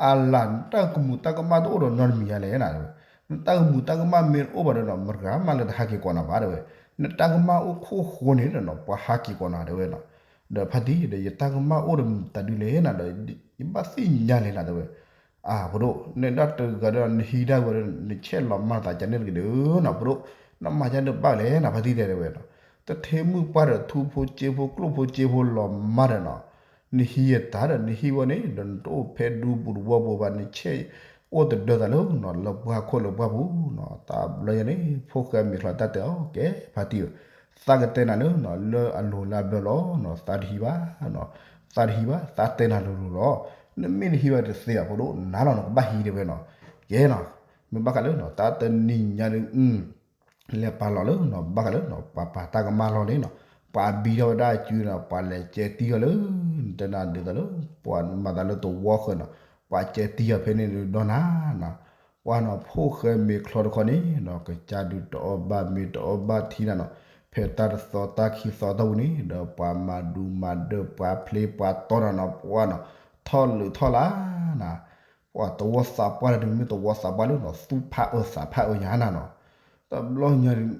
အလၤ နတၢ်ကမူၤတၢ်ကမၣ်တအိၣ်ဒီးနီတမံၤညါလဲၣ်နၤတဲဝဲ. နတၢ်ကမူၤတၢ်ကမၣ်မ့ၢ်တအိၣ်ဘၣ်ဒီးနီၤ မတၤမးလၢတဟးက့ၤကိးနၤဘၣ်တဲဝဲ. နတၢ်ကမၣ်အိၣ်ခိၣ်ဃိန့ၣ်ဒီးနီၤ ပှၤဟးက့ၤကိးနၤတဲဝဲနီၤ. ဒီးဖါတံၢ်ဒီး ယတၢ်ကမၣ်အိၣ်ဒီးမတၤဒုလဲၣ်နၤဒီး ယဘၣ်သ့ၣ်ညါလဲၣ်နၤတဲဝဲ. အၢ ဖိဒိၣ် နဒၣ်တဂၤဒီး နဟံးဒၣ်ဝဲဒီး နဆဲးလီၤမၤသးကန့ၣ်တက့ၢ်ဒီးနီၤ ဖိဒိၣ် နမၤကန့ၣ်ဘၣ်လဲၣ်နၤ ဖါတံၢ်တဲဝဲနီၤ. တထံမုၣ်ပှၢ်ဒီး ထူဖိကၠ့ဖိကျိၣ်ဖိကၠ့ဖိလီၤမၢ်ဒီးနီၤ နဟံးယတၢ်ဒီး နဟံးဝဲန့ၣ်ဒီး နတအိၣ်ဖဲဒူပူၤတဝီပူၤဘၣ် နဆဲးအိၣ်တဒၢသးလၢနီၤ လၢပှၢ်ခိၣ်လၢပှၢ်ပူၤနီၤ. တဘျီညါန့ၣ် ဖိၣ်ဃဲမ့ၤချီတၢ်တဲအီၤ ကဲ ဖါတံၢ်ဧၢ သးကတဲနၤလၢနီၤ လၢအလိၤလၢအဘျၢလီၤနီၤ သးတဟံးဘၣ်နီၤ သးတဟံးဘၣ် သးတဲနၤလိၤလိၤလီၤ. နမ့ၢ်တဟံးဘၣ်တသ့ဘၣ် ဖိဒိၣ် နၤလီၤနကဘၣ်ဟံးတဲဝဲနီၤ. ကဲနီၤ မ့ၢ်ဘၣ်ဃးလၢနီၤ တၢ်တနံၤညါဒုး လဲၤပာ်လီၤလၢနီၤ ဘၣ်ဃးလၢနီၤ ပှၤပာ်တၢ်ကမၣ်လီၤန့ၣ်နီၤ ပှၤဘံထီၣ်ဝဲဒၣ်အစုနီၤ ပှၤလဲၤကဲတံၢ်အီၤလၢ နတဲနၤဒ်သိးလၢ ပှၤမၤသးလၢသဝီဃၢၤနီၤ ပှၤကဲတံၢ်အီၤဖဲန့ၣ်ဒီးနီၤ ပှၤနီၤ ဖိၣ်ဃဲမ့ၤချီတခီန့ၣ်နီၤ ကစၢ်ဒုးတအီၣ်ဘၣ်မ့ၤတအီၣ်ဘၣ်ထံနၤနီၤ ဖဲတၢ်တသီတၢ်ခံသီတၢ်ဝံၤန့ၣ် ဒီးပှၤမၤဒူမၤဒၢး ပှၤဖျ့ပှၤတီနၤနီၤ ပှၤနီၤ ထီၣ်လုးထီၣ်လၢနၤ ပှၤသဝီသးပှၢ်တဒုး မ့ၢ်သဝီသးပှၢ်လၢနီၤ သူၣ်ဖးအၢသးဖးအၢညါနၤနီၤ. တဘျီညါဒုး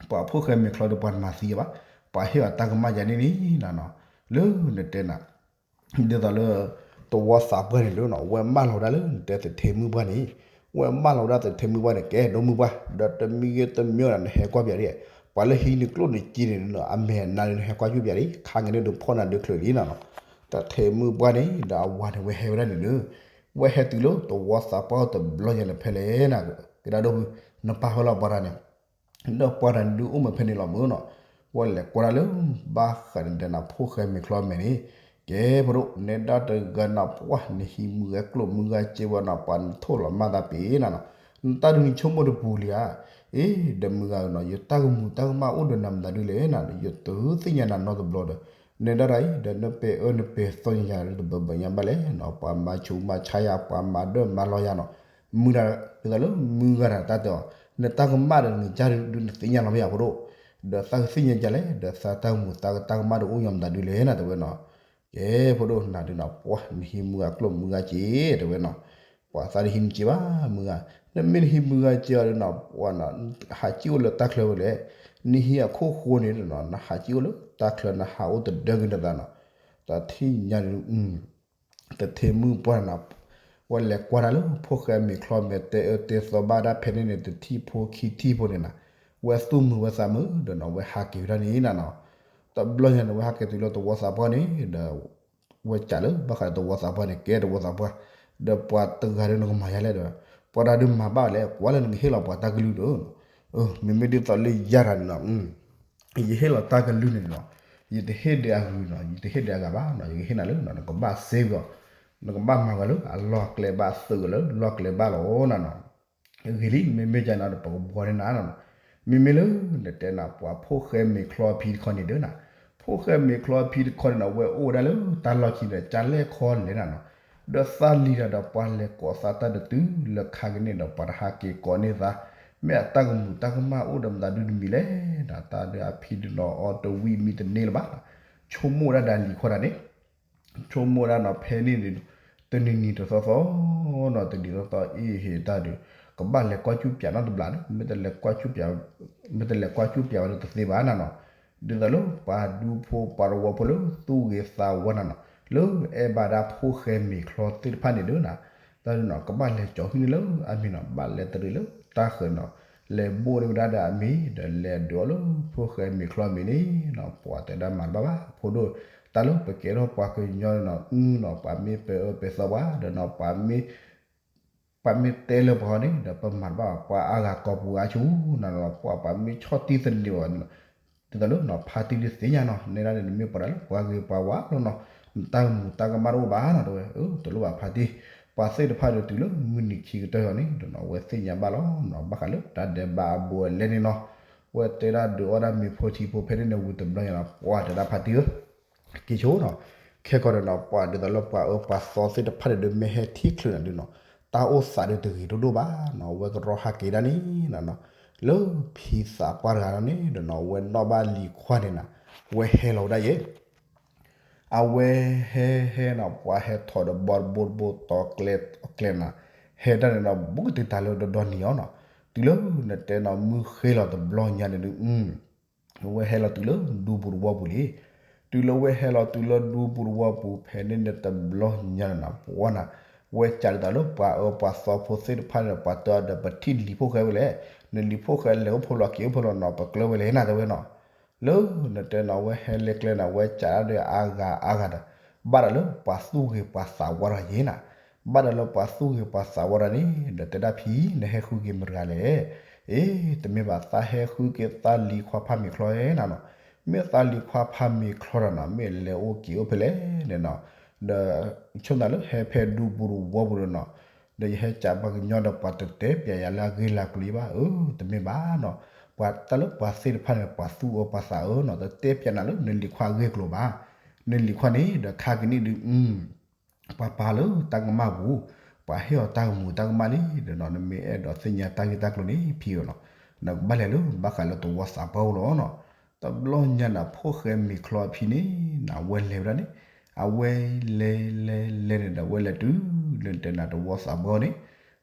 ပှၤဖိၣ်ဃဲမ့ၤချီဒီး ပှၤမၤသံအီၤဘၣ်, ပှၤဟ့ၣ်အီၤတၢ်ကမၣ်ယၤန့ၣ်န့ၣ်နၤနီၤ, လၢနတဲနၤ ဒ်သိးလၢ သဝီသးပှၢ်န့ၣ်လၢနီၤ ဝဲမၢလီၤဝဲဒၣ်လၢနတဲသထ့မုၣ်ပှၢ်န့ၣ်, ဝဲမၢလီၤဝဲဒၣ်သထ့မုၣ်ပှၢ်န့ၣ် ကဲဒိမုၣ်ပှၢ် ဒီးတမံၤဂ့ၤတမံၤဂ့ၤဒီး နဟဲကွၢ်ပၠးဒ်, ပှၤလၢဟံးနကျိၣ်နစ့န့ၣ် အမဲာ်နါန့ၣ်နဟဲကွၢ်ကွၢ်ပၠးဒ်, ခါက့ၤန့ၣ်ဒုးဖီၣ်နၤဒုးချုးလံနၤနီၤ. သထ့မုၣ်ပှၢ်န့ၣ် ဒီးအဝၤန့ၣ်ဝဲဟဲဝဲဒၣ်န့ၣ်လၢ ဝဲဟဲတုၤလၢသဝီသးပှၢ်တဘျီညါန့ၣ်ဖဲလဲၣ်နၤ, ကဲဒၣ်ဒိၣ်ဖု နပာ်ဖဲလီၤပှၤတဂၤန့ၣ် ဒီးပှၤတဂၤန့ၣ်ဒုးအိၣ်မးဖဲန့ၣ်လီၤမ့ၢ်နီၤ, ဝဲလဲၤကွၢ်ဒၣ်လၢ ဘၣ်ဃးန့ၣ်ဒီးနၤဖိၣ်ဃဲမ့ၤချီမဲာ်န့ၣ်, ကဲဖိဒိၣ် နဲဒၣ်တဂၤနၤပှၢ် နဟံးမုၢ်ဂၤကျိၣ်မုၢ်ဂၤစ့ဝဲနီၤ ပှၤနထိၣ်လီၤမၢ်သးပ့ၤနၤနီၤ, နတၢ်ဒုးနဆိကမိၣ်တပူၤလံဧါ, အ့ ဒီးမုၢ်ဂၤနီၤ ယတၢ်ကမူၤတၢ်ကမၣ်အိၣ်ဒီးနၤမတၤဒုလဲၣ်နၤ ယတသ့ၣ်ညါနၤနီတဘျီဒီး, နဲဒၣ်တၢ်အံၤ ဒီးနပဲာ်အၢနပဲာ်သီညါယၤလၢတဘၢဘၢညါဘၣ်လဲၣ်နီၤ, ပှၤမၤဆူးမၤဆါယၤ ပှၤမၤဒၢၣ်မၤလီၤယၤနီၤ, မုၢ်ဒၣ် ဒ်သိးလၢမုၢ်ဂၤတၢ်တၢ်အီၤ နတၢ်ကမၣ်ဒီးနကစၢ်ဒုးနသ့ၣ်ညါလီၤမ့ၢ်ဧါဖိဒိၣ်, ဒီးသးကသ့ၣ်ညါကလဲၣ် ဒီးသးတၢ်ကမူၤသးတၢ်ကမၣ်ဒီးအိၣ်ညီမတၤဒုလဲၣ်နၤတဲဝဲနီၤ, ကဲဖိဒိၣ်နၤဒုးနၤပှၢ် နဟံးမုၢ်ဂၤကျိၣ်မုၢ်ဂၤစ့တဲဝဲနီၤ, ပှၤသးတဟံးနစ့ဘၣ်မုၢ်ဂၤ, နမ့ၢ်တဟံးမုၢ်ဂၤစ့အီၤဒုးနီၤ ပှၢ်နီၤ ဟးစံၣ်အိၣ်လၢတၢ်ချၢဝဲလဲၣ်, နဟံးအခိၣ်ဃိန့ၣ်နီၤ နဟးစံၣ်အိၣ်လၢတၢ်ချၢနဟးအိၣ်တဒၢက့ၤနသးနီၤ, တထံၣ်ညါဒုး သထ့မုၣ်ပှၢ်နၤ, ဝဲလဲၤကွၢ်တၢ်လၢဖိၣ်ဃဲမ့ၤချီမဲာ်တဲအၢတဲသီဘၣ်ဒၣ်ဖဲန့ၣ်န့ၣ် တထံၣ်ဖိခံထံၣ်ဖိန့ၣ်နၤ, ဝဲသူၣ်မုာ်ဝဲသးမုာ်ဒီးနီၤ ဝဲဟးက့ၤဝဲဒၣ်န့ၣ်နၤနီၤ, တဘျီညါန့ၣ် ဝဲဟးက့ၤတုၤလၢသဝီသးပှၢ်န့ၣ်ဒီး ဝဲကးလၢဘၣ်ဃးဒီးသဝီသးပှၢ်န့ၣ် ကဲသဝီသးပှၢ်, ဒီးပှၤတဂၤဒီးနကမၤယၤလဲၣ်ဒီး, ပှၤတဂၤဒုးမၤဘၣ်လဲၣ် ကွၢ်လၢနကဟ့ၣ်လီၤပှၤတၢ်ကလုၢ်ဒီး, မ့မ့ၢ်ဒ်သိးလၢယၤတဂၤန့ၣ်နီၤ ယဟ့ၣ်လီၤတၢ်ကလုၢ်န့ၣ်နီၤ, ယတဟ့ၣ်ဒံးအဂ့ၤနီၤ ယတဟ့ၣ်ဒံးအဂၤဘၣ်နီၤ ယကဟ့ၣ်နၤလၢနီၤ နကဘၣ်စ့ဂီၤ, နကဘၣ်မၤဂီၤလၢအလီၢ်ကျဲဘၣ်သုးဂီၤလၢလီၢ်ကျဲဘၣ်လီၤနၤနီၤ, ဂ့ၤလံ မ့မ့ၢ်ကန့ၣ်ဒီး ပကဘှီန့ၢ်နၤနီၤ, မ့မ့ၢ်လၢနတဲနၤ ပှၤဖိၣ်ဃဲမ့ၤချီဖံတခီန့ၣ်ဒီးနၤ, ဖိၣ်ဃဲမ့ၤချီဖံတခီန့ၣ်နီၤ ဝဲအိၣ်ဝဲဒၣ်လၢတၢ်လီၢ်ခံဒီး ကၢလဲၣ်ခီလဲၣ်နၤနီၤ, ဒီးသးလံၤဒီး ပှၤလဲၤကိးသးတၢ်တတုၤလၢခါကန့ၣ်ဒီး ပှၤတဟးက့ၤကိးန့ၢ်သး, မ့ၢ်အတၢ်ကမူၤတၢ်ကမၣ်အိၣ်ဒီးမတၤဒုတမံၤလဲၣ်နၤ, တၢ်ဒီးအဖံတနီၤအီတဝံၣ်မံတန့ၢ်လၢၤဘၣ်, ဆိကမိၣ်ဒၣ်ဒီးလံၤခီတၢ်န့ၣ် ဆိကမိၣ်ဒၣ်နီၤ ဖဲန့ၣ်န့ၣ် တနံၤနံၤတသီသီနီၤ တနံၤသီသီအ့ၣ်ဟ့ၣ်တၢ်ဒီး ကဘၣ်လဲၤကွၢ်ကၠူၣ်ပၠးနီတဘျီဒီး မ့ၢ်တလဲၤကွၢ်ကၠူၣ်ပၠး, မ့ၢ်တလဲၤကွၢ်ကၠူၣ်ပၠးဝဲဒီးတသ့ဘၣ်နၤနီၤ, ဒ်သိးလၢပှၤဒူဖိပှၤတဝီဖိလၢသူၣ်ဂ့ၤသးဝါနၤနီၤ လၢအဲၣ်ဘၣ်ဒၣ်ဖိၣ်ဃဲမ့ၤချီသ့ၣ်တဖၣ်န့ၣ်ဒီးနၤ, တၢ်ဒုးနီၤ ကဘၣ်လဲၤကၠီၤဟုၣ်န့ၢ်လၢအမံၤနီၤ ဘၣ်လဲၤတရံးလၢတၢ်ဃၢၤနီၤ, လဲၤဘိၣ်န့ၢ်ဝဲဒၣ်ဒီးအမံၤ ဒီးလဲၤဒုးအီၤလၢဖိၣ်ဃဲမ့ၤချီမ့ၤန့ၣ်နီၤ ပှၤတဲဒၣ်မၤတဘၣ်ဘၣ် ဖိဒိၣ်, တၢ်လၢပကဲထီၣ်ပှၤကညီန့ၣ်နီၤ အုနီၤ ပှၤမ့ၢ်ပဲာ်အၢပဲာ်သီပှၤ ဒီးနီၤ ပှၤမ့ၢ် ပှၤမ့ၢ်တဲလၢပှၤဃီန့ၣ် ဒီးပမၤတဘၣ်ဘၣ်ပှၤအါဂၤကီၢ်ပူၤအါဆူၣ်နၤနီၤ ပှၤ ပှၤမ့ၢ်ဆီၣ်တံၢ်သန့ၤအီၤ ဒ်သိးလၢနီၤ ဖါတံၢ်ဒုးသ့ၣ်ညါနီၤ နဲဒၣ်န့ၣ် နမ့ၢ်ပှၤဒၣ်လၢပှၤဂ့ၤပှၤဝါလီၤနီၤ နတၢ်ကမူၤတၢ်ကမၣ်တအိၣ်ဘၣ်နီၤ တဲဝဲ တလိၣ်ဘၣ်ဖါတံၢ်, ပှၤသ့ၣ်တဖၣ်ဒီးတုၤလၢမုၢ်နံၤခံကတၢၢ်အီၤန့ၣ်ဒီးနီၤ အဝဲသ့ၣ်ညါဘၣ်လီၤနီၤ ဘၣ်ဃးလၢတၢ်ဒဲးဘးအဘူးအလဲန့ၣ်နီၤ, ဝဲတဲဒၣ်ဒုးအီၣ်ဒၣ်မ့ၤဖိထံဖိဖဲန့ၣ်န့ၣ်ဝံၤတဘျီညါနီၤ ပှၤတဲဒၣ်ဖါတံၢ်ဧၢ က့ၤဆိနီၤ, ခဲကီးဒီးနီၤ ပှၤဒ်သိးလၢပှၤအၢပှၤသီသ့ၣ်တဖၣ်န့ၣ်ဒီးမ့ၢ်ဟဲထံၣ်ချုးနၤဒုးနီၤ, တၢ်အိၣ်သးဒီးတဂ့ၤဒိၣ်ဒိၣ်ဘၣ်နီၤ, အဝဲကရီဟးက့ၤဒၣ်န့ၣ်နီၤ, လၢဖံသးပှၢ်တဂၤလီၤန့ၣ်ဒီးနီၤ အဝဲနီၣ်ဘၣ်လံၤခွါန့ၣ်နၤ, ဝဲဟဲလီၤဝဲဒၣ်ယဲ အဝဲဟဲဟဲနီၤ ပှၤဟဲထီၣ်ဒီးဘီတဘိတဘိတီၤကျဲအကျဲနီၤ, ဟဲတၢ်န့ၣ်နီၤ ဘူးကတုၤတၢ်လၢဒီဒီနံၤအီၤနီၤ, တုၤလၢနတဲနီၤ မုၢ်ဃ့လီၤတဘျီညါန့ၣ်ဒုး အဝဲဟဲလီၤတုၤလၢဒူပူၤတဝီပူၤလံ. တုၤလၢဝဲဟဲလီၤတုၤလၢဒူပူၤတဝီပူၤ ဖဲန့ၣ်န့ၣ်တဘျီညါန့ၣ်နီၤ ပှၤနီၤ, ဝဲစံးဒ်သိးလၢပှၤအၢပှၤသီဖိသ့ၣ်တဖၣ်န့ၣ် ပှၤတဲအီၤဒီး ပထံၣ်လံၤဖိၣ်ဃဲဝဲလဲၣ်, နလံၤဖိၣ်ဃဲလဲၤအိၣ်ဖှိၣ်လီၤက့ၤအိၣ်ဖှိၣ်လီၤနီၤ ပကျၢၤဝဲလဲၣ်နၤတဲဝဲနီၤ လၢနတဲနီၤ အဝဲဟဲလဲကျဲန့ၣ် အဝဲစံးဒၣ်ဒီးအါဂၤအါဂၤဒီး ဘၣ်ဒီးလၢပှၤသူၣ်ဂ့ၤပှၤသးဝါတဂၤယဲနီၤ, ဘၣ်ဒီးလၢပှၤသူၣ်ဂ့ၤပှၤသးဝါတဂၤန့ၣ် ဒီးတဲဒၣ်ဖံ နဟဲဃုက့ၤမတၤတဂၤလဲၣ်, အ့ တမ့ၢ်ဘၣ် သးဟဲဃုက့ၤသးလံၤခွါဖးမ့ၤချီနၤနီၤ, မ့ၢ်သးလံၤခွါဖးမ့ၤချီတဂၤနီၤ မ့ၢ်လဲၤအိၣ်က့ၤအိၣ်ဖဲလဲၣ်န့ၣ်နီၤ, ဒီးဆိသးလၢဟဲဖဲဒူပူၤတဝီပူၤဒီးနီၤ ဒီးယဟဲစံးပှၤကညီဒီးပှၤတတဲပျးယၤလၢအဂ့ၢ်လၢအကျိၤဘၣ်, အၢ တမ့ၢ်ဘၣ်နီၤ, ပှၤတၢ်လၢပှၤသ့ၣ်တဖၣ်န့ၣ် ပှၤသူၣ်အၢပှၤသးအၢနီၤ တတဲပျးနၤလၢနလံၤခွါအဂ့ၢ်အကျိၤဘၣ်, နလံၤခွါန့ၣ်ဒီးခါကနံၣ်ဒုး ပှၤပာ်လၢတၢ်ကမၣ်ပူၤ, ပှၤဟ့ၣ်အီၤတၢ်ကမူၤတၢ်ကမၣ်လံဒီးနီၤ နမ့ၢ်အဲၣ်ဒိးသ့ၣ်ညါတၢ်ဂ့ၢ်တၢ်ကျိၤန့ၣ်ဖံဧၢနီၤ, နကဘၣ်လဲၤလၢဘၣ်ဃးလၢသဝီသးပှၢ်အိၣ်လီၤနီၤ, တဘျီညါနၤ ဖိၣ်ဃဲမ့ၤချီအဖံန့ၣ်နၤ အဝဲလဲၤဝဲဒၣ်န့ၣ်, အဝဲလဲၤလဲၤလဲၤန့ၣ်ဒီး အဝဲလဲၤတုၤလၢတဲနၤသဝီသးပှၢ်န့ၣ်,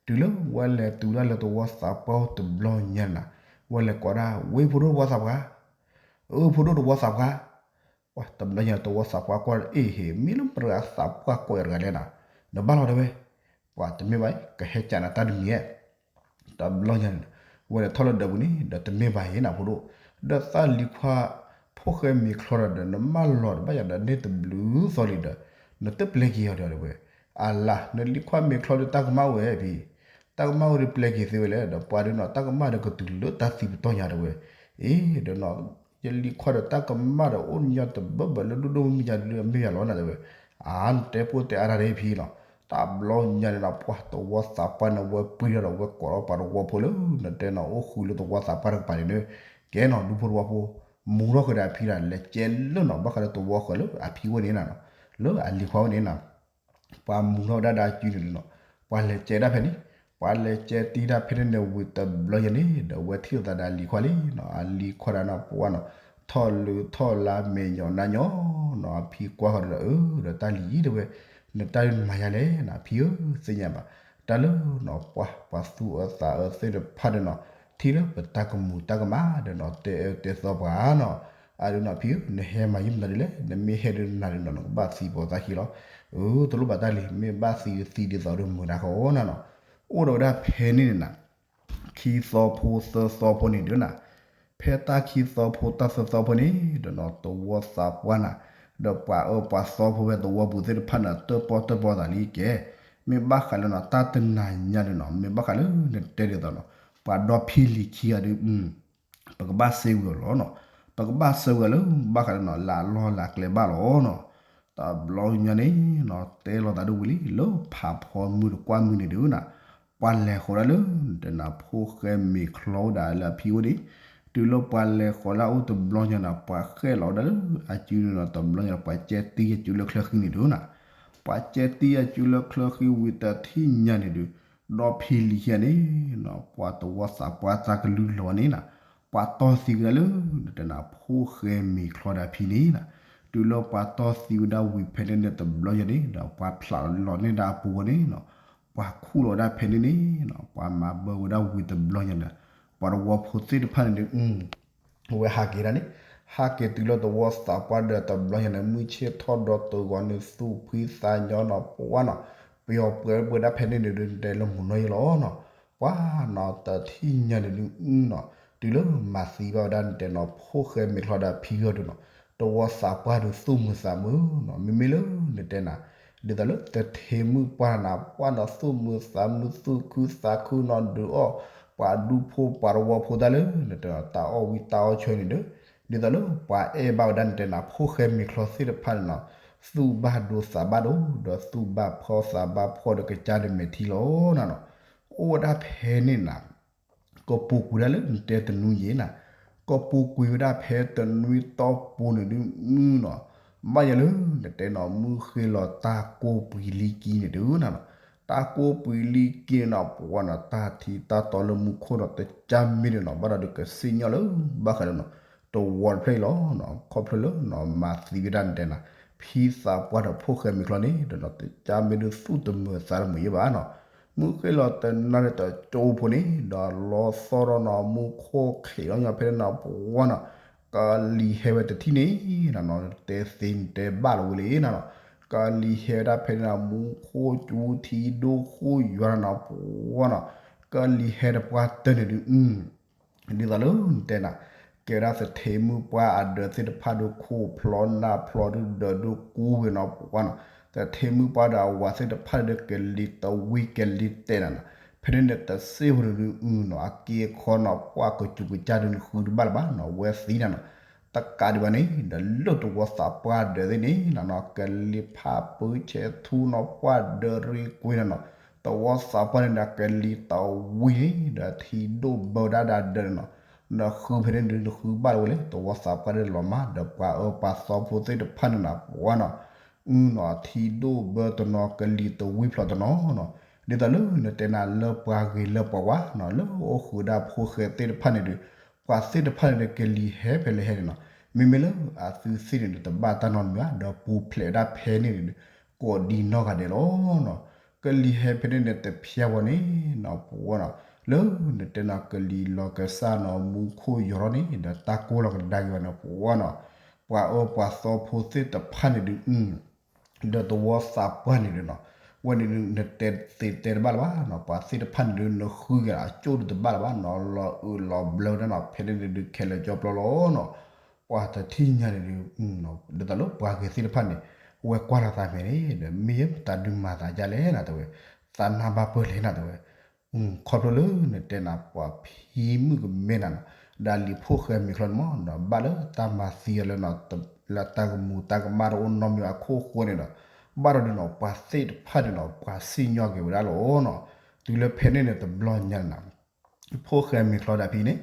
တုၤလၢဝဲလဲၤတုၤဒၣ်လၢသဝီသးပှၢ်တဘျီညါနၤ, ဝဲလဲၤကိးဒၣ် ဝ့ၢ်ဖိဒိၣ်သဝီသးပှၢ်, အၢ ဖိဒိၣ်သဝီသးပှၢ် ပှၤတဘျီညါတဝီသးပှၢ်ကွၢ်ဒီး အ့ၣ်ဟ့ၣ် မ့ၢ်လၢပှၤသးပှၢ်ကိးယၤတဂၤလဲၣ်နီၤ, နဘၣ်လီၤတဲဝဲ, ပှၤတမ့ၢ်ဘၣ် ကဟဲကးနၤတၢ်တမံၤဧါ, တဘျီညါန့ၣ်, ဝဲလဲၤထီၣ်လၢဒၢးပူၤန့ၣ် ဒီးတမ့ၢ်ဘၣ်ယဲနၤဖိဒိၣ်, ဒီးသးလံၤခွါ ဖိၣ်ဃဲမ့ၤချီဒီး နမၢလီၤတဘၣ်ယၤဒီးန့ၢ်တဘျုးသီလံဒီး, နတပျဲက့ၤအီၤဒီးတဲဝဲ, အလါ နလံၤခွါမ့ၤချီဒီးတၢ်ကမၣ်အိၣ်ဝဲဖံ, တၢ်ကမၣ်အိၣ်ဒီးပျဲက့ၤသ့ဝဲလဲၣ် ဒီးပှၤဒုးနီၤ တၢ်ကမၣ်ဒီးကတုၤလၢတၢ်သံပတီၢ်ညါတဲဝဲ, အ့ၣ် ဒီးနီၤ ယလံၤခွါဒီးတၢ်ကမၣ်ဒီးအိၣ်ညီတဘၢဘၢလၢဒိၣ်ဒိၣ်မုၢ်မုၢ်ညါဒုးအမ့ၢ်ယၤလီၤနၤတဲဝဲ, အါ နတဲဖိတဲအါတၢ်ဒ်ဖံနီၤ, တဘျီညါန့ၣ်နီၤ ပှၤသဝီသးပှၢ်န့ၣ် ဝဲပှ့ၤထီၣ်ဒီးဝဲကိးထီၣ်ပှၤသဝီဖိလၢ နတဲနီၤ အိၣ်ဃုာ်လၢသဝီသးပှၢ်တကပၤန့ၣ်ဒီး, ကဲနီၤ ဒူဖိသဝီဖိ, မူထီၣ်ဃုာ်ဒီးအဖံဒီး လဲၤကဲလၢနီၤ ဘၣ်ဃးလၢသဝီဃၢၤလၢအဖံဝဲန့ၣ်နၤနီၤ, လၢအလံၤခွါဝဲန့ၣ်နၤ ပှၤမူထီၣ်ဝဲဒၣ်ဒီးအစုန့ၣ်နီၤ, ပှၤလဲၤကဲဒၣ်ဖဲန့ၣ်, ပှၤလဲၤကဲတံၢ်ဒၣ်ဖဲန့ၣ်န့ၣ်ဝံၤတဘျီညါန့ၣ် ဒီးဝဲထံၣ်လိာ်သးဒီးအလံၤခွါလံနီၤ, အလံၤခွါဒီးနီၤ ပှၤနီၤ, ထီၣ်လုၢ်ထီၣ်လါမဲာ်ညီနါညီနီၤ, အဖံကွၢ်ဃီၤဒီး အၢ ဒီးတၢ်လံၤအံၤတဲဝဲ, နတၢ်မၤယၤလဲၣ်နီၤ အဖံဧၢ သ့ၣ်ညါဘၣ်, တၢ်လၢနီၤ ပှၤ ပှၤသူၣ်အၢသးအၢသ့ၣ်တဖၣ်ဒီးနီၤ, ထံၣ်လၢပတၢ်ကမူၤတၢ်ကမၣ်ဒီးနီၤ တဲအၢတဲသီပှၤနီၤ, အဒုးနီၤ ဖံဧၢ နဟဲမၤယံာ်မတၤဒ်လဲၣ်, နမ့ၢ်ဟဲဒုးနၤဒုးနီၤ နကဘၣ်သံပိာ်သးခံလီၤ, အၢ တလိၣ်ဘၣ်တၢ်လံၤ မ့ၢ်ဘၣ်သံသံဒ်သိးဒီးမုာ်နၤဃီနီၤနီၤ, အိၣ်ဒီးဝဲဒၣ်ဖဲန့ၣ်န့ၣ်နၤ ခံသီဖိသၢသီဖိန့ၣ်ဒုးနၤ, ဖဲတၢ်ခံသီဖိတၢ်သၢသီဖိန့ၣ်ဒီးနီၤ သဝီသးပှၢ်နၤ, ဒီးပှၤအၢပှၤသီဖိဝဲသဝီပူၤသ့ၣ်တဖၣ်န့ၣ် တၢၣ်ပီၣ်တၢၣ်ပီသးလံကဲ, မ့ၢ်ဘၣ်ဃးလၢနီၤ တၢ်တနၤညါဒီးနီၤ မ့ၢ်ဘၣ်ဃးလၢနတဲဒ်သိးနီၤ ပှၤဒီဖံလံၤခံဂၤဒုး ပကဘၣ်စဲဝံၤအီၤလီၤနီၤ, ပကဘၣ်စဲဝံၤအီၤလၢ ဘၣ်ဃးလၢနီၤ လၢအလီၢ်လၢအကျဲဘၣ်လီၤနီၤ, တဘျီညါန့ၣ်နီၤ တဲလိာ်သးဒိၣ်ဝံၤလံ လၢဖးဖီမုၢ်တကွၢ်မုၢ်န့ၣ်ဒုးနၤ, ပှၤလဲၤဃီၤဒၣ်လၢ နတဲနၤ ဖိၣ်ဃဲမ့ၤချီဝဲဒၣ်လၢအဖံဝဲန့ၣ်, တုၤလၢပှၤလဲၤဃီၤလၢအအိၣ်တဘျီညါန့ၣ် ပှၤဃဲလီၤဝဲဒၣ်လၢအစုန့ၣ်နီၤ တဘျီညါ ပှၤကဲတံၢ်အစုလၢချၢဃံန့ၣ်ဒုးနၤ, ပှၤကဲတံၢ်အစုလၢချၢဃံဝံၤတထံၣ်ညါန့ၣ်ဒုး ဒီဖံလံၤခံဂၤန့ၣ်နီၤ ပှၤသဝီသးပှၢ်တၢ်ကလုၢ်လီၤန့ၣ်နၤ, ပှၤတီၢ်သံဝဲဒၣ်လၢ နတဲနၤ ဖိၣ်ဃဲမ့ၤချီဒီးအဖံန့ၣ်နၤ, တုၤလၢပှၤတီၢ်သံဝဲဒၣ်ဝံၤဖဲန့ၣ်န့ၣ်တဘျီညါန့ၣ်ဒီး ပှၤဖျးလီၤန့ၢ်ဒၣ်အပူၤဝဲန့ၣ်နီၤ, ပှၤခူၣ်လီၤဝဲဒၣ်ဖဲန့ၣ်န့ၣ်နီၤ ပှၤမၤဘၢဝဲဒၣ်ဝံၤတဘျီညါန့ၣ်, ပှၤသဝီဖိသ့ၣ်တဖၣ်န့ၣ်ဒုး ဝဲဟးက့ၤဒၣ်န့ၣ်, ဟးက့ၤတုၤလၢသဝီသးပှၢ်ဒီးတဘျီညါန့ၣ် မုၢ်ဆ့ၣ်ထီၣ်ဒီးတဂီၤန့ၣ် သူၣ်ဖှံသးညီနီၤ ပှၤနီၤ, ပယီၤပှဲၤပှဲၤဒၣ်ဖဲန့ၣ်န့ၣ်ဒုး နတဲလၢမုၢ်နီၢ်ယဲလီၤနီၤ, ပှၤနီၤ တထံၣ်ညါန့ၣ်ဒုးနီၤ, တုၤလၢမၤသံဘၣ်ဝဲဒၣ်နတဲနီၤ ဖိၣ်ဃဲမ့ၤချီဒီးအဖံဂီၢ်ဒုးနီၤ, သဝီသးပှၢ်ဒုးသူၣ်မုာ်သးမုာ်နီၤ, မ့မ့ၢ်လၢနတဲနၤ ဒ်သိးလၢတထ့မုၣ်ပှၢ်နၤ ပှၤနီၤ သူၣ်မုာ်သးမုာ် သူၣ်ခုသးခုနီၤ ဒုးအီၣ် ပှၤဒူဖိပှၤသဝီဖိတၢ်လၢ နတဲနီၤ တၢ်အီၣ်ဝံတၢ်အီၣ်ဆွဲန့ၣ်ဒီး, ဒ်သိးလၢပှၤအဲၣ်ဘၣ်ဝဲဒၣ်နတဲနၤ ဖိၣ်ဃဲမ့ၤချီသ့ၣ်တဖၣ်န့ၣ်နီၤ, သူၣ်ဘၣ်ဒိသးဘၣ်ဒိ ဒီးသူၣ်ဘၣ်ဖှီၣ်သးဘၣ်ဖှီၣ်ဒီးကစၢ်ဒမဲာ်ထံလီၤနၤနီၤ. အိၣ်ဝဲဒၣ်ဖဲန့ၣ်နၤ ကပူၤကွံာ်ဒၣ်လၢနတဲတနွံယဲနၤ, ကပူၤကွံာ်ဝဲဒၣ်ဖဲတနွံတီၢ်ပူၤန့ၣ်ဒုးမုၢ်နီၤ, ဘၣ်ယၤလၢနတဲနီၤ မုၢ်ဃ့လီၤတၢ်ကိၢ်ပှံၤလံကံန့ၣ်ဒုးနၤနီၤ, တၢ်ကိၢ်ပှံၤလံကံန့ၣ်နီၤ ပှၤနီၤ တၢ်ထံတၢ်တီလၢမူခိၣ်နီၤ တကၢ်မ့ၢ်ဒုးနီၤ ဘၣ်ဒီးဒုးကစံၣ်ညီၣ်လၢ ဘၣ်ဃးဒီးနီၤ တဝီတဖျၢၣ်အံၤလီၤနီၤ, ခီဖျိလၢနီၤ မၤသံဝဲဒၣ်နတဲနၤ ဖံသးပှၢ်ဒီးဖိၣ်ဃဲမ့ၤချီန့ၣ် ဒီးနီၤ တကၢ်မ့ၢ်ဒုးသူၣ်တမုာ်သးတမုာ်ယဲဘၣ်နီၤ, မုၢ်ဃ့လီၤတနၤန့ၣ်တကၠိဖိန့ၣ် ဒီးလီၤသီၣ်ဒီးနီၤ မူခိၣ်ခံးလီၤညီဖဲန့ၣ်နီၤ ပှၤနီၤ ကလံၤဟဲဝဲတထံၣ်န့ၣ်နၤနီၤ တဲသ့နတဲဘၣ်လီၤဝဲလံနၤနီၤ, ကလံၤဟဲဝဲဒၣ်ဖဲန့ၣ်နီၤ မူခိၣ်ကၠူထံဒိၣ်ဃိယွၤနၤနီၤ ပှၤနီၤ ကလံၤဟဲတပှၢ်တၢၢ်န့ၣ်ဒုး ဒ်သိးလၢနတဲနၤ ကဲဝဲဒၣ်သထ့မုၢ်ပှၢ်အဒၢးသ့ၣ်တဖၣ်ဒီး ခိၣ်ဖျီနၢ်ဖျီဒုးဒၢးဒုးကူဝဲနီၤ ပှၤနီၤ, သထ့မုၢ်ပှၢ်ဒီးအဝၤသ့ၣ်တဖၣ်ဒီး ကလံၤတဝံၤကလံၤတဲာ်နၤနီၤ, ဖဲန့ၣ်န့ၣ် တစ့ၢ်ဖိန့ၣ်ဒုးနီၤ အက့အခီနီၤ ပှၢ်ကစူၤကစၢ်ဒုးနဃုတဘၣ်လၢၤဘၣ်နီၤ ဝဲသံနၤနီၤ, တကးဒံးဘၣ်န့ၣ် ဒီးလၢသဝီသးပှၢ်ဒၢးသ့ၣ်န့ၣ်နၤနီၤ ကလံၤဖးပၢဆဲးထူနီၤ ပှၢ်ဒၢးရ့ကွ့နၤနီၤ, သဝီသးပှၢ်န့ၣ်ဒီး ကလံၤတဝံၤန့ၣ်ဒီး ထံဒိၣ်ဘၢဒၣ်ဒၢးနၤနီၤ, နဃုဖဲန့ၣ်ဒုး နဃုဘၣ်လီၤဝဲလၢ သဝီသးပှၢ်ဒၢးလီၤမး ဒီးပှၤအၢပှၤသီဖိသ့ၣ်တဖၣ်န့ၣ်နၤ ပှၤနီၤ အုနီၤ ထံဒိၣ်ဘၢတနီၤ ကလံၤတဝံၤဖျိးတနီၤနီၤ, ဒ်သိးလၢနတဲနၤလၢပှၤဂ့ၤလၢပှၤဝါနီၤ လၢအိၣ်ဃုာ်ဒၣ်ဖိၣ်ဃဲသ့ၣ်တဖၣ်န့ၣ်ဒီး ပှၤသ့ၣ်တဖၣ်န့ၣ်ဒီး ကလံၤဟဲဖဲလဲၣ်ဟဲန့ၣ်နီၤ, မ့မ့ၢ်လၢအသုသ့ၣ်န့ၣ်ဒီး တဘၣ်တၢ်နီတမံၤဘၣ် ဒီးပူၤဖျဲးဝဲဒၣ်ဖဲန့ၣ်န့ၣ်ဒီး ကိးဒံနီၢ်ဂၤဒဲးလီၤနီၤ, ကလံၤဟဲဖဲန့ၣ်န့ၣ် တဖျါဝဲန့ၣ်နီၤ ပှၤနီၤ လၢနတဲနီၤ ကလံၤလီၤကစၢ်နီၤ မူခိၣ်ယီၤထီၣ်န့ၣ် ဒီးတၢ်ကိၢ်လီၤကဒါက့ၤဝဲန့ၣ် ပှၤနီၤ ပှၤအၢပှၤသီဖိသ့ၣ်တဖၣ်န့ၣ်ဒုး ဒီးသဝီသးပှၢ်န့ၣ်ဒုးနီၤ ဝဲန့ၣ်ဒုး နတဲသ့တဲတဘၣ်လၢၤဘၣ်နီၤ ပှၤသ့ၣ်တဖၣ်န့ၣ်ဒုး နဃုက့ၤအကၠိၣ်ဒုးတဘၣ်လၢၤဘၣ်နီၤ လီၤအုးလီၤဘျၢဝဲဒၣ်နီၤ ဖဲန့ၣ်ဒုး ခဲလၢာ်ကၠီပျီလီၤနီၤ, ပှၤတထံၣ်ညါန့ၣ်ဒုး ဒ်သိးလၢပှၤဂ့ၤသ့ၣ်တဖၣ်န့ၣ် ဝဲကွၢ်လီၤသးမဲာ်န့ၣ်ဒီး မ့ၢ်ယဲတၢ်ဒုးမၤသးဒ်လဲၣ်နၤတဲဝဲ, သးနၢ်ဘၣ်ပၢၢ်လဲၣ်နၤတဲဝဲ ခီဖျိလၢနတဲနၤ ပှၤဖံမုၣ်ကမဲနၤနီၤ ဒီးလံာ်ဖိၣ်ဃဲမ့ၤချီန့ၣ်မး ဒီးဘၣ်လၢတၢ်မၤသံအီၤလၢ လၢတၢ်ကမူၤတၢ်ကမၣ်တအိၣ်နီတမံၤအခိၣ်ဃိန့ၣ်ဒီး ဘၣ်ဒီးဒုးနီၤ ပှၤသ့ၣ်တဖၣ်န့ၣ်နီၤ ပှၤစံၣ်ညီၣ်က့ၤဝဲဒၣ်လီၤနီၤ, တုၤလၢဖဲန့ၣ်န့ၣ် တဘျီညါန့ၣ်နီၤ ဖိၣ်ဃဲမ့ၤချီဒီးအဖံန့ၣ်,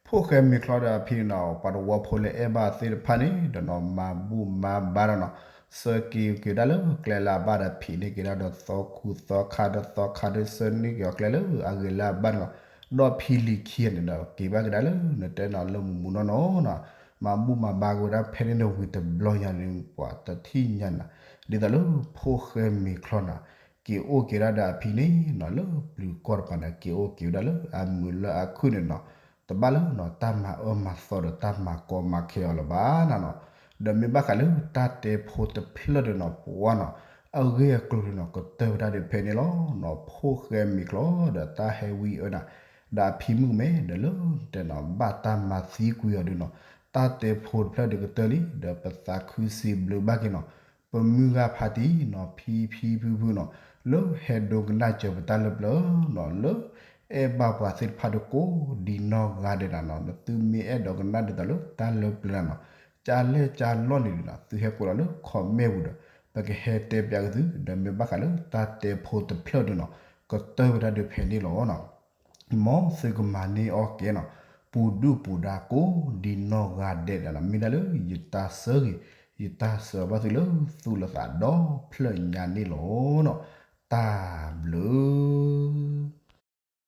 ဖိၣ်ဃဲမ့ၤချီဒီးအဖံန့ၣ်နီၤ ပှၤတဝီဖိလၢအဲၣ်ဘၣ်သ့ၣ်တဖၣ်န့ၣ် ဒီးနီၤ မၤဘူၣ်မၤဘါဒီးနီၤ ဆှၢက့ၤက့ၤဝဲဒၣ်လၢကျဲလၢအဘၣ်ဒီးဖံးန့ၢ်က့ၤဒၣ်ဒီးသီခူသီခါဒီးသီခါဒီး ဆှၢန့ၢ်က့ၤအီၤကျဲလၢအဂ့ၤလၢအဘၣ်န့ၣ်နီၤ, ဒီးဖံလံၤခံဂၤန့ၣ်ဒီး က့ၤဘၣ်က့ၤဒၣ်လၢနတဲနီၤ လၢမူးမူးနီၢ်နီၢ်နီၤ, မၤဘူၣ်မၤဘါက့ၤဝဲဒၣ်ဖဲန့ၣ်န့ၣ်ဝံၤတဘျီညါန့ၣ် ပှၤတထံၣ်ညါနၤ, ဒ်သိးလၢဖိၣ်ဃဲမ့ၤချီနၤ က့ၤအိၣ်က့ၤဒၣ်ဒီးအဖံန့ၣ်နီၤ လၢပျုၤကီၢ်တပၤန့ၣ် က့ၤအိၣ်က့ၤဝဲဒၣ်လၢအမုာ်လၢအခုၣ်န့ၣ်နီၤ, တဘၣ်လၢနီၤ တၢ်မၤအၢမၤသီဒီးတၢ်မၤကီမၤခဲအီၤလၢၤဘၣ်နၤနီၤ, ဒီးမ့ၢ်ဘၣ်ဃးလၢတၢ်တဲဖိတဖျၢၣ်ဒီးနီၤ ပှၤနီၤ အဂ့ၢ်အကျိၤဒီးနီၤ ကတၢၢ်ဝဲဒၣ်ဒီးဖဲန့ၣ်လီၤနီၤ, ဖိၣ်ဃဲမ့ၤချီဒီးတၢ်ဟဲဝံအၢနၤ, ဒီးအဖံမုၣ်ကမဲ ဒီးလၢတဲနီၤ ဘၣ်တၢ်မၤသံကွံာ်အီၤဒီးနီၤ, တၢ်တဲဖိတဖျၢၣ်ဒီးကတၢၢ်လံ ဒီးပသးခုစံးဘျုးဘၣ်က့ၤနီၤ ပမုၢ်ဂၤဖးတံၢ်နီၤ ဖံဖံဖုဖုနီၤ လၢဟဲဒိကနၣ်စၢၤပတၢ်လၢပျၢၤနီၤ လၢအဲၣ်ဘၣ်ပှၤသ့ၣ်တဖၣ်ဒီးကိးဒံနီၢ်ဂၤဒဲးနၤနီၤ, နသုမ့ၢ်အဲၣ်ဒိးကနၣ်ဒ်သိးလၢတၢ်လၢပျၢၤနၤနီၤ, ကၢ်လဲၢ်ကၢ်လီၢ်န့ၣ်ဒုးနီၤ သုဟဲကွဲးလီၤလၢ comment ပူၤဒီး ပကဟဲတဲပျးက့ၤသု ဒီးမ့ၢ်ဘၣ်ဃးလၢတၢ်တဲဖိတဖျၢၣ်ဒုးနီၤ ကတၢၢ်ဝဲဒၣ်ဒီးဖဲန့ၣ်လီၤနီၤ. မ်သုကမၤန့ၢ်အီၤကဲနီၤ, ပူၤဒုၣ်ပူၤဒါကိးဒံနီၢ်ဂၤဒဲးဒၣ်နီၤ, မ့ၢ်ဒၣ်လၢယတၢ်ဆၢဂ့ၤ, ယတၢ်ဆၢဘၣ်သုလၢသူၣ်လၢသးဒီဖျၢၣ်ညါန့ၣ်လီၤနီၤ. တၢ်ဘျုး